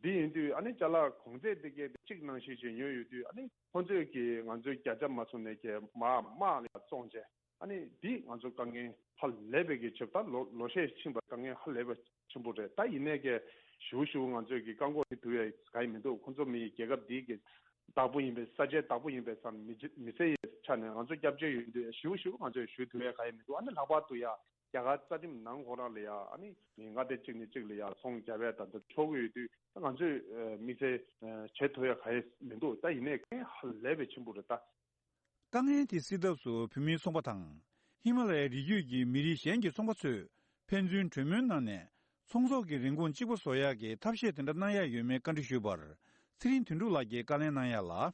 འདི་ཡིན་དུས་ཨ་ནི་ཅ་ལག་གོང་ཚད་དེ་གས་གཅིག་ནང་བཞིན་ཞིག་ཉོས་ཡོད་དུས་ཨ་ནི་ཁོང་ཚོས་ཀྱིས་ང་ཚོའི་བརྒྱ་ཆ་མ་ཚུགས་ནས་ཀྱི་མ་དམག་ལ་བཙོང་བྱས། ཨ་ནི་འདི་ང་ཚོ་དཀའ་ངལ་ཧ་ལས་པའི་གི་ཆེ། ད་ལོ་ལོ་ཤས་ཕྱིན་པ་དཀའ་ངལ་ཧ་ལས་པ་ཆེན་པོ་རེད། ད་ཡིན་ནའི་གི་ཞུ་ཞུ་ང་ཚོས་ཀྱི་བཀག་འགོག་བྱེད་ཐུབ་ཡ་ག་ཡི་མི་འདུག། ཁོང་ཚོ་མི་རྒྱལ་ཁབ་འདི་གི་བདག་པོ་ཡིན་པའི་ས་ཆའི་བདག་པོ་ཡིན་པའི་བསམ་མི་མི་ཚེ་ཡི་ཆ་ནས་ང་ཚོ་སྐྱབས་བཅོལ་ཡོད་དུས་ཞུ་ཞུ་ང་ཚོས་ཞུ་ཐུབ་ཡ་ག་ཡི་མི་འདུག། ཨ་ནི་ལྷག་པར་དུ་ཡ་རྒྱ་གར་རྩ་ཁྲིམས་ནང་ཁོ་རང་ལ་ཡ་ཨ་ནི་མི་མངའ་སྡེ་གཅིག་ནས་གཅིག་ལ་ཡ་ཚོང་རྒྱག་ཡ་དང་འདི་ཆོག་གི་ཡོད་དུས་ང་ཚོས་དམིགས་བསལ་བྱེད་ཐུབ་ཡ་ག་ཡི་མི་འདུག། ད་ཡིན་ནའི་གི་ཧ་ལས་པའི་ཆེན་པོ་རེད་ད། དཀའ་ངལ་དེ་སེལ་ཐབས་སུ་བོད་མིའི་ཚོང་པ་དང་། ཧི་མ་ལ་ཡའི་རི་རྒྱུད་ཀྱི་མི་རིགས་གཞན་གྱི་ཚོང་པ་ཚོས་ཕན་ཚུན་གྲོས་མོལ་གནང་ནས། ཚོང་ཟོག་གི་རིན་གོང་གཅིག་པ་བཟོ་ཡག་གི་ཐབས་ཤེས་དེ་འདྲ་གནང་ཡག་ཡོད་མེད་བཀའ་འདྲི་ཞུས་པར། ཚེ་རིང་དོན་གྲུབ་ལགས་ཀྱིས་བཀའ་ལན་གནང་ཡག་ལ།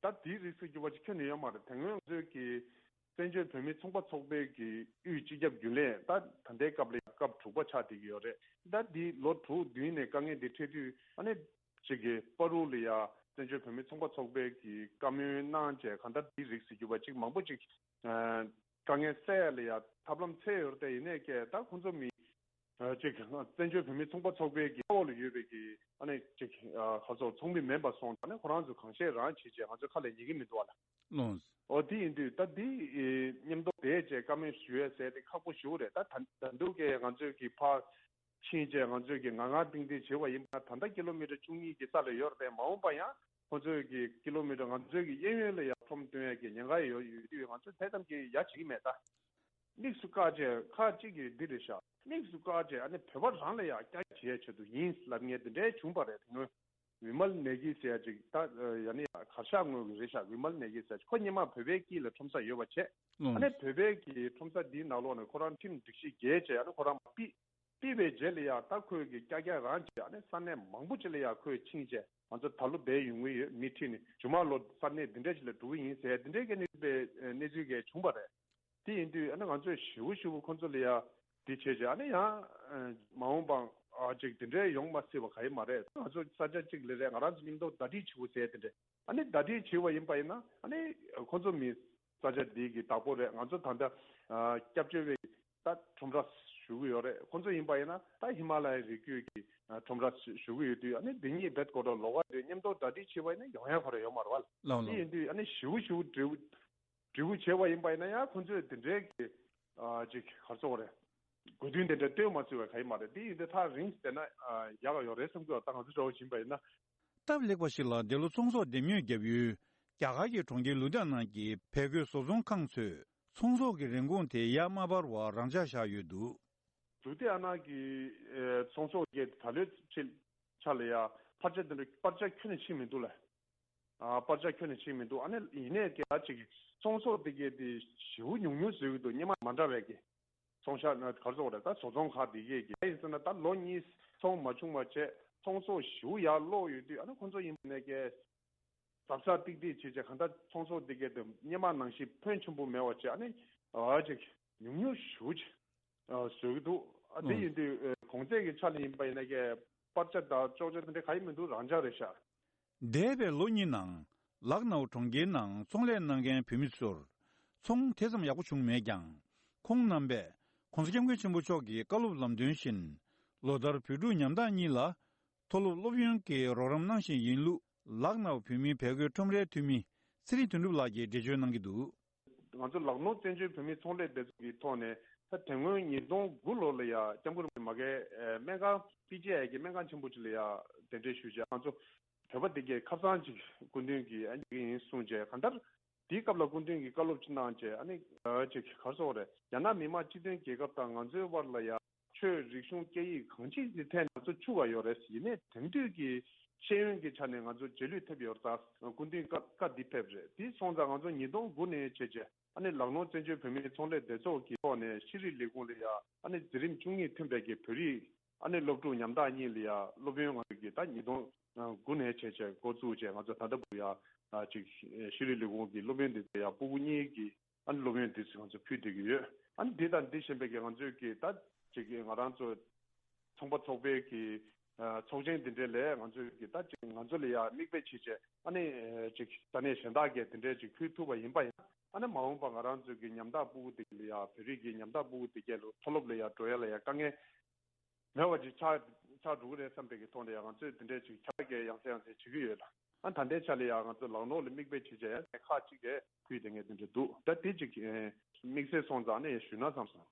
ད་དེའི་རིགས་སུ་གྱུར་པ་ཅིག་ཁྱོན་ནས་ཡོད་མ་རེད། དེ་སྔོན་ང་ཚོའི་གི་བཙན་བྱོལ་བོད་མིའི་ཚོང་པ་ཚོགས་པའི་གི་དབུས་སྤྱི་ཁྱབ་རྒྱུན་ལས་ད་ད་ལྟའི་སྐབས་ལ་སྐབས་དྲུག་པ་ཆགས་བསྡད་ཀྱི་ཡོད་རེད། ད་འདི་ལོ་དྲུག་བདུན་ནས་དཀའ་ངལ་འདི་འཕྲད་དུས་ཨ་ནི། ཅིག་གི་པ་རུ་ལ་ཡ་བཙན་བྱོལ་བོད་མིའི་ཚོང་པ་ཚོགས་པའི་གི་བཀའ་མོལ་གནང་བྱས། གང་ལྟར་འདི་རིགས་ཟེར་རྒྱུ་བ་ཅིག་མང་པོ་ཅིག་ཨ་དཀའ་ངལ་སེལ་ཡ་ལ་ཡ་ཐབས་ལམ་འཚོལ་ཡོད་རེད་དེ། ཡིན་ནའི་ཀྱེ་ད་ཁོང་ཚོ་མི་ཨ་ཅིག་བཙན་བྱོལ་བོད་མིའི་ཚོང་པ་ཚོགས་པའི་གི་འོག་ལ་ཡོད་པའི་གི་ཨ་ནི་ཅིག་ཨ་ཁ་སོགས་ཚོགས་མི་མིན་པ་སོང་ཙང་ནི་ཁོ་རང་ཚོ་གང་བཤད་རང་བྱེད་བྱས་ང་ཚོ་ཁ་ལ་ཉན་གི་མི་འདུག་བ་ལ། ལོངས། འོ་དེ་ཡིན་དུས་ད་འདི་མཉམ་དུ་བསྡད་བྱས་བཀའ་མོལ་ཞུ་ཡ་ཟེར་དེ་ཁག་པོ་ཞེ་པོ་རེད། ད་ད་ད་འདུག་གི་ང་ཚོས་གི་ཕར་ཕྱིན་བྱས་ང་ཚོས་ཀྱི་ང་ང་ཏིང་ཏིང་བྱེད་པ་ཡིན་པ་ད་ལྟ་ཀི་ལོ་མི་ཊར་བཅུ་གཉིས་ཀྱི་ས་ལ་ཡོད་རེད། མ་འོངས་པ་ཡང་ཁོ་ཚོས་ཀྱི་ཀི་ལོ་མི་ཊར་ང་ཚོས་ཀྱི་གཡས་གཡོན་ལ་ཡང་ཁྲོམ་སྟོན་ཡ་གི་ཉེན་ཁ་ཡོད་ཡོད་དུས་ང་ཚོས་དེ་ཙམ་གྱི་ཡ་བྱེད་ཀྱི་མེད། ད་དམིགས་སུ་བཀར་བྱས་ཁག་གཅིག་གི་འདི་རེད་ཤག། དམིགས་སུ་བཀར་བྱས་ཨ་ནི་བོད་པ་རང་ལ་ཡང་སྐྱག་བྱེད་ཡ་ཆེད་དུ་ཡིན་ལབ་མཁན་དེ་འདྲའི་བྱུང་བ་རེད། དེ་སྔོན་བི་མལ་ནེ་གི་ཟེར་ཡ་ཅིག་ད་ཡ་ནི་གར་ཤག་ངོས་ཀྱི་རེད་ཤག། བི་མལ་ནེ་གི་ཟེར་ཁོ་སྔོན་མ་བོད་པའི་དཀྱིལ་ལ་ཁྲོམ་ས་ཡོད་པ་བྱས། ཨ་ནི་བོད་པའི་གི་ཁྲོམ་ས་འདིའི་ནང་ལོགས་ནས་ཁོ་རང་ཁྲིམས་སྒྲིག་གཞི་འགལ་བྱས་ཨ་ནི་ཁོ་རང་མ་ཕུད། ཕུད་པའི་རྗེས་ལ་ཡ་ད་ཁོས་གི་ཀྱག་ཀྱག་རང་བྱས། ཨ་ནི་ས་གནས་མང་པོ་ཅིག་ལ་ཡ་ཁོས་ཕྱིན་བྱས་ང་ཚོ་ད་ལོ་བསྡད་ཡོང་གི་ཡོད། མི་ཁྲིད་ནས་ཇུ་མ་ལོ་ས་གནས་འདི་འདྲ་ཅིག་ལ་འགྲོ་གི་ཡིན་ཟེར་འདི་འདྲའི་གི་གནས་ཚུལ་གནས་ཚུལ་གི་བྱུང་བ་རེད། དེ་ཡིན་དུས་ཨ་ནི་ང་ཚོས་ཞེ་པོ་ཞེ་པོ་ཁོ་ཚོ་ལ་ཡ་འདི་བྱས་བྱས་ཨ་ནི་ཡང་མ་འོངས་པ་ཨ་ཅིག་འདི་འདྲའི་ཡོང་མ་སྲིད་པ་ག་ཡི་མ་རེད། ང་ཚོ་ས་ཆ་གཅིག་ལ་རེད། ང་རང་ཚོ་མཉམ་དུ་ཟླ་སྒྲིལ་བྱེད་དགོས་ཟེར་དེ་འདྲ། ཨ་ནི་ཟླ་སྒྲིལ་བྱེད་པ་ཡིན་པ་ཡིན་ན་ཨ་ནི་ཁོ་ཚོ་མི་ས་ཆ་འདི་གི་བདག་པོ་རེད། ང་ཚོ་ད་ལྟ་སྐྱབས་བཅོལ་བའི་ད་ཁྲོམ་ར་ ཞུ་གི་ཡོད་རེད། ཁོང་ཚོ་ཡིན་པ་ཡིན་ན་ད་ཧི་མ་ལ་ཡའི་རི་རྒྱུད་ཀྱི་ཁྲོམ་ར་ཞུ་གི་ཡོད་དུས། ཨ་ནི་འདི་གཉིས་རྦད་དགོང་དྲོ་ལོགས་ཀ་དེ་མཉམ་དུ་གྲ་སྒྲིག་བྱས་པ་ཡིན་ན་ཡོང་ཡ་ཁོ་རང་ཡོད་མ་རེད་བ། ལགས་ལགས། དེ་ཡིན་དུས་ཨ་ནི་ཞེ་པོ་ཞེ་པོ་འབྲས་བུ་འབྲས་བུ་བྱས་པ་ཡིན་པ་ཡིན་ན་ཡང་ཁོང་ཚོས་དེ་འདྲའི་གི་ཨ་ཅིག་ག་རེ་ཟེར་དགོས་རེད། དགོས་འདུན་དེ་འདྲ་བཏོན་མ་ཚུགས་པའི་ག་ཡིན་མ་རེད། དེ་ཡིན་དུས་ཐག་རིང་བསྡད་ན་ཡག་ག་ཡོད་རེད་བསམ་གྱི་ཡོད། ད་ང་ཚོ་འདྲ་བོ་ཡིན་པ་ཡིན་ན། སྟབས་ལེགས་པ་ཞིག་ལ་འདི་ལོ་ཚོང་ཟོག་འདེམས་ཉོ་བརྒྱབ་ཡུལ་རྒྱ་གར་གྱི་གྲོང་ཁྱེར་ལུ་དྷི་ཡ་ན་གྱི་བལ་གོས་བཟོ་ཚོང་ཁང་ཚོས་ཚོང་ཟོག་གི་རིན་གོང་དེ་ཡར་མ་སྤར་བར་རང་འཇགས་བཞག་ཡོད་འདུག། ལུ་དྷི་ཡ་ན་གི་ཚོང་ཟོག་གི་ད་ལོའི་ཆེད་ཆ་ལ་ཡ་འཕར་ཆ་དེ་འདྲ་སྤར་ཆ་ཁྱོན་ནས་ཕྱིན་མི་འདུག་ལ། ཨ་སྤར་ཆ་ཁྱོན་ནས་ཕྱིན་མི་འདུག། ཨ་ནི་ཡིན་ནའི་ག་ཅིག་ཚོང་ཟོག་དེ་གའི་དེ་ཞེ་པོ་ཉུང་ཉུང་བཟོས་ཀྱི་འདུག། སྔོན་མ་མ་འདྲ་བའི་གི་ཚོང་ཤག་ན་ག་རེ་ཟེར་དགོས་རེད། ད་བཟོ་ཚོང་ཁག་འདི་གས་ཀྱི་ཡིན་ཟེར་ན་ད་ལོ་གཉིས་ཚོང་མ་བྱུང་བ་བྱས། ཚོང་ཟོག་ཞེ་པོ་ཡར་ལོག་ཡོད་དུས། ཨ་ནི་ཁོང་ཚོ་ཡིན་པ་ནས་ཀྱི་གཟབ་གཟབ་ཏིག་ཏིག་བྱས་བྱས། གང་ལྟར་ཚོང་ཟོག་འདི་གས་དེ་སྔོན་མ་ནང་བཞིན་ཕོན་ཆེན་པོ་མེད་པ་བྱས། ཨ་ནི་ཨ་ཅིག་ཉུང་ཉུང་ཞེ་པོ་ཅིག་ཨ་བཟོས་ཀྱི་འདུག། ཨ་དེ་ཨང་ཡིན་དུས་ཨ་གོང་ཚད་ཀྱི་ཆ་ལ་ཡིན་པ་ཡིན་ན་ཀྱི་སྤར་ཆ་དང་གཅོག་ཆ་དེ་འདྲ་ག་ཡི་མི་འདུག། རང་འཇགས་རེད་ཤག། འདས་པའི་ལོ་གཉིས་ནང་ལག་ནའུ་གྲོང་ཁྱེར་ནང་ཚོང་ལས་གནང་མཁན་བོད་མི་ཚོར་ཚོང་དེ་ཙམ་ཡག་པོ་བྱུང་མེད་ཀྱང་། ཁོང་རྣམ་པས་༸གོང་ས་༸སྐྱབས་མགོན་ཆེན་པོ་མཆོག་གི་བཀའ་སློབ་ལམ་སྟོན་བཞིན། ལོ་ལྟར་བོད་ཕྲུག་ཉམ་ཐག་གཉིས་ལ་མཐོ་སློབ་སློབ་ཡོན་གྱི་རོགས་རམ་གནང་བཞིན་ཡིན་ལུགས། ལག་ནའུ་བོད་མིའི་བལ་གོས་ཁྲོམ་རའི་འཐུས་མི་ཚེ་རིང་དོན་གྲུབ་ལགས་ཀྱིས་འགྲེལ་བརྗོད་གནང་གི་འདུག། ང་ཚོ་ལག་ནོར་བཙན་བྱོལ་བོད་མིའི་ཚོང་ལས་སྡེ་ཚོགས་ཀྱི་ཐོག་ནས་ད་དེ་སྔོན་ཉིས་སྟོང་དགུ་ལོ་ལ་ཡ་སྐྱབས་མགོན་རིན་པོ་ཆེ་མ་གའི་སྨན་ཁང་པི་ཅི་ཨའི་གི་སྨན་ཁང་ཆེན་པོ་ཅིག་ལ་ཡ་གདན་འདྲེན་ཞུས་བྱས། ང་ཚོ་བོད་པ་དེ་གའི་ཁ་སང་ཅིག་སྐུ་མདུན་གྱིས་ཨ་ནི་ཡིན་གསུངས་བྱས། གང་ལྟར་དེའི་སྐབས་ལ་སྐུ་མདུན་གྱིས་བཀའ་སློབ་ཅིག་གནང་བྱས། ཨ་ནི་ཅིག་ག་རེ་ཟེར་དགོས་རེད། རྒྱ་ནག་མི་དམངས་སྤྱི་མཐུན་རྒྱལ་ཁབ་དང་ང་ཚོའི་དབར་ལ་ཡ་ཆོས་རིག་གཞུང་སྐད་ཡིག་གང་ཅིའི་ཐད་ནས་ང་ཚོ་འཕྱུགས་པ་ཡོད་རེད། ཡིན་ནའི་དེང་དུས་ཀྱི་ཤེས་ཡོན་གྱི་ཆ་ནས་ང་ཚོ་རྗེས་ལུས་ཐེབས་ཡོད་རེད། ད་སྐུ་མདུན་བཀའ་བཀའ་འདི་ཕེབས་རེད། དེ་སོང་ཙང་ང་ཚོ་ཉིས་སྟོང་དགུ་ནས་བྱས་བྱས། ཨ་ནི་ལག་ནོར་བཙན་བྱོལ་བོད་མིའི་ཚོང་ལས་སྡེ་ཚོགས་ཀྱི་ཐོག་ནས་ཤེས་རིག་ལས་ཁུངས་ལ་ཡ་ཨ་ནི་འཛིན་རིམ་བཅུ་གཉིས་ཐོན་པའི་གི་བོད་རིགས་ཨ་ནི་སློབ་ཕྲུག་ཉམ་ཐག་གཉིས་ལ་ཡ་སློབ་ཡོན་ང་ཚོ་གི་ད་ཉིས་སྟོང་དགུ་ནས་བྱས་བྱས་འགོ་བཙུགས་བྱས། ང་ཚོ་ད་ལྟ་བར་ཡ་ཅིག་ཤེས་རིག་ལས་ཁུངས་ཀྱི་སློབ་ཡོན་དེ་ཚོ་ཡ་སྤུ་གུ་གཉིས་ཀྱི་ཨ་ནི་སློབ་ཡོན་འདི་ཚོ་ང་ཚོ་ཕུལ་བསྡད་ཀྱི་ཡོད། ཨ་ནི་འདི་དང་འདི་གཞན་པའི་གི་ང་ཚོའི་གི་ད་ཅིག་གི་ང་རང་ཚོ་ཚོང་པ་ཚོགས་པའི་གི་ཨ་ཚོགས་ཆེན་འདི་འདྲའི་ལས་ང་ཚོའི་གི་ད་ཅིག་ང་ཚོ་ལ་ཡ་མིག་དཔེ་བྱེད་བྱས། ཨ་ནི་ཅིག་ས་གནས་གཞན་དག་གི་དེ་འདྲའི་ཅིག་ཕུལ་ཐུབ་པ་ཡིན་པ་ཡིན་ན། ཨ་ནི་མ་འོངས་པ་ང་རང་ཚོའི་གི་ཉམ་ཐག་སྤུ་གུ་དེ་གི་ལ་ཡ་བོད་རིགས་ཀྱི་ཉམ་ཐག་སྤུ་གུ་དེ་གས་ལ་མཐོ་སློབ་ལ་ཡ་འགྲོ་ཡ་ལ་ཡ་དཀའ་ངལ་མེད་པ་ཅིག་ཆགས་ཆགས་འགྲོ་གི་རེད་བསམ་པའི་གི་ཐོག་ནས་ཡང་ང་ཚོས་དེ་འདྲའི་ཅིག་ཁྱབ་གདལ་ཡང་སེ་ཡང་སེ་བྱེད་ཀྱི་ཡོད་ལ། ཨ་ད་ལྟའི་ཆ་ལ་ཡང་ང་ཚོ་ལག་ནོར་ལ་མིག་དཔེ་བྱེད་བྱས་ཡང་ཁག་ཅིག་རེད། ཁུལ་དེ་ངས་དེ་འདྲ་འདུག། ད་དེ་ཅིག་དམིགས་བསལ་སོང་ཙང་ནས་ཞུས་ན་བསམ་སོང་།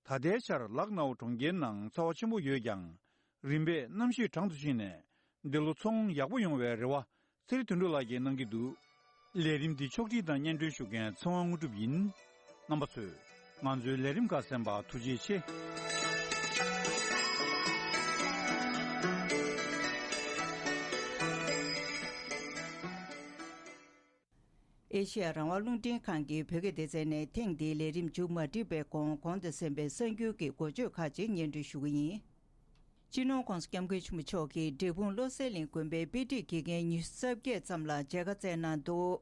ད་ལྟའི་ཆར་ལག་ནའུ་གྲོང་ཁྱེར་ནང་ཚ་བ་ཆེན་པོ་ཡོད་ཀྱང་། རིམ་པས་གནམ་གཤིས་གྲང་དུ་ཕྱིན་ནས་འདི་ལོ་ཚོང་ཡག་པོ་ཡོང་བའི་རེ་བ་ཚེ་རིང་དོན་གྲུབ་ལགས་ཀྱིས་གནང་གི་འདུག། ལས་རིམ་འདི་ཕྱོགས་སྒྲིག་དང་སྙན་སྒྲོན་ཞུ་མཁན་ཚེ་དབང་དངོས་གྲུབ་ཡིན། རྣམ་པ་ཚོས་ང་ཚོའི་ལས་རིམ་ཁག་གསན་པར་ཐུགས་རྗེ་ཆེ། ཨེ་ཤེ་ཡ་རང་དབང་རླུང་འཕྲིན་ཁང་གི་བོད་སྐད་སྡེ་ཚན་ནས་ཐེངས་འདིའི་ལས་རིམ་མཇུག་མ་སྒྲིལ་བའི་གོང་གོང་དུ་གསན་པའི་གསར་འགྱུར་གྱི་འགོ་བརྗོད་ཁག་ཅིག་སྙན་སྒྲོན་ཞུ་གི་ཡིན། སྤྱི་ནོར་༸གོང་ས་༸སྐྱབས་མགོན་ཆེན་པོ་མཆོག་གིས་འབྲས་སྤུངས་བློ་གསལ་གླིང་དགོན་པའི་དཔེ་ཁྲིད་དགེ་རྒན་ཉི་ཤུ་རྩ་བརྒྱད་ཙམ་ལ་མཇལ་ཁ་བསྩལ་གནང་འདུག།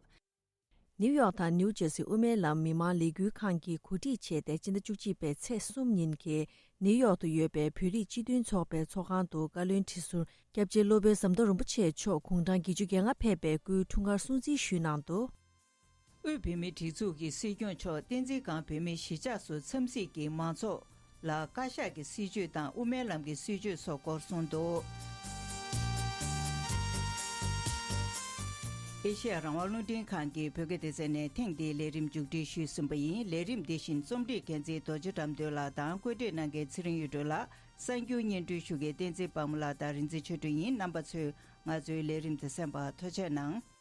ནིའུ་ཡོག་དང་ནིའུ་ཇར་སི་དབུ་མའི་ལམ་མི་མང་ལས་འགུལ་ཁང་གིས་གོ་སྒྲིག་བྱས་ཏེ་སྤྱི་ཟླ་བཅུ་གཅིག་པའི་ཚེས་གསུམ་ཉིན་གྱི་ནིའུ་ཡོག་ཏུ་ཡོད་པའི་བོད་རིགས་སྤྱི་མཐུན་ཚོགས་པའི་ཚོགས་ཁང་དུ་བཀའ་བློན་ཁྲི་ཟུར་སྐྱབས་རྗེ་སློབ་དཔོན་ཟམ་གདོང་རིན་པོ་ཆེ་མཆོག་དགུང་གྲངས་བརྒྱད་ཅུ་གྱ་ལྔ་ཕེབས་པའི་སྐུའི་འཁྲུངས་སྐར་སྲུང་བརྩི་ཞུས་གནང་འདུག། དབུས་བོད་མིའི་སྒྲིག་འཛུགས་ཀྱི་སྲིད་སྐྱོང་མཆོག་བསྟན་འཛིན་སྒང་བོད་མིའི་གཞིས་ཆགས་སུ་འཚམས་གཟིགས་ཀྱིས་མང་ཚོགས་ལ་བཀའ་ཤག་གི་སྲིད་བྱུས་དང་དབུ་མའི་ལམ་གྱི་སྲིད་བྱུས་སོགས་སྐོར་གསུངས་འདུག། ཨེ་ཤེ་ཡ་རང་དབང་རླུང་འཕྲིན་ཁང་གི་བོད་སྐད་སྡེ་ཚན་ནས་ཐེངས་འདིའི་ལས་རིམ་མཇུག་སྒྲིལ་ཞུས་ཟིན་པ་ཡིན། ལས་རིམ་འདི་བཞིན་རྩོམ་སྒྲིག་འགན་འཛིན་རྡོ་རྗེ་དགྲ་འདུལ་ལགས་དང་བཀོད་སྒྲིག་གནང་མཁན་ཚེ་རིང་གཡུ་སྒྲོན་ལགས། གསར་འགྱུར་སྙན་སྒྲོན་ཞུ་མཁན་བསྟན་འཛིན་དཔལ་མོ་ལགས་དང་རིག་འཛིན་ཆོས་སྒྲོན་ཡིན། རྣམ་པ་ཚོས་ང་ཚོའི་ལས་རིམ་དེ་གསན་པར་ཐུགས་རྗེ་གནང་།